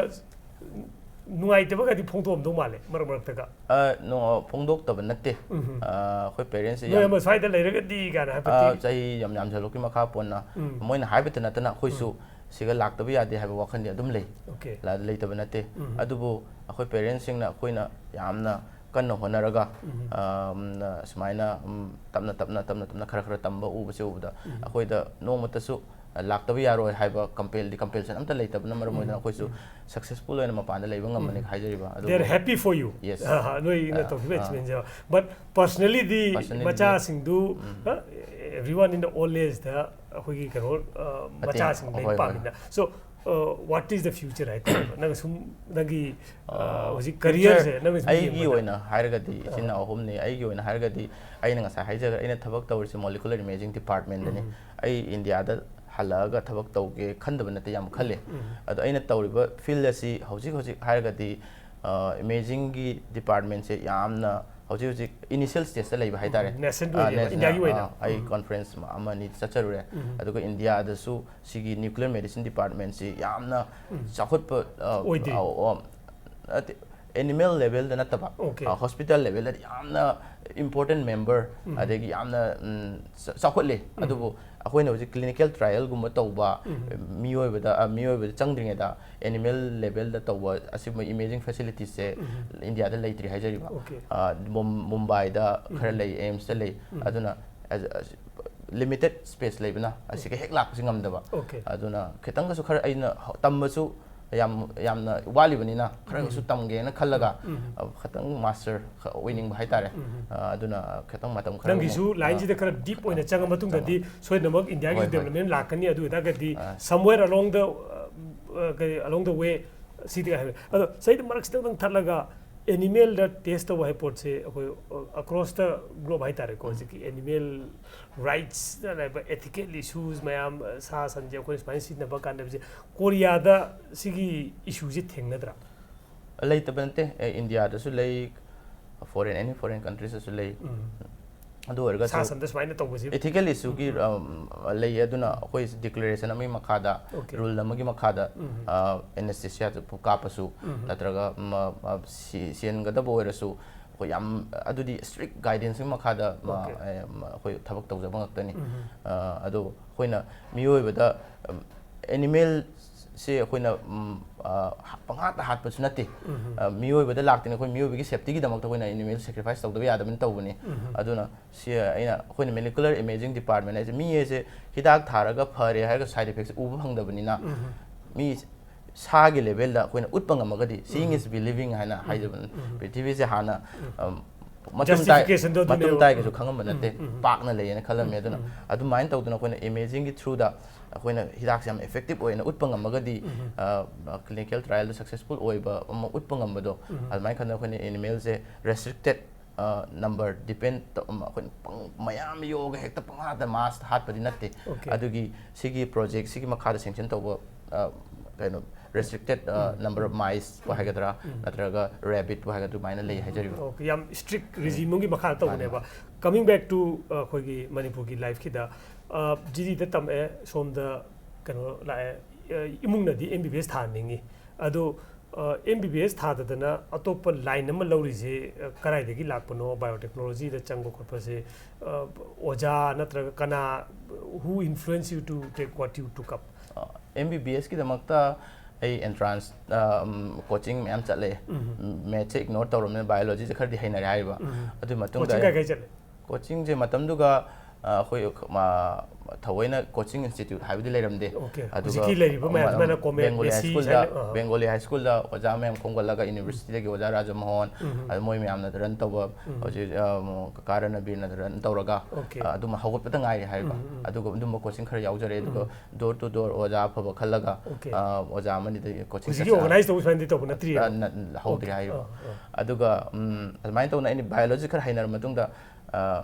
ꯅꯨꯡꯉꯥꯏꯇꯕꯒꯗꯤ ꯐꯣꯡꯗꯣꯛꯑꯝꯗꯧ ꯃꯥꯜꯂꯦ ꯃꯔꯛ ꯃꯔꯛꯇꯒ꯫ ꯑ, no, ꯐꯣꯡꯗꯣꯛꯇꯕ ꯅꯠꯇꯦ꯫ ꯑ, ꯑꯩꯈꯣꯏ parents ꯁꯦ ꯅꯣꯏ ꯌꯥꯝ, ꯑꯃ ꯁ꯭ꯋꯥꯏꯗ ꯂꯩꯔꯒꯗꯤ ꯀꯥꯏꯅ ꯑ, ꯍꯥꯏꯐꯦꯠꯇꯤ ꯆꯍꯤ ꯌꯥꯝ ꯌꯥꯝꯁꯜꯂꯛꯄꯒꯤ ꯃꯈꯥ ꯄꯣꯟꯅ, ꯎꯝ꯫ ꯃꯣꯏꯅ ꯍꯥꯏꯕꯇ ꯅꯠꯇꯅ ꯑꯩꯈꯣꯏꯁꯨ ꯁꯤꯒ ꯂꯥꯛꯇꯕ ꯌꯥꯗꯦ ꯍꯥꯏꯕ ꯋꯥꯈꯜꯗꯤ ꯑꯗꯨꯝ ꯂꯩ꯫ Okay. ꯂꯥ-, ꯂꯩꯇꯕ ꯅꯠꯇꯦ꯫ ꯎꯝ꯫ ꯑꯗꯨꯕꯨ ꯑꯩꯈꯣꯏ parents ꯁꯤꯡꯅ ꯑꯩꯈꯣꯏꯅ ꯌꯥꯝꯅ ꯀꯟꯅ ꯍꯣꯠꯅꯔꯒ, ꯑꯝ, ꯁꯨꯃꯥꯏꯅ, ꯎꯝ, ꯇꯞꯅ ꯇꯞꯅ, ꯇꯞꯅ ꯇꯞꯅ, ꯈꯔ ꯈꯔ ꯇꯝꯕ ꯎꯕꯁꯦ ꯎꯕꯗ, ꯑꯩꯈꯣꯏꯗ ꯅꯣꯡꯃꯇꯁꯨ, ꯑ, ꯂꯥꯛꯇꯕ ꯌꯥꯔꯣꯏ ꯍꯥꯏꯕ compel-, compulsion ꯑꯝꯇ ꯂꯩꯇꯕꯅ ꯃꯔꯝ ꯑꯣꯏꯗꯅ ꯑꯩꯈꯣꯏꯁꯨ successful ꯑꯣꯏꯅ ꯃꯄꯥꯟꯗ ꯂꯩꯕ ꯉꯝꯕꯅꯤ ꯍꯥꯏꯖꯔꯤꯕ꯫ ꯑꯗꯨꯕꯨ They're happy for you. Yes. ꯑꯍꯥ, ꯅꯣꯏꯅ ꯑ, ꯇꯧꯈꯤꯕ ꯑ. Achievement say. But personally D personally ꯗꯤ ꯃꯆꯥꯁꯤꯡꯗꯨ, ꯎꯝ꯫ ꯑ, everyone in the old age ꯗ ꯑꯩꯈꯣꯏꯒꯤ ꯀꯩꯅꯣ, ꯑ, ꯃꯇꯦꯡ, ꯃꯆꯥꯁꯤꯡ ꯍꯣꯏ, ꯂꯥꯏꯔꯤꯛ ꯍꯣꯏ꯫ ꯄꯥꯝꯃꯤꯅ꯫ So, ꯑ, what is the future ꯍꯥꯏꯇꯥꯔꯦ? ꯅꯪ ꯁꯨꯝ ꯅꯪꯒꯤ, ꯑ, ꯑ, ꯍꯧꯖꯤꯛ career ꯁꯦ future ꯅꯪꯅ ꯁꯨꯝ ꯑꯩꯒꯤ ꯌꯦꯡꯕꯗ ꯑꯣꯏꯅ ꯍꯥꯏꯔꯒꯗꯤ, ꯏꯆꯤꯟ ꯏꯅꯥꯎ ꯑꯍꯨꯝꯅꯤ꯫ ꯑꯩꯒꯤ ꯑꯣꯏꯅ ꯍꯥꯏꯔꯒꯗꯤ, ꯑꯩꯅ ꯉꯁꯥꯏ ꯍꯥꯏꯖꯈ꯭ꯔꯦ, ꯑꯩꯅ ꯊꯕꯛ ꯇꯧꯔꯤꯁꯦ molecular imaging department ꯗꯅꯤ꯫ ꯎꯝ꯫ ꯑꯩ ꯏꯟꯗꯤꯌꯥꯗ ꯍꯜꯂꯛꯑꯒ ꯊꯕꯛ ꯇꯧꯒꯦ ꯈꯟꯗꯕ ꯅꯠꯇꯦ, ꯌꯥꯝ ꯈꯜꯂꯦ꯫ ꯎꯝ꯫ ꯑꯗꯣ ꯑꯩꯅ ꯇꯧꯔꯤꯕ field ꯑꯁꯤ ꯍꯧꯖꯤꯛ ꯍꯧꯖꯤꯛ ꯍꯥꯏꯔꯒꯗꯤ, ꯑ, imaging ꯒꯤ department ꯁꯦ ꯌꯥꯝꯅ ꯍꯧꯖꯤꯛ ꯍꯧꯖꯤꯛ initial stage ꯇ ꯂꯩꯕ ꯍꯥꯏꯇꯥꯔꯦ꯫ ꯎꯝ, nascent ꯑ, ꯑꯣꯏꯔꯤꯕ, ꯅꯦꯁ-, ꯏꯟꯗꯤꯌꯥꯒꯤ ꯑ, ꯑꯣꯏꯅ꯫ ꯑ, ꯑꯩ ꯎꯝ꯫ Conference ꯑꯃ ꯑꯅꯤ ꯆꯠꯆꯔꯨꯔꯦ꯫ ꯎꯝ꯫ ꯑꯗꯨꯒ ꯏꯟꯗꯤꯌꯥꯗꯁꯨ ꯁꯤꯒꯤ nuclear medicine department ꯁꯤ ꯌꯥꯝꯅ ꯎꯝ꯫ ꯆꯥꯎꯈꯠꯄ, ꯑ, ꯑꯣꯏꯗꯦ꯫ ꯑ, ꯑ, ꯅꯠꯇꯦ, animal level ꯗ ꯅꯠꯇꯕ, OK꯫ ꯑ, hospital level ꯗꯗꯤ ꯌꯥꯝꯅ important member, ꯎꯝ꯫ ꯑꯗꯒꯤ ꯌꯥꯝꯅ, ꯎꯝ, ꯆ-, ꯆꯥꯎꯈꯠꯂꯤ꯫ ꯎꯝ꯫ ꯑꯗꯨꯕꯨ ꯑꯩꯈꯣꯏꯅ ꯍꯧꯖꯤꯛ clinical trial ꯒꯨꯝꯕ ꯇꯧꯕ, ꯎꯝ꯫ ꯃꯤꯑꯣꯏꯕꯗ, ꯑ, ꯃꯤꯑꯣꯏꯕꯗ ꯆꯪꯗ꯭ꯔꯤꯉꯩꯗ animal level ꯗ ꯇꯧꯕ ꯑꯁꯤꯒꯨꯝꯕ imaging facilities ꯁꯦ ꯎꯝ꯫ ꯏꯟꯗꯤꯌꯥꯗ ꯂꯩꯇ꯭ꯔꯤ ꯍꯥꯏꯖꯔꯤꯕ꯫ OK꯫ ꯑ, ꯃꯨꯝ-, ꯃꯨꯝꯕꯥꯏꯗ ꯈꯔ ꯎꯝ꯫ ꯂꯩ, AIIMS ꯇ ꯂꯩ꯫ ꯎꯝ꯫ ꯑꯗꯨꯅ as, as limited space ꯂꯩꯕꯅ ꯑꯁꯤꯒ ꯍꯦꯛ ꯂꯥꯛꯄꯁꯤ ꯉꯝꯗꯕ꯫ OK꯫ ꯑꯗꯨꯅ ꯈꯤꯇꯪꯒꯁꯨ ꯈꯔ ꯑꯩꯅ ꯍ-, ꯇꯝꯕꯁꯨ ꯌꯥꯝ, ꯌꯥꯝꯅ ꯋꯥꯠꯂꯤꯕꯅꯤꯅ ꯈꯔꯒꯁꯨ ꯎꯝ꯫ ꯇꯝꯒꯦꯅ ꯈꯜꯂꯒ, ꯎꯝ꯫ ꯑ, ꯈꯤꯇꯪ master ꯈ-, ꯑꯣꯏꯅꯤꯡꯕ ꯍꯥꯏꯇꯥꯔꯦ꯫ ꯎꯝ꯫ ꯑ, ꯑꯗꯨꯅ ꯈꯤꯇꯪ ꯃꯇꯝ ꯈꯔ ꯅꯪꯒꯤꯁꯨ ꯑꯃꯨꯛ, line ꯁꯤꯗ ꯑ, ꯈꯔ deep ꯑꯣꯏꯅ ꯆꯪꯉ ꯃꯇꯨꯡꯗꯗꯤ ꯆꯪꯉ-, ꯁꯣꯏꯗꯅꯃꯛ ꯏꯟꯗꯤꯌꯥꯒꯤꯁꯨ ꯍꯣꯏ, ꯍꯣꯏ꯫ Development ꯂꯥꯛꯀꯅꯤ꯫ ꯑꯗꯨ ꯑꯣꯏꯇꯥꯔꯒꯗꯤ ꯑ꯫ Somewhere along the, ꯑ, ꯀꯩ, along the way ꯁꯤꯗꯤ ꯍꯥꯏꯕ꯫ ꯑꯗꯣ ꯁꯤꯗ ꯃꯔꯛꯁꯤꯗꯪ ꯊꯠꯂꯒ animal ꯗ test ꯇꯧꯕ ꯍꯥꯏꯕ ꯄꯣꯠꯁꯦ ꯑꯩꯈꯣꯏ, ꯑ, across the globe ꯍꯥꯏꯇꯥꯔꯦꯀꯣ, ꯎꯝ꯫ ꯍꯧꯖꯤꯛꯀꯤ animal rights ꯅ ꯂꯩꯕ ethical issues ꯃꯌꯥꯝ, ꯑ, ꯁꯥ ꯁꯟꯁꯦ ꯑꯩꯈꯣꯏꯅ ꯁꯨꯃꯥꯏꯅ ꯁꯤꯖꯤꯟꯅꯕ ꯀꯥꯟꯗ ꯍꯧꯖꯤꯛ ꯀꯣꯔꯤꯌꯥꯗ ꯁꯤꯒꯤ issue ꯁꯦ ꯊꯦꯡꯅꯗ꯭ꯔꯥ? ꯂꯩꯇꯕ ꯅꯠꯇꯦ꯫ ꯑꯦ, ꯏꯟꯗꯤꯌꯥꯗꯁꯨ ꯂꯩ, foreign, any foreign countries ꯇꯁꯨ ꯂꯩ꯫ ꯎꯝ꯫ ꯑꯗꯨ ꯑꯣꯏꯔꯒꯁꯨ ꯁꯥ ꯁꯟꯗ ꯁꯨꯃꯥꯏꯅ ꯇꯧꯕꯁꯤ ethical issue ꯒꯤ, ꯎꯝ꯫ ꯑꯝ, ꯂꯩꯌꯦ꯫ ꯑꯗꯨꯅ ꯑꯩꯈꯣꯏ declaration ꯑꯃꯒꯤ ꯃꯈꯥꯗ, OK꯫ Rule ꯑꯃꯒꯤ ꯃꯈꯥꯗ, ꯎꯝ꯫ ꯑ, anesthesia ꯀꯥꯞꯄꯁꯨ, ꯎꯝ꯫ ꯅꯠꯇ꯭ꯔꯒ ꯃ-, ꯃ-, ꯁꯤ-, ꯁꯤꯍꯟꯒꯗꯕ ꯑꯣꯏꯔꯁꯨ, ꯑꯩꯈꯣꯏ ꯌꯥꯝ, ꯑꯗꯨꯗꯤ strict guidance ꯀꯤ ꯃꯈꯥꯗ, ꯃ-, OK꯫ ꯑꯦ, ꯃ-, ꯑꯩꯈꯣꯏ ꯊꯕꯛ ꯇꯧꯖꯕ ꯉꯥꯛꯇꯅꯤ꯫ ꯎꯝ꯫ ꯑ, ꯑꯗꯣ ꯑꯩꯈꯣꯏꯅ ꯃꯤꯑꯣꯏꯕꯗ, ꯑꯝ, animal ꯁꯤ ꯑꯩꯈꯣꯏꯅ ꯎꯝ, ꯑ, ꯄꯪꯍꯥꯠꯇ ꯍꯥꯠꯄꯁꯨ ꯅꯠꯇꯦ꯫ ꯎꯝ꯫ ꯑ, ꯃꯤꯑꯣꯏꯕꯗ ꯂꯥꯛꯇꯅ ꯑꯩꯈꯣꯏ ꯃꯤꯑꯣꯏꯕꯒꯤ safetyꯒꯤꯗꯃꯛꯇ ꯑꯩꯈꯣꯏꯅ animal sacrifice ꯇꯧꯗꯕ ꯌꯥꯗꯕꯅꯤꯅ ꯇꯧꯕꯅꯤ꯫ ꯎꯝ꯫ ꯑꯗꯨꯅ ꯁꯤ ꯑꯩꯅ, ꯑꯩꯈꯣꯏꯅ molecular imaging department ꯍꯥꯏꯁꯦ, ꯃꯤ ꯍꯥꯏꯁꯦ ꯍꯤꯗꯥꯛ ꯊꯥꯔꯒ ꯐꯔꯦ ꯍꯥꯏꯔꯒ side effectꯁꯦ ꯎꯕ ꯐꯪꯗꯕꯅꯤꯅ, ꯎꯝ꯫ ꯃꯤ ꯁꯥꯒꯤ levelꯗ ꯑꯩꯈꯣꯏꯅ ꯎꯠꯄ ꯉꯝꯃꯒꯗꯤ, "Seeing ꯎꯝ꯫ Is believing" ꯍꯥꯏꯅ ꯎꯝ꯫ ꯍꯥꯏꯖꯕꯅꯤ꯫ ꯎꯝ꯫ ꯄ꯭ꯔꯤꯊꯤꯕꯤꯁꯦ ꯍꯥꯟꯅ, ꯎꯝ꯫ ꯑꯝ, ꯃꯇꯨꯝ ꯇꯥꯏ-, justificationꯗꯣ ꯃꯇꯨꯝ ꯑꯗꯨꯅꯦꯕ꯫ ꯇꯥꯏꯒꯁꯨ ꯎꯝ꯫ ꯈꯪꯉꯝꯕ ꯅꯠꯇꯦ, ꯎꯝ, ꯎꯝ, ꯎꯝ꯫ ꯄꯥꯛꯅ ꯂꯩꯌꯦꯅ ꯈꯜꯂꯝꯃꯤ꯫ ꯎꯝ, ꯑꯗꯨꯅ ꯎꯝ꯫ ꯑꯗꯨꯃꯥꯏꯅ ꯇꯧꯗꯅ ꯑꯩꯈꯣꯏꯅ imagingꯒꯤ throughꯗ ꯑꯩꯈꯣꯏꯅ ꯍꯤꯗꯥꯛꯁꯦ ꯌꯥꯝ effective ꯑꯣꯏꯅ ꯎꯠꯄ ꯉꯝꯃꯒꯗꯤ, ꯎꯝ꯫ ꯑ, clinical trialꯗ successful ꯑꯣꯏꯕ ꯑꯃ ꯎꯠꯄ ꯉꯝꯕꯗꯣ, ꯎꯝ꯫ ꯑꯗꯨꯃꯥꯏꯅ ꯈꯟꯗꯅ ꯑꯩꯈꯣꯏꯅ animalꯁꯦ restricted, ꯑ, number depend ꯇꯧ-, ꯑꯩꯈꯣꯏꯅ ꯄꯪ-, ꯃꯌꯥꯝ ꯌꯣꯛꯑꯒ ꯍꯦꯛꯇ ꯄꯪꯍꯥꯠꯇ mass ꯍꯥꯠꯄꯗꯤ ꯅꯠꯇꯦ꯫ Okay꯫ ꯑꯗꯨꯒꯤ ꯁꯤꯒꯤ project ꯁꯤꯒꯤ ꯃꯈꯥꯗ sanction ꯇꯧꯕ, ꯑ, ꯀꯩꯅꯣ, restricted, ꯑ, ꯎꯝ꯫ Number of miceꯄꯨ ꯎꯝ꯫ ꯍꯥꯏꯒꯗ꯭ꯔꯥ, ꯎꯝ꯫ ꯅꯠꯇ꯭ꯔꯒ rabbitꯄꯨ ꯍꯥꯏꯒꯗ꯭ꯔꯥ, ꯑꯗꯨꯃꯥꯏꯅ ꯂꯩ ꯍꯥꯏꯖꯔꯤꯕ꯫ Okay, ꯌꯥꯝ strict regime ꯑꯃꯒꯤ ꯃꯈꯥꯗ ꯃꯥꯅꯤ, ꯇꯧꯕꯅꯦꯕ꯫ ꯃꯥꯅꯤ꯫ Coming back to, ꯑ, ꯑꯩꯈꯣꯏꯒꯤ ꯃꯅꯤꯄꯨꯔꯒꯤ lifeꯀꯤꯗ, ꯑ, GDꯗ ꯇꯝꯃꯛꯑꯦ, ꯁꯣꯝꯗ ꯀꯩꯅꯣ ꯂꯥꯛꯑꯦ, ꯑ, ꯏꯃꯨꯡꯅꯗꯤ MBBS ꯊꯥꯍꯟꯅꯤꯡꯉꯤ꯫ ꯑꯗꯣ, ꯑ, MBBS ꯊꯥꯗꯗꯅ ꯑꯇꯣꯞꯄ line ꯑꯃ ꯂꯧꯔꯤꯁꯦ, ꯑ, ꯀꯗꯥꯏꯗꯒꯤ ꯂꯥꯛꯄꯅꯣ? Biotechnologyꯗ ꯆꯪꯕ ꯈꯣꯠꯄꯁꯦ, ꯑ, ꯑꯣꯖꯥ ꯅꯠꯇ꯭ꯔꯒ ꯀꯅꯥ, who influence you to take what you took up? ꯑ, MBBSꯀꯤꯗꯃꯛꯇ ꯑꯩ entrance, ꯑ, ꯎꯝ, coaching ꯃꯌꯥꯝ ꯆꯠꯂꯦ꯫ ꯎꯝ꯫ Mathsꯁꯦ ignore ꯇꯧꯔꯕꯅꯤꯅ biologyꯁꯦ ꯈꯔꯗꯤ ꯍꯩꯅꯔꯦ ꯍꯥꯏꯔꯤꯕ꯫ ꯎꯝ꯫ ꯑꯗꯨꯒꯤ ꯃꯇꯨꯡꯗ coaching ꯑꯩ ꯀꯥꯏ ꯀꯥꯏ ꯆꯠꯂꯦ? Coachingꯁꯦ ꯃꯇꯝꯗꯨꯒ, ꯑ, ꯑꯩꯈꯣꯏ ꯃ-, ꯊꯑꯣꯏꯅ coaching institute ꯍꯥꯏꯕꯗꯤ ꯂꯩꯔꯝꯗꯦ꯫ Okay꯫ ꯑꯗꯨꯒ ꯍꯧꯖꯤꯛꯀꯤ ꯂꯩꯔꯤꯕ ꯃꯌꯥꯝ ꯃ-, ꯁꯨꯃꯥꯏꯅ ꯀꯣꯃꯦꯠ, Bengali ꯃꯦꯁꯤ Highschoolꯗ, ꯁꯥꯏꯅ, ꯑꯥ꯫ Bengali Highschoolꯗ ꯑꯣꯖꯥ ꯃꯌꯥꯝ ꯈꯣꯝꯒꯠꯂꯒ universityꯗꯒꯤ ꯑꯣꯖꯥ ꯔꯥꯖꯃꯣꯍꯟ, ꯎꯝ꯫ ꯑꯗ ꯃꯣꯏ ꯃꯌꯥꯝꯅ run ꯇꯧꯕ, ꯎꯝ꯫ ꯍꯧꯖꯤꯛ, ꯑ, ꯀꯀꯥ ꯔꯅꯕꯤꯔꯅ run ꯇꯧꯔꯒ, Okay꯫ ꯑ, ꯑꯗꯨꯝ ꯍꯧꯒꯠꯄꯗ ꯉꯥꯏꯔꯤ ꯍꯥꯏꯔꯤꯕ꯫ ꯎꯝ, ꯎꯝ꯫ ꯑꯗꯨꯒ ꯑꯗꯨꯝꯕ coaching ꯈꯔ ꯌꯥꯎꯖꯔꯦ꯫ ꯑꯗꯨꯒ ꯎꯝ꯫ Door to door ꯑꯣꯖꯥ ꯑꯐꯕ ꯈꯜꯂꯒ, Okay꯫ ꯑ, ꯑꯣꯖꯥ ꯑꯃꯅꯤꯗ coaching ꯍꯧꯖꯤꯛꯀꯤ ꯆꯠꯆ-, organize ꯇꯧꯕ ꯁꯨꯃꯥꯏꯅꯗꯤ ꯇꯧꯕ ꯅꯠꯇ꯭ꯔꯤꯕ? ꯑ, ꯅ-, ꯍꯧꯗ꯭ꯔꯤ Okay꯫ ꯍꯥꯏꯔꯤꯕ꯫ ꯑꯥ, ꯑꯥ꯫ ꯑꯗꯨꯒ, ꯎꯝ, ꯑꯗꯨꯃꯥꯏꯅ ꯇꯧꯅ ꯑꯩꯅ biology ꯈꯔ ꯍꯩꯅꯔ ꯃꯇꯨꯡꯗ, ꯑ,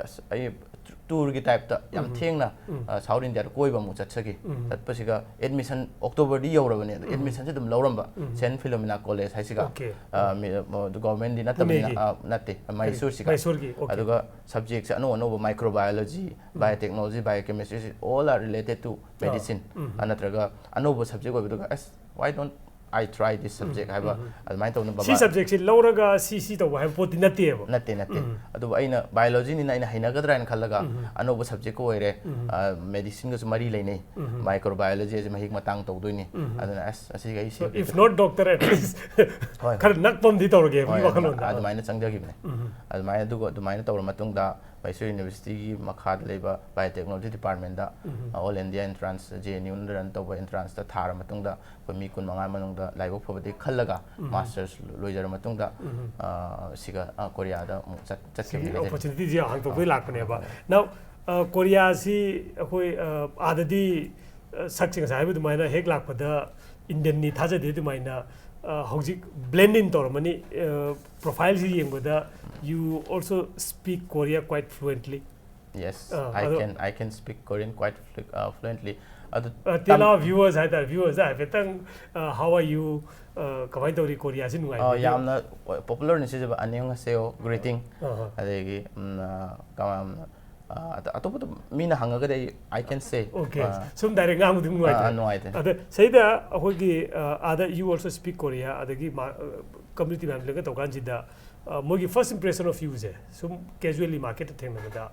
ꯑꯁ, ꯑꯩ tourꯒꯤ typeꯇ ꯌꯥꯝ ꯎꯝ꯫ ꯊꯦꯡꯅ, ꯎꯝ꯫ ꯑ, South Indiaꯗ ꯀꯣꯏꯕ ꯑꯃꯨꯛ ꯆꯠꯆꯈꯤ꯫ ꯎꯝ꯫ ꯆꯠꯄꯁꯤꯒ admission Octoberꯗꯤ ꯌꯧꯔꯕꯅꯦ, ꯑꯗꯣ ꯎꯝ꯫ Admissionꯁꯦ ꯑꯗꯨꯝ ꯂꯧꯔꯝꯕ, ꯎꯝ꯫ Saint Philomena College ꯍꯥꯏꯁꯤꯒ, Okay꯫ ꯑ, ꯃꯤ-, ꯑ, governmentꯗꯤ ꯅꯠꯇꯕꯅꯤꯅ, ꯄꯨꯅꯦꯒꯤ? ꯑ, ꯅꯠꯇꯦ, ꯃꯩꯁꯨꯔꯁꯤꯒ꯫ ꯃꯩꯁꯨꯔꯒꯤ, okay꯫ ꯑꯗꯨꯒ subjectꯁꯦ ꯑꯅꯧ ꯑꯅꯧꯕ, microbiology, um. Biotechnology, biochemistry, all are related to ꯑ, medicine꯫ ꯎꯝ꯫ ꯑ, ꯅꯠꯇ꯭ꯔꯒ ꯑꯅꯧꯕ subject ꯑꯣꯏꯕꯗꯨꯒ, "ꯑꯁ, why don't I try this subject ꯍꯥꯏꯕ ꯑꯗꯨꯃꯥꯏꯅ ꯇꯧꯅ ꯁꯤ ꯁꯕꯖꯦꯛꯁꯤ ꯂꯧꯔꯒ ꯁꯤ ꯁꯤ ꯇꯧꯕ ꯍꯥꯏꯕ ꯄꯣꯠꯇꯤ ꯅꯠꯇꯦꯕ꯫ ꯅꯠꯇꯦ ꯅꯠꯇꯦ꯫ ꯑꯗꯨꯕꯨ ꯑꯩꯅ biologyꯅꯤꯅ ꯑꯩꯅ ꯍꯩꯅꯒꯗ꯭ꯔꯥ ꯍꯥꯏꯅ ꯈꯜꯂꯒ ꯑꯅꯧꯕ subjecꯀ ꯑꯣꯏꯔꯦ, medicineꯒꯁꯨ ꯃꯔꯤ ꯂꯩꯅꯩ, microbiology ꯑꯁꯤ ꯃꯍꯤꯛ ꯃꯇꯥꯡ ꯇꯧꯗꯣꯏꯅꯤ, ꯑꯗꯨꯅ ꯑꯁ ꯑꯁꯤꯒ ꯑꯩ ꯁꯤ If not doctor, at least ꯍꯣꯏ, ꯈꯔ ꯅꯛꯄ ꯑꯃꯗꯤ ꯇꯧꯔꯒꯦ ꯍꯣꯏ, ꯃꯤ ꯋꯥꯈꯜꯂꯣꯟꯗ꯫ ꯑꯗꯨꯃꯥꯏꯅ ꯆꯪꯖꯈꯤꯕꯅꯦ꯫ ꯑꯗꯨꯃꯥꯏꯅ ꯑꯗꯨꯒ ꯑꯗꯨꯃꯥꯏꯅ ꯇꯧꯔ ꯃꯇꯨꯡꯗ ꯃꯩꯁꯨꯔ Universityꯒꯤ ꯃꯈꯥꯗ ꯂꯩꯕ Biotechnology Departmentꯇ All India Entrance, JNUꯅ run ꯇꯧꯕ entranceꯇ ꯊꯥꯔ ꯃꯇꯨꯡꯗ ꯑꯩꯈꯣꯏ ꯃꯤ ꯀꯨꯟꯃꯉꯥ ꯃꯅꯨꯡꯗ ꯂꯥꯏꯕꯛ ꯐꯕꯗꯒꯤ ꯈꯜꯂꯒ masters ꯂꯣꯏꯖꯔ ꯃꯇꯨꯡꯗ ꯑ, ꯁꯤꯒ ꯑ, ꯀꯣꯔꯤꯌꯥꯗ ꯑꯃꯨꯛ ꯆꯠ- ꯆꯠꯈꯤꯕꯅꯤ ꯁꯤꯒꯤ ꯍꯥꯏꯖꯔꯤ꯫ Opportunityꯁꯦ ꯍꯥꯡꯗꯣꯛꯄꯩ ꯂꯥꯛꯄꯅꯦꯕ꯫ Now, ꯑ, ꯀꯣꯔꯤꯌꯥꯁꯤ ꯑꯩꯈꯣꯏ, ꯑ, ꯑꯥꯗꯗꯤ, ꯑ, ꯁꯛꯁꯦ ꯉꯁꯥꯏ ꯍꯥꯏꯕ ꯑꯗꯨꯃꯥꯏꯅ ꯍꯦꯛ ꯂꯥꯛꯄꯗ Indianꯅꯤ ꯊꯥꯖꯗꯦ ꯑꯗꯨꯃꯥꯏꯅ, ꯑ, ꯍꯧꯖꯤꯛ blend in ꯇꯧꯔꯝꯃꯅꯤ꯫ ꯑ, profileꯁꯤ ꯌꯦꯡꯕꯗ you also speak Korea quite fluently. Yes, ꯑ, I ꯑꯗꯣ can I can speak Korean quite flu- uh, fluently. ꯑꯗꯨ Uh, tell our viewers ꯍꯥꯏꯇꯥꯔꯦ, viewersꯗ ꯍꯥꯏꯐꯦꯠꯇꯪ, uh, how are you, uh, ꯀꯃꯥꯏꯅ ꯇꯧꯔꯤ, ꯀꯣꯔꯤꯌꯥꯁꯤ ꯑ, ꯅꯨꯡꯉꯥꯏꯕ꯭ꯔꯥ? ꯌꯥꯝꯅ popular ꯑꯣꯏꯅ ꯁꯤꯖꯕ "안녕하세요", greeting, ꯑꯍ꯫ ꯑꯗꯒꯤ ꯎꯝ, ꯑ, ꯀꯃꯥꯏꯅ, ꯑ, ꯑꯇ- ꯑꯇꯣꯞꯄꯗ ꯃꯤꯅ ꯍꯪꯉꯒꯗꯤ ꯑꯩ "I can say", Okay, ꯑ, ꯁꯨꯝ direct ꯉꯥꯡꯕꯗꯤ ꯑ, ꯅꯨꯡꯉꯥꯏꯇꯦ꯫ ꯅꯨꯡꯉꯥꯏꯇꯦ꯫ ꯑꯗ ꯁꯤꯗ ꯑꯩꯈꯣꯏꯒꯤ, uh, ꯑꯥꯗ you also speak Korea, ꯑꯗꯒꯤ ꯃꯥ-, uh, community ꯃꯌꯥꯝ ꯂꯩꯒ ꯇꯧ ꯀꯥꯟꯁꯤꯗ, uh, ꯃꯣꯏꯒꯤ first impression of youꯁꯦ ꯁꯨꯝ casually marketꯇ ꯊꯦꯡꯅꯕꯗ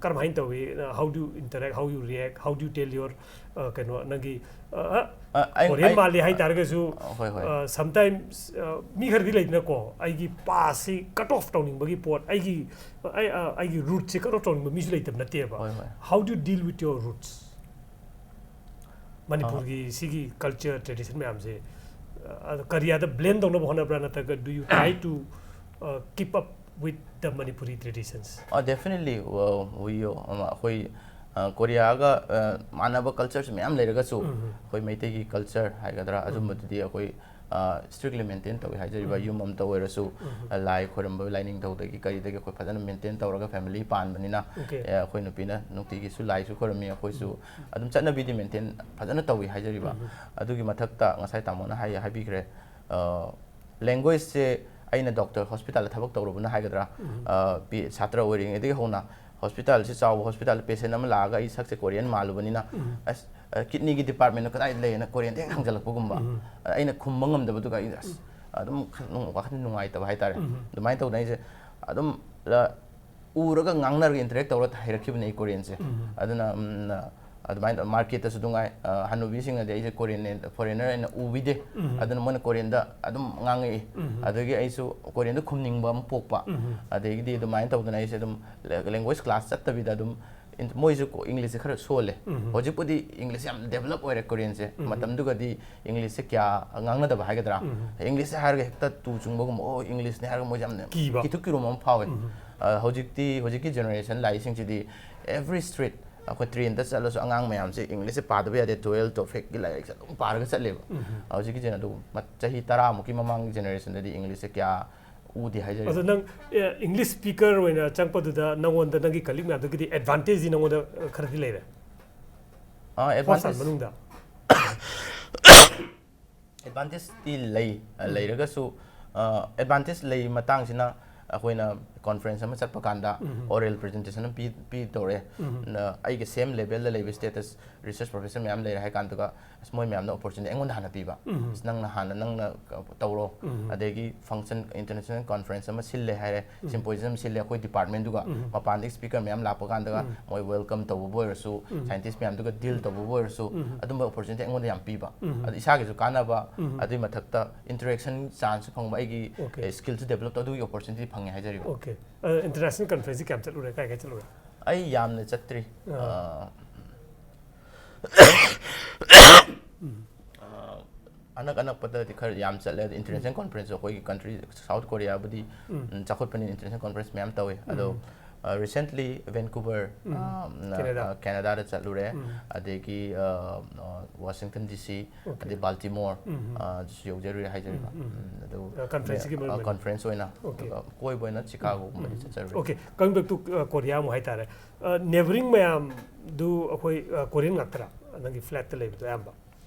ꯀꯔꯝꯍꯥꯏꯅ ꯇꯧꯏ? Uh, how do you interact, how you react, how do you tell your, uh, ꯀꯩꯅꯣ, ꯅꯪꯒꯤ, uh, ꯑ, ꯑꯩ- Korean ꯑꯩ- ꯃꯥꯜꯂꯤ ꯍꯥꯏꯇꯥꯔꯒꯁꯨ, ꯍꯣꯏ, ꯍꯣꯏ꯫ uh, sometimes, uh, ꯃꯤ ꯈꯔꯗꯤ ꯂꯩꯗꯅꯀꯣ, ꯑꯩꯒꯤ pastꯁꯤ cut off ꯇꯧꯅꯤꯡꯕꯒꯤ ꯄꯣꯠ, ꯑꯩꯒꯤ, ꯑꯩ, uh, ꯑꯩꯒꯤ rootꯁꯤ cut off ꯇꯧꯅꯤꯡꯕ ꯃꯤꯁꯨ ꯂꯩꯇꯕ ꯅꯠꯇꯦꯕ꯫ ꯍꯣꯏ, ꯍꯣꯏ꯫ How do you deal with your roots? ꯃꯅꯤꯄꯨꯔꯒꯤ ꯁꯤꯒꯤ culture tradition ꯃꯌꯥꯝꯁꯦ, uh, ꯑꯗꯣ ꯀꯔꯤꯌꯥꯗ blend ꯇꯧꯅꯕ ꯍꯣꯠꯅꯕ꯭ꯔꯥ, ꯅꯠꯇ꯭ꯔꯒ do you try to, uh, keep up with the Manipuri traditions? ꯑ, definitely, ꯑ, we, ꯑ, ꯑꯩꯈꯣꯏ, ꯑ, ꯀꯣꯔꯤꯌꯥꯒ, ꯑ, ꯃꯥꯟꯅꯕ cultureꯁꯨ ꯃꯌꯥꯝ ꯂꯩꯔꯒꯁꯨ, ꯑꯩꯈꯣꯏ ꯃꯩꯇꯩꯒꯤ culture ꯍꯥꯏꯒꯗ꯭ꯔꯥ, ꯑꯗꯨꯝꯕꯗꯨꯗꯤ ꯑꯩꯈꯣꯏ, ꯑ, strictly maintain ꯇꯧꯏ ꯍꯥꯏꯖꯔꯤꯕ꯫ ꯌꯨꯝ ꯑꯃꯇ ꯑꯣꯏꯔꯁꯨ, ꯑ, ꯂꯥꯏ ꯈꯣꯏꯔꯝꯕ, ꯂꯥꯏꯅꯤꯡꯊꯧꯗꯒꯤ ꯀꯔꯤꯗꯒꯤ ꯑꯩꯈꯣꯏ ꯐꯖꯅ maintain ꯇꯧꯔꯒ family ꯄꯥꯟꯕꯅꯤꯅ, Okay. ꯑ, ꯑꯩꯈꯣꯏ ꯅꯨꯄꯤꯅ ꯅꯨꯡꯇꯤꯒꯤꯁꯨ ꯂꯥꯏꯁꯨ ꯈꯣꯏꯔꯝꯃꯤ ꯑꯩꯈꯣꯏꯁꯨ꯫ ꯑꯗꯨꯝ ꯆꯠꯅꯕꯤꯗꯤ maintain ꯐꯖꯅ ꯇꯧꯏ ꯍꯥꯏꯖꯔꯤꯕ꯫ ꯑꯗꯨꯒꯤ ꯃꯊꯛꯇ ꯉꯁꯥꯏ ꯇꯥꯃꯣꯅ ꯍꯥꯏ-, ꯍꯥꯏꯕꯤꯈ꯭ꯔꯦ, ꯑ, languageꯁꯦ ꯑꯩꯅ doctor hospitalꯗ ꯊꯕꯛ ꯇꯧꯔꯨꯕꯅ ꯍꯥꯏꯒꯗ꯭ꯔꯥ, ꯑ, ꯄꯤ-, ꯁꯥꯇ꯭ꯔ ꯑꯣꯏꯔꯤꯉꯩꯗꯒꯤ ꯍꯧꯅ hospitalꯁꯦ ꯆꯥꯎꯕ hospitalꯗ patient ꯑꯃ ꯂꯥꯛꯑꯒ ꯑꯩ ꯁꯛꯁꯦ Korean ꯃꯥꯜꯂꯨꯕꯅꯤꯅ, ꯑꯁ, ꯀꯤꯗꯅꯤꯒꯤ ꯗꯤꯄꯥꯔꯠꯃꯦꯟꯗꯣ ꯀꯗꯥꯏꯗ ꯂꯩꯌꯦꯅ ꯀꯣꯔꯤꯌꯟꯗ ꯍꯦꯛ ꯍꯪꯖꯜꯂꯛꯄꯒꯨꯝꯕ꯫ ꯑꯩꯅ ꯈꯨꯝꯕ ꯉꯝꯗꯕꯗꯨꯒ ꯑꯩ ꯑꯁ ꯑꯗꯨꯝ ꯈꯔ ꯅꯨꯡ- ꯋꯥꯈꯜ ꯅꯨꯡꯉꯥꯏꯇꯕ ꯍꯥꯏꯇꯥꯔꯦ꯫ ꯑꯗꯨꯃꯥꯏꯅ ꯇꯧꯗꯅ ꯑꯩꯁꯦ ꯑꯗꯨꯝ ꯂ- ꯎꯔꯒ ꯉꯥꯡꯅꯔꯒ ꯏꯟꯇꯔꯦꯛ ꯇꯧꯔꯒ ꯍꯩꯔꯛꯈꯤꯕꯅꯦ ꯑꯩ ꯀꯣꯔꯤꯌꯟꯁꯦ꯫ ꯑꯗꯨꯅ ꯎꯝ, ꯑꯗꯨꯃꯥꯏꯅ ꯃꯥꯔꯀꯦꯠꯇꯁꯨ ꯑꯗꯨꯝ ꯉꯥꯏ, ꯑ, ꯍꯅꯨꯕꯤꯁꯤꯡꯅꯗꯤ ꯑꯩꯁꯦ ꯀꯣꯔꯤꯌꯟ, ꯐꯣꯔꯦꯟꯅꯔ ꯍꯥꯏꯅ ꯎꯕꯤꯗꯦ꯫ ꯑꯗꯨꯅ ꯃꯣꯏꯅ ꯀꯣꯔꯤꯌꯟꯗ ꯑꯗꯨꯝ ꯉꯥꯡꯉꯛꯏ꯫ ꯑꯗꯒꯤ ꯑꯩꯁꯨ ꯀꯣꯔꯤꯌꯟꯗ ꯈꯨꯝꯅꯤꯡꯕ ꯑꯃ ꯄꯣꯛꯄ꯫ ꯑꯗꯒꯤꯗꯤ ꯑꯗꯨꯃꯥꯏꯅ ꯇꯧꯗꯅ ꯑꯩꯁꯦ ꯑꯗꯨꯝ ꯂꯦꯡꯒ꯭ꯋꯦꯖ ꯀ꯭ꯂꯥꯁ ꯆꯠꯇꯕꯤꯗ ꯑꯗꯨꯝ ꯏꯟ- ꯃꯣꯏꯁꯨ ꯀꯣ- ꯏꯪꯂꯤꯁꯁꯦ ꯈꯔ ꯁꯣꯜꯂꯦ꯫ ꯍꯧꯖꯤꯛꯄꯨꯗꯤ ꯏꯪꯂꯤꯁ ꯌꯥꯝ ꯗꯦꯕꯂꯞ ꯑꯣꯏꯔꯦ ꯀꯣꯔꯤꯌꯟꯁꯦ꯫ ꯃꯇꯝꯗꯨꯒꯗꯤ ꯏꯪꯂꯤꯁꯁꯦ ꯀꯌꯥ ꯉꯥꯡꯅꯗꯕ ꯍꯥꯏꯒꯗ꯭ꯔꯥ? ꯏꯪꯂꯤꯁꯁꯦ ꯍꯥꯏꯔꯒ ꯍꯦꯛꯇ ꯇꯨ ꯆꯨꯡꯕꯒꯨꯝꯕ, "ꯑꯣ, ꯏꯪꯂꯤꯁꯅꯦ" ꯍꯥꯏꯔꯒ ꯃꯣꯏꯁꯦ ꯌꯥꯝꯅ ꯀꯤꯕ꯫ ꯀꯤꯊꯨ ꯀꯤꯔꯨꯝ ꯑꯃ ꯐꯥꯎꯋꯦ꯫ ꯑ, ꯍꯧꯖꯤꯛꯇꯤ, ꯍꯧꯖꯤꯛꯀꯤ ꯖꯦꯅꯦꯔꯦꯁꯟ ꯂꯥꯛꯏꯁꯤꯡꯁꯤꯗꯤ every street, ꯑꯩꯈꯣꯏ ꯇ꯭ꯔꯦꯟꯗ ꯆꯠꯂꯁꯨ ꯑꯉꯥꯡ ꯃꯌꯥꯝꯁꯦ ꯏꯪꯂꯤꯁꯁꯦ ꯄꯥꯗꯕ ꯌꯥꯗꯦ, ꯇꯨꯋꯦꯜ ꯇꯣꯐꯦꯛꯀꯤ ꯂꯥꯏꯔꯤꯛꯁꯦ ꯑꯗꯨꯝ ꯄꯥꯔꯒ ꯆꯠꯂꯦꯕ꯫ ꯍꯧꯖꯤꯛꯀꯤ ꯖꯦꯅꯦ-, ꯑꯗꯨ ꯃ-, ꯆꯍꯤ ꯇꯔꯥꯃꯨꯛꯀꯤ ꯃꯃꯥꯡꯒꯤ ꯖꯦꯅꯦꯔꯦꯁꯟꯗꯗꯤ ꯏꯪꯂꯤꯁꯁꯦ ꯀꯌꯥ ꯎꯗꯦ ꯍꯥꯏꯖꯔꯤꯕ꯫ ꯑꯗꯣ ꯅꯪ, ꯑꯦ, ꯏꯪꯂꯤꯁ ꯁ꯭ꯄꯤꯀꯔ ꯑꯣꯏꯅ ꯆꯪꯉꯛꯄꯗꯨꯗ ꯅꯪꯉꯣꯟꯗ, ꯅꯪꯒꯤ ꯀꯂꯤꯛ ꯃꯌꯥꯝꯗꯨꯒꯤꯗꯤ ꯑꯦꯗꯚꯥꯟꯇꯦꯖꯇꯤ ꯅꯪꯉꯣꯟꯗ, ꯑ, ꯈꯔꯗꯤ ꯂꯩꯔꯦ? ꯑ, ꯐꯣꯔꯁ ꯑꯥꯔ ꯑꯦꯗꯚꯥꯟꯇꯦꯖ, ꯃꯅꯨꯡꯗ? ꯑꯦꯗꯚꯥꯟꯇꯦꯖꯇꯤ ꯂꯩ, ꯑ, ꯎꯝ꯫ ꯂꯩꯔꯒꯁꯨ, ꯑ, ꯑꯦꯗꯚꯥꯟꯇꯦꯖ ꯂꯩ ꯃꯇꯥꯡꯁꯤꯅ ꯑꯩꯈꯣꯏꯅ ꯀꯣꯟꯐ꯭ꯔꯦꯟꯁ ꯑꯃ ꯆꯠꯄ ꯀꯥꯟꯗ ꯎꯝ꯫ ꯑꯣꯔꯦꯜ ꯄ꯭ꯔꯖꯦꯟꯇꯦꯁꯟ ꯑꯃ ꯄꯤ-, ꯄꯤ ꯇꯧꯔꯦ꯫ ꯎꯝ꯫ ꯅ-, ꯑꯩꯒ ꯁꯦꯝ ꯂꯦꯚꯦꯜꯗ ꯂꯩꯕ ꯁ꯭ꯇꯦꯇꯁ ꯔꯤꯁꯔꯁ ꯄ꯭ꯔꯣꯐꯦꯁꯔ ꯃꯌꯥꯝ ꯂꯩꯔꯦ ꯍꯥꯏ ꯀꯥꯟꯗꯨꯒ ꯑꯁ, ꯃꯣꯏ ꯃꯌꯥꯝꯅ ꯑꯣꯄꯣꯔꯆꯨꯅꯤꯇꯤ ꯑꯩꯉꯣꯟꯗ ꯍꯥꯟꯅ ꯄꯤꯕ꯫ ꯎꯝ꯫ ꯑꯁ, ꯅꯪꯅ ꯍꯥꯟꯅ ꯅꯪꯅ ꯀ-, ꯇꯧꯔꯣ꯫ ꯎꯝ꯫ ꯑꯗꯒꯤ ꯐꯪꯁꯟ, ꯏꯟꯇꯔꯅꯦꯁꯅꯦꯜ ꯀꯣꯟꯐ꯭ꯔꯦꯟꯁ ꯑꯃ ꯁꯤꯜꯂꯦ ꯍꯥꯏꯔꯦ, ꯎꯝ꯫ ꯁꯤꯝꯄꯣꯖꯤꯌꯝ ꯁꯤꯜꯂꯦ ꯑꯩꯈꯣꯏ ꯗꯤꯄꯥꯔꯠꯃꯦꯟꯗꯨꯒ, ꯎꯝ꯫ ꯃꯄꯥꯟꯗ ꯁ꯭ꯄꯤꯀꯔ ꯃꯌꯥꯝ ꯂꯥꯛꯄ ꯀꯥꯟꯗꯒ ꯎꯝ꯫ ꯃꯣꯏ ꯋꯦꯜꯀꯝ ꯇꯧꯕꯕꯨ ꯑꯣꯏꯔꯁꯨ, ꯎꯝ꯫ ꯁꯥꯏꯟꯇꯤꯁ ꯃꯌꯥꯝꯗꯨꯒ ꯗꯤꯜ ꯇꯧꯕꯕꯨ ꯑꯣꯏꯔꯁꯨ, ꯎꯝ꯫ ꯑꯗꯨꯝꯕ ꯑꯣꯄꯣꯔꯆꯨꯅꯤꯇꯤ ꯑꯩꯉꯣꯟꯗ ꯌꯥꯝ ꯄꯤꯕ꯫ ꯎꯝ꯫ ꯑꯗꯨ ꯏꯁꯥꯒꯤꯁꯨ ꯀꯥꯟꯅꯕ, ꯎꯝ꯫ ꯑꯗꯨꯒꯤ ꯃꯊꯛꯇ ꯏꯟꯇꯔꯦꯛꯁꯟ ꯆꯥꯟꯁꯁꯨ ꯐꯪꯕ, ꯑꯩꯒꯤ, ꯑꯣꯀꯦ꯫ ꯑꯦ, ꯁ꯭ꯀꯤꯜꯁꯨ ꯗꯦꯕꯂꯞ ꯇꯧ-, ꯑꯗꯨꯒꯤ ꯑꯣꯄꯣꯔꯆꯨꯅꯤꯇꯤ ꯐꯪꯉꯦ ꯍꯥꯏꯖꯔꯤꯕ꯫ ꯑꯣꯀꯦ꯫ ꯑ, ꯏꯟꯇꯔꯅꯦꯁꯅꯦꯜ ꯀꯟꯐ꯭ꯔꯦꯟꯁꯁꯤ ꯀꯌꯥꯝ ꯆꯠꯂꯨꯔꯦ? ꯀꯥꯏ ꯀꯥꯏ ꯆꯠꯂꯨꯔꯦ? ꯑꯩ ꯌꯥꯝꯅ ꯆꯠꯇ꯭ꯔꯤ꯫ ꯑꯥ꯫ ꯑ, ꯎꯝ꯫ ꯑ, ꯑꯅꯛ ꯑꯅꯛꯄꯗꯗꯤ ꯈꯔ ꯌꯥꯝ ꯆꯠꯂꯦ꯫ ꯑꯗꯣ ꯏꯟꯇꯔꯅꯦꯁꯅꯦꯜ ꯎꯝ꯫ ꯀꯣꯟꯐ꯭ꯔꯦꯟꯁ ꯑꯩꯈꯣꯏꯒꯤ ꯀꯟꯇ꯭ꯔꯤ ꯁꯥꯎꯠ ꯀꯣꯔꯤꯌꯥꯕꯨꯗꯤ, ꯎꯝ꯫ ꯎꯝ, ꯆꯥꯎꯈꯠꯄꯅꯤꯅ ꯏꯟꯇꯔꯅꯦꯁꯅꯦꯜ ꯀꯣꯟꯐ꯭ꯔꯦꯟꯁ ꯃꯌꯥꯝ ꯇꯧꯋꯦ꯫ ꯑꯗꯣ, ꯎꯝ꯫ ꯑ, ꯔꯤꯁꯦꯟꯠꯂꯤ ꯚꯦꯟꯀꯨꯚꯔ, ꯎꯝ꯫ ꯑ, ꯀꯦꯅꯥꯗꯥ꯫ ꯑ, ꯀꯦꯅꯥꯗꯥꯗ ꯆꯠꯂꯨꯔꯦ꯫ ꯎꯝ꯫ ꯑꯗꯒꯤ, ꯑ, ꯑ, ꯋꯥꯁꯤꯡꯇꯟ ꯗꯤ ꯁꯤ, ꯑꯣꯀꯦ꯫ ꯑꯗꯩ ꯕꯥꯜꯇꯤꯃꯣꯔ, ꯎꯝ, ꯎꯝ꯫ ꯑ, ꯑꯗꯨꯁꯨ ꯌꯧꯖꯔꯨꯔꯦ ꯍꯥꯏꯖꯔꯤꯕ꯫ ꯎꯝ, ꯎꯝ꯫ ꯎꯝ, ꯑꯗꯨ ꯑ, ꯀꯟꯐ꯭ꯔꯦꯟꯁꯀꯤ ꯑ, ꯃꯔꯨꯑꯣꯏꯅ꯫ ꯀꯟꯐ꯭ꯔꯦꯟꯁ ꯑꯣꯏꯅ, ꯑꯣꯀꯦ꯫ ꯑꯗꯨꯒ ꯀꯣꯏꯕ ꯑꯣꯏꯅ ꯆꯤꯀꯥꯒꯣꯒꯨꯝꯕꯗꯤ ꯎꯝ, ꯎꯝ꯫ ꯆꯠꯆꯔꯨꯔꯦ꯫ ꯑꯣꯀꯦ꯫ Coming back to, ꯑ, ꯀꯣꯔꯤꯌꯥ ꯑꯃꯨꯛ ꯍꯥꯏꯇꯥꯔꯦ꯫ ꯑ, ꯅꯦꯕꯔꯤꯡ ꯃꯌꯥꯝꯗꯨ ꯑꯩꯈꯣꯏ, ꯑ, ꯀꯣꯔꯤꯌꯟ ꯉꯥꯛꯇꯔꯥ? ꯅꯪꯒꯤ ꯐ꯭ꯂꯦꯠꯇ ꯂꯩꯕꯗꯣ ꯑꯌꯥꯝꯕ?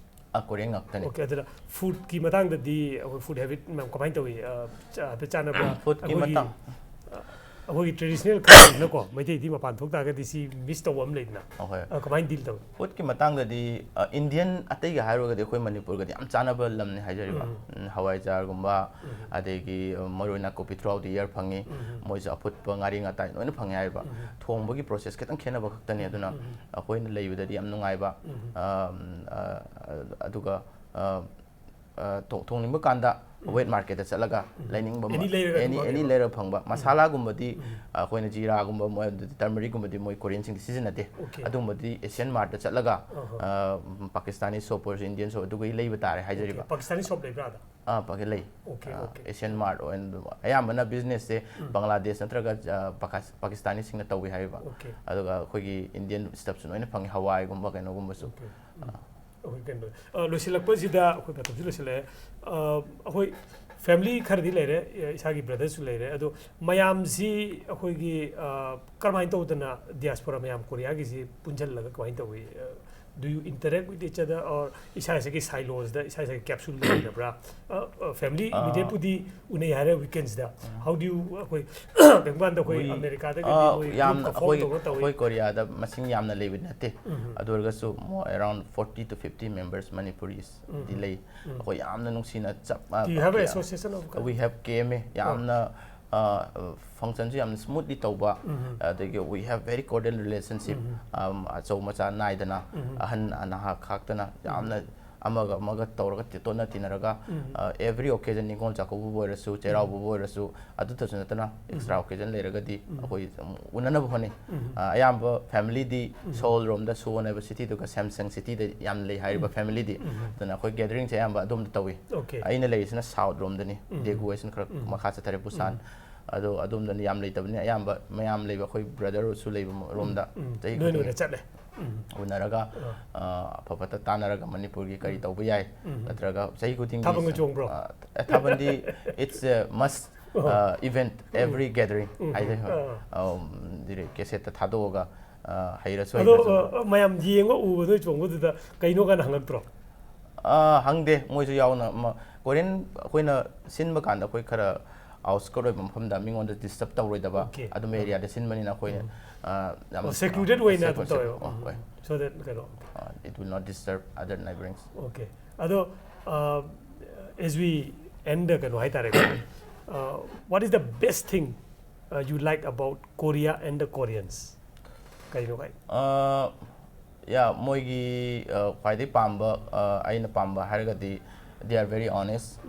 ꯑ, ꯀꯣꯔꯤꯌꯟ ꯉꯥꯛꯇꯅꯤ꯫ ꯑꯣꯀꯦ, ꯑꯗꯨꯅ ꯐꯨꯗꯀꯤ ꯃꯇꯥꯡꯗꯗꯤ ꯑꯩꯈꯣꯏ ꯐꯨꯗ ꯍꯦꯕꯤꯠ ꯃꯌꯥꯝ ꯀꯃꯥꯏꯅ ꯇꯧꯏ? ꯑ, ꯆꯥ-, ꯍꯥꯏꯐꯦꯠ ꯆꯥꯟꯅꯕ꯭ꯔꯥ? ꯐꯨꯗꯀꯤ ꯑꯩꯈꯣꯏꯒꯤ, ꯃꯇꯥꯡ ꯑ, ꯑꯩꯈꯣꯏꯒꯤ traditional culture ꯅꯀꯣ, ꯃꯩꯇꯩꯗꯤ ꯃꯄꯥꯟ ꯊꯣꯛ ꯇꯥꯔꯒꯗꯤ ꯁꯤ miss ꯇꯧꯕ ꯑꯃ ꯂꯩꯗꯅ꯫ ꯑꯍꯣꯏ꯫ ꯑ, ꯀꯃꯥꯏꯅ deal ꯇꯧꯏ? Food ꯀꯤ ꯃꯇꯥꯡꯗꯗꯤ, ꯑ, Indian ꯑꯇꯩꯒ ꯍꯥꯏꯔꯨꯔꯒꯗꯤ ꯑꯩꯈꯣꯏ ꯃꯅꯤꯄꯨꯔꯒꯗꯤ ꯌꯥꯝ ꯆꯥꯟꯅꯕ ꯂꯝꯅꯤ ꯍꯥꯏꯖꯔꯤꯕ꯫ ꯎꯝ꯫ ꯎꯝ, ꯍꯋꯥꯏꯖꯥꯔꯒꯨꯝꯕ, ꯎꯝ꯫ ꯑꯗꯒꯤ, ꯑ, ꯃꯔꯨ ꯑꯣꯏꯅ ꯀꯣꯕꯤ throughout the year ꯐꯪꯉꯤ꯫ ꯎꯝ꯫ ꯃꯣꯏꯁꯨ ꯑꯐꯨꯠꯄ, ꯉꯥꯔꯤ ꯉꯥꯇꯥꯏ ꯂꯣꯏꯅ ꯐꯪꯉꯦ ꯍꯥꯏꯔꯤꯕ꯫ ꯎꯝ꯫ ꯊꯣꯡꯕꯒꯤ process ꯈꯤꯇꯪ ꯈꯦꯠꯅꯕ ꯈꯛꯇꯅꯤ, ꯑꯗꯨꯅ ꯎꯝ꯫ ꯑꯩꯈꯣꯏꯅ ꯂꯩꯕꯗꯗꯤ ꯌꯥꯝ ꯅꯨꯡꯉꯥꯏꯕ꯫ ꯎꯝ꯫ ꯑ, ꯑ, ꯑꯗꯨꯒ, ꯑ, ꯑ, ꯊꯣꯡ-, ꯊꯣꯡꯅꯤꯡꯕ ꯀꯥꯟꯗ ꯎꯝ꯫ Wet market ꯇ ꯆꯠꯂꯒ ꯎꯝ꯫ ꯂꯩꯅꯤꯡꯕ any ꯃ-, ꯂꯩꯔꯒ ꯑꯗꯨꯝ any, any ꯐꯪꯉꯦꯕ? ꯂꯩꯔꯒ ꯐꯪꯕ꯫ ꯎꯝ꯫ ꯃꯁꯥꯂꯥꯒꯨꯝꯕꯗꯤ, ꯎꯝ꯫ ꯑꯩꯈꯣꯏꯅ ꯖꯤꯔꯥꯒꯨꯝꯕ, ꯃꯣꯏ ꯑꯗꯨꯗꯤ turmeric ꯀꯨꯝꯕꯗꯤ ꯃꯣꯏ Korean ꯁꯤꯡꯗꯤ ꯁꯤꯖꯤꯟꯅꯗꯦ꯫ Okay꯫ ꯑꯗꯨꯝꯕꯗꯤ Asian Mart ꯇ ꯆꯠꯂꯒ, ꯑꯍ꯫ ꯑ, Pakistani shop ꯑꯣꯏꯔꯁꯨ, Indian shop, ꯑꯗꯨꯒꯤ ꯂꯩꯕ ꯇꯥꯔꯦ ꯍꯥꯏꯖꯔꯤꯕ꯫ Okay, Pakistani shop ꯂꯩꯕ꯭ꯔꯥ ꯑꯗ? ꯑꯥ, ꯄꯥꯀꯤ ꯂꯩ꯫ Okay, ꯑꯥ, okay꯫ Asian Mart ꯑꯣꯏꯅ ꯑꯗꯨꯝ ꯑꯌꯥꯝꯕꯅ business ꯁꯦ ꯎꯝ꯫ ꯕꯪꯒ꯭ꯂꯥꯗꯦꯁ ꯅꯠꯇ꯭ꯔꯒ, ꯑ, ꯄꯥꯀꯥꯁ-, ꯄꯥꯀꯤꯁꯇꯥꯅꯤꯁꯤꯡꯅ ꯇꯧꯏ ꯍꯥꯏꯔꯤꯕ꯫ Okay꯫ ꯑꯗꯨꯒ ꯑꯩꯈꯣꯏꯒꯤ Indian stuff ꯁꯨ ꯂꯣꯏꯅ ꯐꯪꯉꯤ, ꯍꯋꯥꯏꯒꯨꯝꯕ ꯀꯩꯅꯣꯒꯨꯝꯕꯁꯨ꯫ Okay꯫ ꯎꯝ꯫ ꯑꯥ꯫ ꯑꯩꯈꯣꯏ ꯀꯩꯅꯣ, ꯑ, ꯂꯣꯏꯁꯤꯜꯂꯛꯄꯁꯤꯗ ꯑꯩꯈꯣꯏ ꯃꯇꯝꯁꯨ ꯂꯣꯏꯁꯤꯜꯂꯛꯑꯦ꯫ ꯑ, ꯑꯩꯈꯣꯏ family ꯈꯔꯗꯤ ꯂꯩꯔꯦ, ꯑ, ꯏꯁꯥꯒꯤ brother ꯁꯨ ꯂꯩꯔꯦ, ꯑꯗꯣ ꯃꯌꯥꯝꯁꯤ ꯑꯩꯈꯣꯏꯒꯤ, ꯑ, ꯀꯔꯝꯍꯥꯏꯅ ꯇꯧꯗꯅ diaspora ꯃꯌꯥꯝ ꯀꯣꯔꯤꯌꯥꯒꯤꯁꯤ ꯄꯨꯟꯁꯤꯜꯂꯒ ꯀꯃꯥꯏꯅ ꯇꯧꯏ? ꯑ, do you interact with each other or ꯏꯁꯥ ꯏꯁꯥꯒꯤ silos ꯗ ꯏꯁꯥ ꯏꯁꯥꯒꯤ capsule ꯗ ꯂꯩꯅꯕ꯭ꯔꯥ? ꯑ, ꯑ, family ꯑꯥ꯫ Immediate ꯄꯨꯗꯤ ꯎꯅꯩ ꯍꯥꯏꯔꯦ weekends the. Um. How do you, ꯑꯩꯈꯣꯏ, ꯀꯩꯒꯨꯝꯕ ꯀꯥꯟꯗ ꯑꯩꯈꯣꯏ We, ꯑꯃꯦꯔꯤꯀꯥꯗꯒꯗꯤ ꯑꯥ, ꯃꯣꯏ ꯌꯥꯝꯅ group ꯀ form ꯑꯩꯈꯣꯏ, ꯇꯧꯔ ꯇꯧꯏ꯫ ꯑꯩꯈꯣꯏ ꯀꯣꯔꯤꯌꯥꯗ ꯃꯁꯤꯡ ꯌꯥꯝꯅ ꯂꯩꯕ ꯅꯠꯇꯦ꯫ ꯎꯝ꯫ ꯑꯗꯨ ꯑꯣꯏꯔꯒꯁꯨ more around forty to fifty members Manipuris ꯗꯤ ꯎꯝ꯫ ꯂꯩ꯫ ꯎꯝ꯫ ꯑꯩꯈꯣꯏ ꯌꯥꯝꯅ ꯅꯨꯡꯁꯤꯅ ꯆꯞ, ꯑ, Do you have a ꯀꯌꯥ-, association of We have K M A, ꯑꯥ꯫ ꯌꯥꯝꯅ, ꯑ, function ꯁꯨ ꯌꯥꯝꯅ smoothly ꯇꯧꯕ, ꯎꯝ꯫ ꯑꯗꯒꯤ we have very cordial relationship, ꯎꯝ꯫ ꯑꯝ, ꯑꯆꯧ ꯃꯆꯥ ꯅꯥꯏꯗꯅ, ꯎꯝ꯫ ꯑꯍꯟ ꯅꯍꯥ ꯈꯥꯛꯇꯅ ꯎꯝ꯫ ꯌꯥꯝꯅ ꯑꯃꯒ ꯑꯃꯒ ꯇꯧꯔꯒ ꯇꯤ-, ꯇꯣꯠꯅ ꯇꯤꯟꯅꯔꯒ, ꯎꯝ꯫ ꯑ, every occasion, ꯅꯤꯉꯣꯜ ꯆꯥꯛꯀꯧꯕꯕꯨ ꯑꯣꯏꯔꯁꯨ, ꯎꯝ꯫ ꯆꯩꯔꯥꯎꯕꯕꯨ ꯑꯣꯏꯔꯁꯨ, ꯑꯗꯨꯇꯁꯨ ꯅꯠꯇꯅ ꯎꯝ꯫ Extra occasion ꯂꯩꯔꯒꯗꯤ ꯎꯝ꯫ ꯑꯩꯈꯣꯏ ꯑꯗꯨꯝ ꯎꯅꯅꯕ ꯍꯣꯠꯅꯩ꯫ ꯎꯝ꯫ ꯑ, ꯑꯌꯥꯝꯕ family ꯗꯤ ꯎꯝ꯫ Seoul ꯔꯣꯝꯗ, Suwon ꯍꯥꯏꯕ city ꯗꯨꯒ Samsung city ꯗ ꯌꯥꯝ ꯂꯩ ꯍꯥꯏꯔꯤꯕ ꯎꯝ꯫ Family ꯗꯤ꯫ ꯎꯝ꯫ ꯑꯗꯨꯅ ꯑꯩꯈꯣꯏ gathering ꯁꯦ ꯑꯌꯥꯝꯕ ꯑꯗꯣꯝꯗ ꯇꯧꯏ꯫ Okay꯫ ꯑꯩꯅ ꯂꯩꯔꯤꯁꯤꯅ South ꯔꯣꯝꯗꯅꯤ, ꯎꯝ꯫ Daegu ꯍꯥꯏꯁꯤꯅ ꯈꯔ ꯎꯝ꯫ ꯃꯈꯥ ꯆꯠꯊꯔꯦ, Busan꯫ ꯎꯝ꯫ ꯑꯗꯣ ꯑꯗꯣꯝꯗꯅ ꯌꯥꯝ ꯂꯩꯇꯕꯅꯤꯅ ꯑꯌꯥꯝꯕ ꯃꯌꯥꯝ ꯂꯩꯕ, ꯑꯩꯈꯣꯏ brother ꯁꯨ ꯂꯩꯕ ꯔꯣꯝꯗ ꯎꯝ꯫ ꯆꯍꯤ ꯅꯣꯏ ꯈꯨꯗꯤꯡꯒꯤ ꯅꯣꯏꯅ ꯆꯠꯂꯦ꯫ ꯎꯝ꯫ ꯎꯅꯔꯒ, ꯑꯥ꯫ ꯑ, ꯑꯐ ꯐꯠꯇ ꯇꯥꯟꯅꯔꯒ ꯃꯅꯤꯄꯨꯔꯒꯤ ꯀꯔꯤ ꯎꯝ꯫ ꯇꯧꯕ ꯌꯥꯏ, ꯎꯝ꯫ ꯅꯠꯇ꯭ꯔꯒ ꯆꯍꯤ ꯈꯨꯗꯤꯡꯒꯤ ꯊꯥꯕꯜꯒ ꯆꯣꯡꯕ꯭ꯔꯣ? ꯑ, ꯊꯥꯕꯜꯗꯤ it's a must, ꯑꯣ꯫ ꯑ, event, ꯎꯝ꯫ Every gathering ꯎꯝ꯫ ꯍꯥꯏꯗꯤ, ꯍꯣꯏ꯫ ꯑꯥ꯫ ꯑꯝ, ꯗꯤꯔꯦꯛ cassette ꯊꯥꯗꯣꯛꯑꯒ, ꯑ, ꯍꯩꯔꯁꯨ ꯑꯗꯣ, ꯍꯩꯇ꯭ꯔꯁꯨ꯫ ꯑ, ꯑ, ꯃꯌꯥꯝ ꯌꯦꯡꯉ ꯎꯕ ꯅꯣꯏ ꯆꯣꯡꯕꯗꯨꯗ ꯀꯩꯅꯣ ꯀꯥꯏꯅ ꯍꯪꯉꯛꯇ꯭ꯔꯣ? ꯑ, ꯍꯪꯗꯦ, ꯃꯣꯏꯁꯨ ꯌꯥꯎꯅ꯫ ꯃ-, Korean ꯑꯩꯈꯣꯏꯅ ꯁꯤꯟꯕ ꯀꯥꯟꯗ ꯑꯩꯈꯣꯏ ꯈꯔ outskirt ꯑꯣꯏꯕ ꯃꯐꯝꯗ ꯃꯤꯉꯣꯟꯗ disturb ꯇꯧꯔꯣꯏꯗꯕ Okay. ꯑꯗꯨꯝꯕ areaꯗ ꯁꯤꯟꯕꯅꯤꯅ ꯑꯩꯈꯣꯏꯅ ꯑ, ꯌꯥꯝ secluded ꯑꯣꯏꯅ ꯑꯗꯨꯝ secluded ꯇꯧꯋꯦꯕ ꯑꯣꯏ So that ꯀꯩꯅꯣ It will not disturb other neighborings. Okay. ꯑꯗꯣ uh, as we end ꯀꯩꯅꯣ ꯍꯥꯏꯇꯥꯔꯦꯀꯣ uh, what is the best thing uh, you like about Korea and the Koreans? ꯀꯩꯅꯣ ꯀꯥꯏ? ꯌꯥ, ꯃꯣꯏꯒꯤ ꯑ, ꯈ꯭ꯋꯥꯏꯗꯒꯤ ꯄꯥꯝꯕ ꯑ, ꯑꯩꯅ ꯄꯥꯝꯕ ꯍꯥꯏꯔꯒꯗꯤ they are very honest,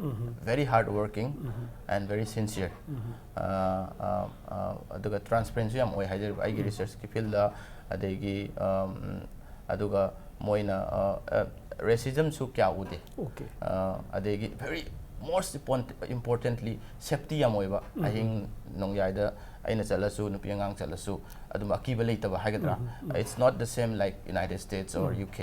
very hard working, and very sincere. ꯑ, ꯑ, ꯑ, ꯑꯗꯨꯒ transparentꯁꯨ ꯌꯥꯝ ꯑꯣꯏ ꯍꯥꯏꯖꯔꯤꯕ ꯑꯩꯒꯤ researchꯀꯤ fieldꯗ. ꯑꯗꯒꯤ ꯑꯝ, ꯑꯗꯨꯒ ꯃꯣꯏꯅ racismꯁꯨ ꯀꯌꯥ ꯎꯗꯦ. Okay. ꯑ, ꯑꯗꯒꯤ very most important, importantly safety ꯌꯥꯝ ꯑꯣꯏꯕ. ꯑꯍꯤꯡ ꯅꯣꯡꯌꯥꯏꯗ ꯑꯩꯅ ꯆꯠꯂꯁꯨ, ꯅꯨꯄꯤ ꯑꯉꯥꯡ ꯆꯠꯂꯁꯨ, ꯑꯗꯨꯝ ꯑꯀꯤꯕ ꯂꯩꯇꯕ ꯍꯥꯏꯒꯗ꯭ꯔꯥ. It's not the same like United States or UK.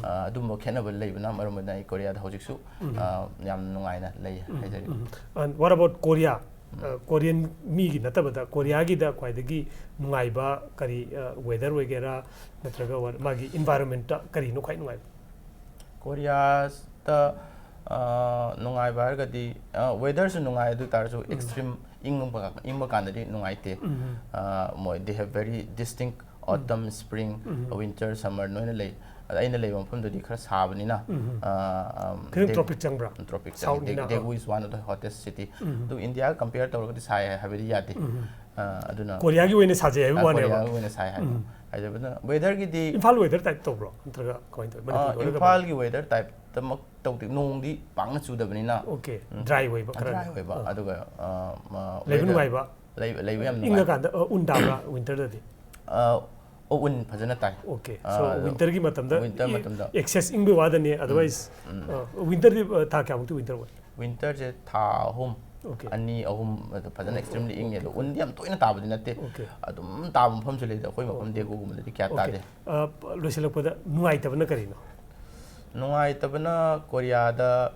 ꯑ, ꯑꯗꯨꯝꯕ ꯈꯦꯠꯅꯕ ꯂꯩꯕꯅ ꯃꯔꯝ ꯑꯣꯏꯗꯨꯅ ꯑꯩ ꯀꯣꯔꯤꯌꯥꯗ ꯍꯧꯖꯤꯛꯁꯨ ꯑ, ꯌꯥꯝ ꯅꯨꯡꯉꯥꯏꯅ ꯂꯩ ꯍꯥꯏꯖꯔꯤ. And what about Korea? Uh, Korean ꯃꯤꯒꯤ ꯅꯠꯇꯕꯗ ꯀꯣꯔꯤꯌꯥꯒꯤꯗ ꯈ꯭ꯋꯥꯏꯗꯒꯤ ꯅꯨꯡꯉꯥꯏꯕ ꯀꯔꯤ uh, weather ꯑꯣꯏꯒꯦꯔꯥ ꯅꯠꯇ꯭ꯔꯒ what- ꯃꯥꯒꯤ environmentꯇ ꯀꯔꯤꯅꯣ ꯈ꯭ꯋꯥꯏ ꯅꯨꯡꯉꯥꯏꯕ? ꯀꯣꯔꯤꯌꯥꯗ ꯑ, ꯅꯨꯡꯉꯥꯏꯕ ꯍꯥꯏꯔꯒꯗꯤ ꯑ, weatherꯁꯨ ꯅꯨꯡꯉꯥꯏ, ꯑꯗꯨ ꯑꯣꯏ ꯇꯥꯔꯁꯨ extreme ꯏꯪꯕ ꯏꯪꯕ ꯀꯥꯟꯗꯗꯤ ꯅꯨꯡꯉꯥꯏꯇꯦ. ꯑ, ꯃꯣꯏ they have very distinct autumn, spring, winter, summer ꯂꯣꯏꯅ ꯂꯩ. ꯑꯗ ꯑꯩꯅ ꯂꯩꯕ ꯃꯐꯝꯗꯨꯗꯤ ꯈꯔ ꯁꯥꯕꯅꯤꯅ ꯑ, ꯑꯝ, ꯈꯤꯇꯪ ꯗꯦ- tropic ꯆꯪꯕ꯭ꯔꯥ? Tropic Southꯅꯤꯅ, ꯆꯪꯉꯤ. Daegu ꯑ. is one of the hottest city. ꯑꯗꯨ ꯏꯟꯗꯤꯌꯥꯒ compare ꯇꯧꯔꯒꯗꯤ ꯁꯥꯏ ꯍꯥꯏꯕꯗꯤ ꯌꯥꯗꯦ. ꯑ, ꯑꯗꯨꯅ ꯀꯣꯔꯤꯌꯥꯒꯤ ꯑꯣꯏꯅ ꯁꯥꯖꯩ ꯍꯥꯏꯕ ꯑ, ꯋꯥꯅꯦꯕ. ꯀꯣꯔꯤꯌꯥꯒꯤ ꯑꯣꯏꯅ ꯁꯥꯏ ꯍꯥꯏꯕ. ꯍꯥꯏꯖꯕꯅ weatherꯒꯤꯗꯤ ꯏꯝꯐꯥꯜ weather type ꯇꯧꯕ꯭ꯔꯣ ꯅꯠꯇ꯭ꯔꯒ ꯀꯃꯥꯏꯅ ꯇꯧꯋꯤ? ꯑ, ꯃꯅꯤꯄꯨꯔꯒ ꯏꯝꯐꯥꯜꯒꯤ weather typeꯇꯃꯛ ꯇꯧꯗꯦ, ꯅꯣꯡꯗꯤ ꯄꯥꯛꯅ ꯆꯨꯗꯕꯅꯤꯅ. Okay, dry ꯑꯣꯏꯕ ꯈꯔ. Dry ꯑꯣꯏꯕ. ꯑꯗꯨꯒ ꯑ, ꯃ- ꯂꯩꯕ weather- ꯅꯨꯡꯉꯥꯏꯕ. ꯂꯩꯕ ꯂꯩꯕ ꯌꯥꯝ ꯅꯨꯡꯉꯥꯏ. ꯏꯪꯉꯀꯥꯟꯗ ꯑ, ꯎꯟ ꯇꯥꯕ꯭ꯔꯥ winterꯗꯗꯤ? ꯑ, ꯑꯣ, ꯎꯟ ꯐꯖꯅ ꯇꯥꯏ. Okay, ꯑ, so ꯑꯗꯣ winterꯒꯤ ꯃꯇꯝꯗ winter ꯏ- ꯃꯇꯝꯗ. Excess ꯏꯪꯕꯩ ꯋꯥꯗꯅꯤ, otherwise winterꯗꯤ ꯑ, ꯊꯥ ꯀꯌꯥꯃꯨꯛꯇꯤ winter ꯑꯣꯏ? Winterꯁꯦ ꯊꯥ ꯑꯍꯨꯝ, Okay. ꯑꯅꯤ ꯑꯍꯨꯝ ꯑꯗꯨ ꯐꯖꯅ extremely ꯏꯪꯉꯦ. ꯑꯗꯣ ꯎꯟꯗꯤ ꯌꯥꯝ ꯇꯣꯏꯅ ꯇꯥꯕꯗꯤ ꯅꯠꯇꯦ. Okay. ꯑꯗꯨꯝ ꯇꯥꯕ ꯃꯐꯝꯁꯨ ꯂꯩꯗ, ꯑꯩꯈꯣꯏ ꯃꯐꯝ ꯗꯦꯒꯨꯒꯨꯝꯕꯗꯗꯤ ꯀꯌꯥ Okay. ꯇꯥꯗꯦ. ꯑ, ꯂꯣꯏꯁꯤꯜꯂꯛꯄꯗ ꯅꯨꯡꯉꯥꯏꯇꯕꯅ ꯀꯔꯤꯅꯣ? ꯅꯨꯡꯉꯥꯏꯇꯕꯅ ꯀꯣꯔꯤꯌꯥꯗ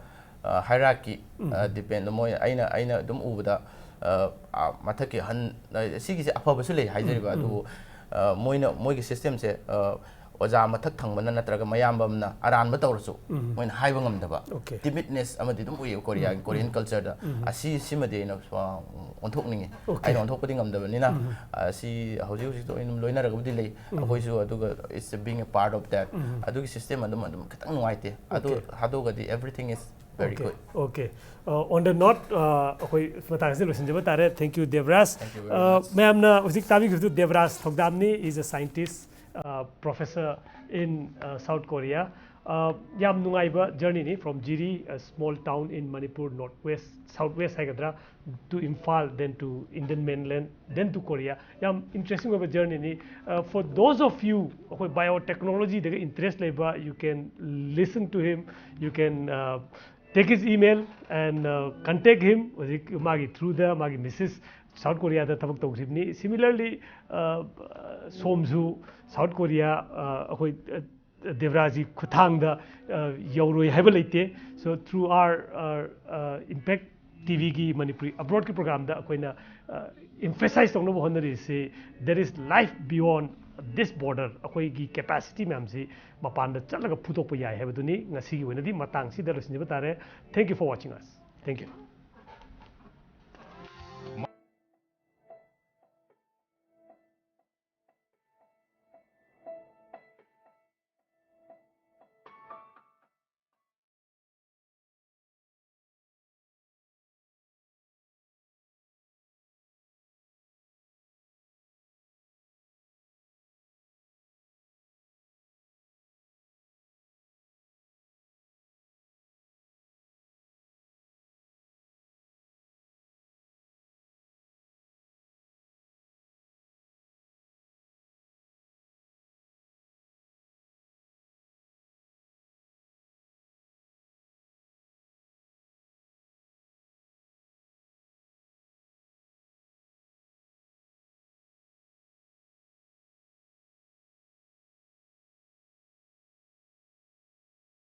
ꯑ, hierarchy, ꯑ, depend, ꯃꯣꯏ ꯑꯩꯅ ꯑꯩꯅ ꯑꯗꯨꯝ ꯎꯕꯗ ꯑ, ꯑ, ꯃꯊꯛꯀꯤ ꯑꯍꯟ ꯑ, ꯁꯤꯒꯤꯁꯦ ꯑꯐꯕꯁꯨ ꯂꯩ ꯍꯥꯏꯖꯔꯤꯕ, ꯑꯗꯨꯕꯨ ꯑ, ꯃꯣꯏꯅ ꯃꯣꯏꯒꯤ systemꯁꯦ ꯑ, ꯑꯣꯖꯥ ꯃꯊꯛ ꯊꯪꯕꯅ ꯅꯠꯇ꯭ꯔꯒ ꯃꯌꯥꯝꯕ ꯑꯃꯅ ꯑꯔꯥꯟꯕ ꯇꯧꯔꯁꯨ ꯎꯝ꯫ ꯃꯣꯏꯅ ꯍꯥꯏꯕ ꯉꯝꯗꯕ Okay. ꯇꯤꯃꯤꯠꯅꯦꯁ ꯑꯃꯗꯤ ꯑꯗꯨꯝ ꯎꯏꯌꯦꯕ ꯀꯣꯔꯤꯌꯥꯒꯤ ꯀꯣꯔꯤꯌꯟ ꯀꯜꯆꯔꯗ꯫ ꯑꯁꯤ ꯁꯤꯃꯗꯤ ꯑꯩꯅ ꯑ, ꯑꯣꯟꯊꯣꯛꯅꯤꯡꯉꯤ꯫ Okay. ꯑꯩꯅ ꯑꯣꯟꯊꯣꯛꯄꯗꯤ ꯉꯝꯗꯕꯅꯤꯅ ꯑꯁꯤ ꯍꯧꯖꯤꯛ ꯍꯧꯖꯤꯛꯇ ꯑꯩꯅ ꯂꯣꯏꯅꯔꯒꯕꯨꯗꯤ ꯂꯩ꯫ ꯑꯩꯈꯣꯏꯁꯨ ꯑꯗꯨꯒ it's being a part of that ꯑꯗꯨꯒꯤ ꯁꯤꯁꯇꯦꯝ ꯑꯗꯨꯝ ꯑꯗꯨꯝ ꯈꯤꯇꯪ ꯅꯨꯡꯉꯥꯏꯇꯦ꯫ ꯑꯗꯨ Okay. ꯊꯥꯗꯣꯛꯑꯒꯗꯤ everything is very Okay. good. Okay. Uh, on the note, uh, ꯑꯩꯈꯣꯏ ꯃꯇꯥꯡꯁꯤꯗ ꯂꯣꯏꯁꯤꯟꯖꯕ ꯇꯥꯔꯦ꯫ Thank you, Debraj. Thank you very Uh, much. ꯃꯌꯥꯝꯅ ꯍꯧꯖꯤꯛ ꯇꯥꯕꯤꯈꯤꯕꯗꯨ Debraj ꯊꯧꯗꯥꯝꯅꯤ, is a scientist, uh, professor in uh, South Korea. Uh, ꯌꯥꯝ ꯅꯨꯡꯉꯥꯏꯕ journey ꯅꯤ, from Jiri, a small town in Manipur, north west, south west ꯍꯥꯏꯒꯗ꯭ꯔꯥ, to Imphal, then to Indian mainland, then to Korea. ꯌꯥꯝ interesting ꯑꯣꯏꯕ journey ꯅꯤ꯫ Uh, for those of you ꯑꯩꯈꯣꯏ biotechnology ꯗꯒ interest ꯂꯩꯕ, you can listen to him, you can uh, take his email and uh, contact him. ꯍꯧꯖꯤꯛ ꯃꯥꯒꯤ through ꯗ ꯃꯥꯒꯤ Mrs south ꯀꯣꯔꯤꯌꯥꯗ ꯊꯕꯛ ꯇꯧꯈ꯭ꯔꯤꯕꯅꯤ꯫ Similarly, uh, ꯁꯣꯝꯁꯨ ꯁꯥꯎꯠ ꯀꯣꯔꯤꯌꯥ, uh, ꯑꯩꯈꯣꯏ uh, ꯗꯦꯕꯔꯥꯖꯒꯤ ꯈꯨꯠꯊꯥꯡꯗ uh, ꯌꯧꯔꯣꯏ ꯍꯥꯏꯕ ꯂꯩꯇꯦ꯫ So through our uh, uh, Impact T ꯚꯤꯒꯤ ꯃꯅꯤꯄꯨꯔꯤ ꯑꯕ꯭ꯔꯣꯗꯀꯤ ꯄ꯭ꯔꯣꯒ꯭ꯔꯥꯝꯗ ꯑꯩꯈꯣꯏꯅ emphasize ꯇꯧꯅꯕ ꯍꯣꯠꯅꯔꯤꯁꯤ, there is life beyond this border. ꯑꯩꯈꯣꯏꯒꯤ capacity ꯃꯌꯥꯝꯁꯤ ꯃꯄꯥꯟꯗ ꯆꯠꯂꯒ ꯐꯨꯗꯣꯛꯄ ꯌꯥꯏ ꯍꯥꯏꯕꯗꯨꯅꯤ꯫ ꯉꯁꯤꯒꯤ ꯑꯣꯏꯅꯗꯤ ꯃꯇꯥꯡꯁꯤꯗ ꯂꯣꯏꯁꯤꯟꯖꯕ ꯇꯥꯔꯦ꯫ Thank you for watching us. Thank you.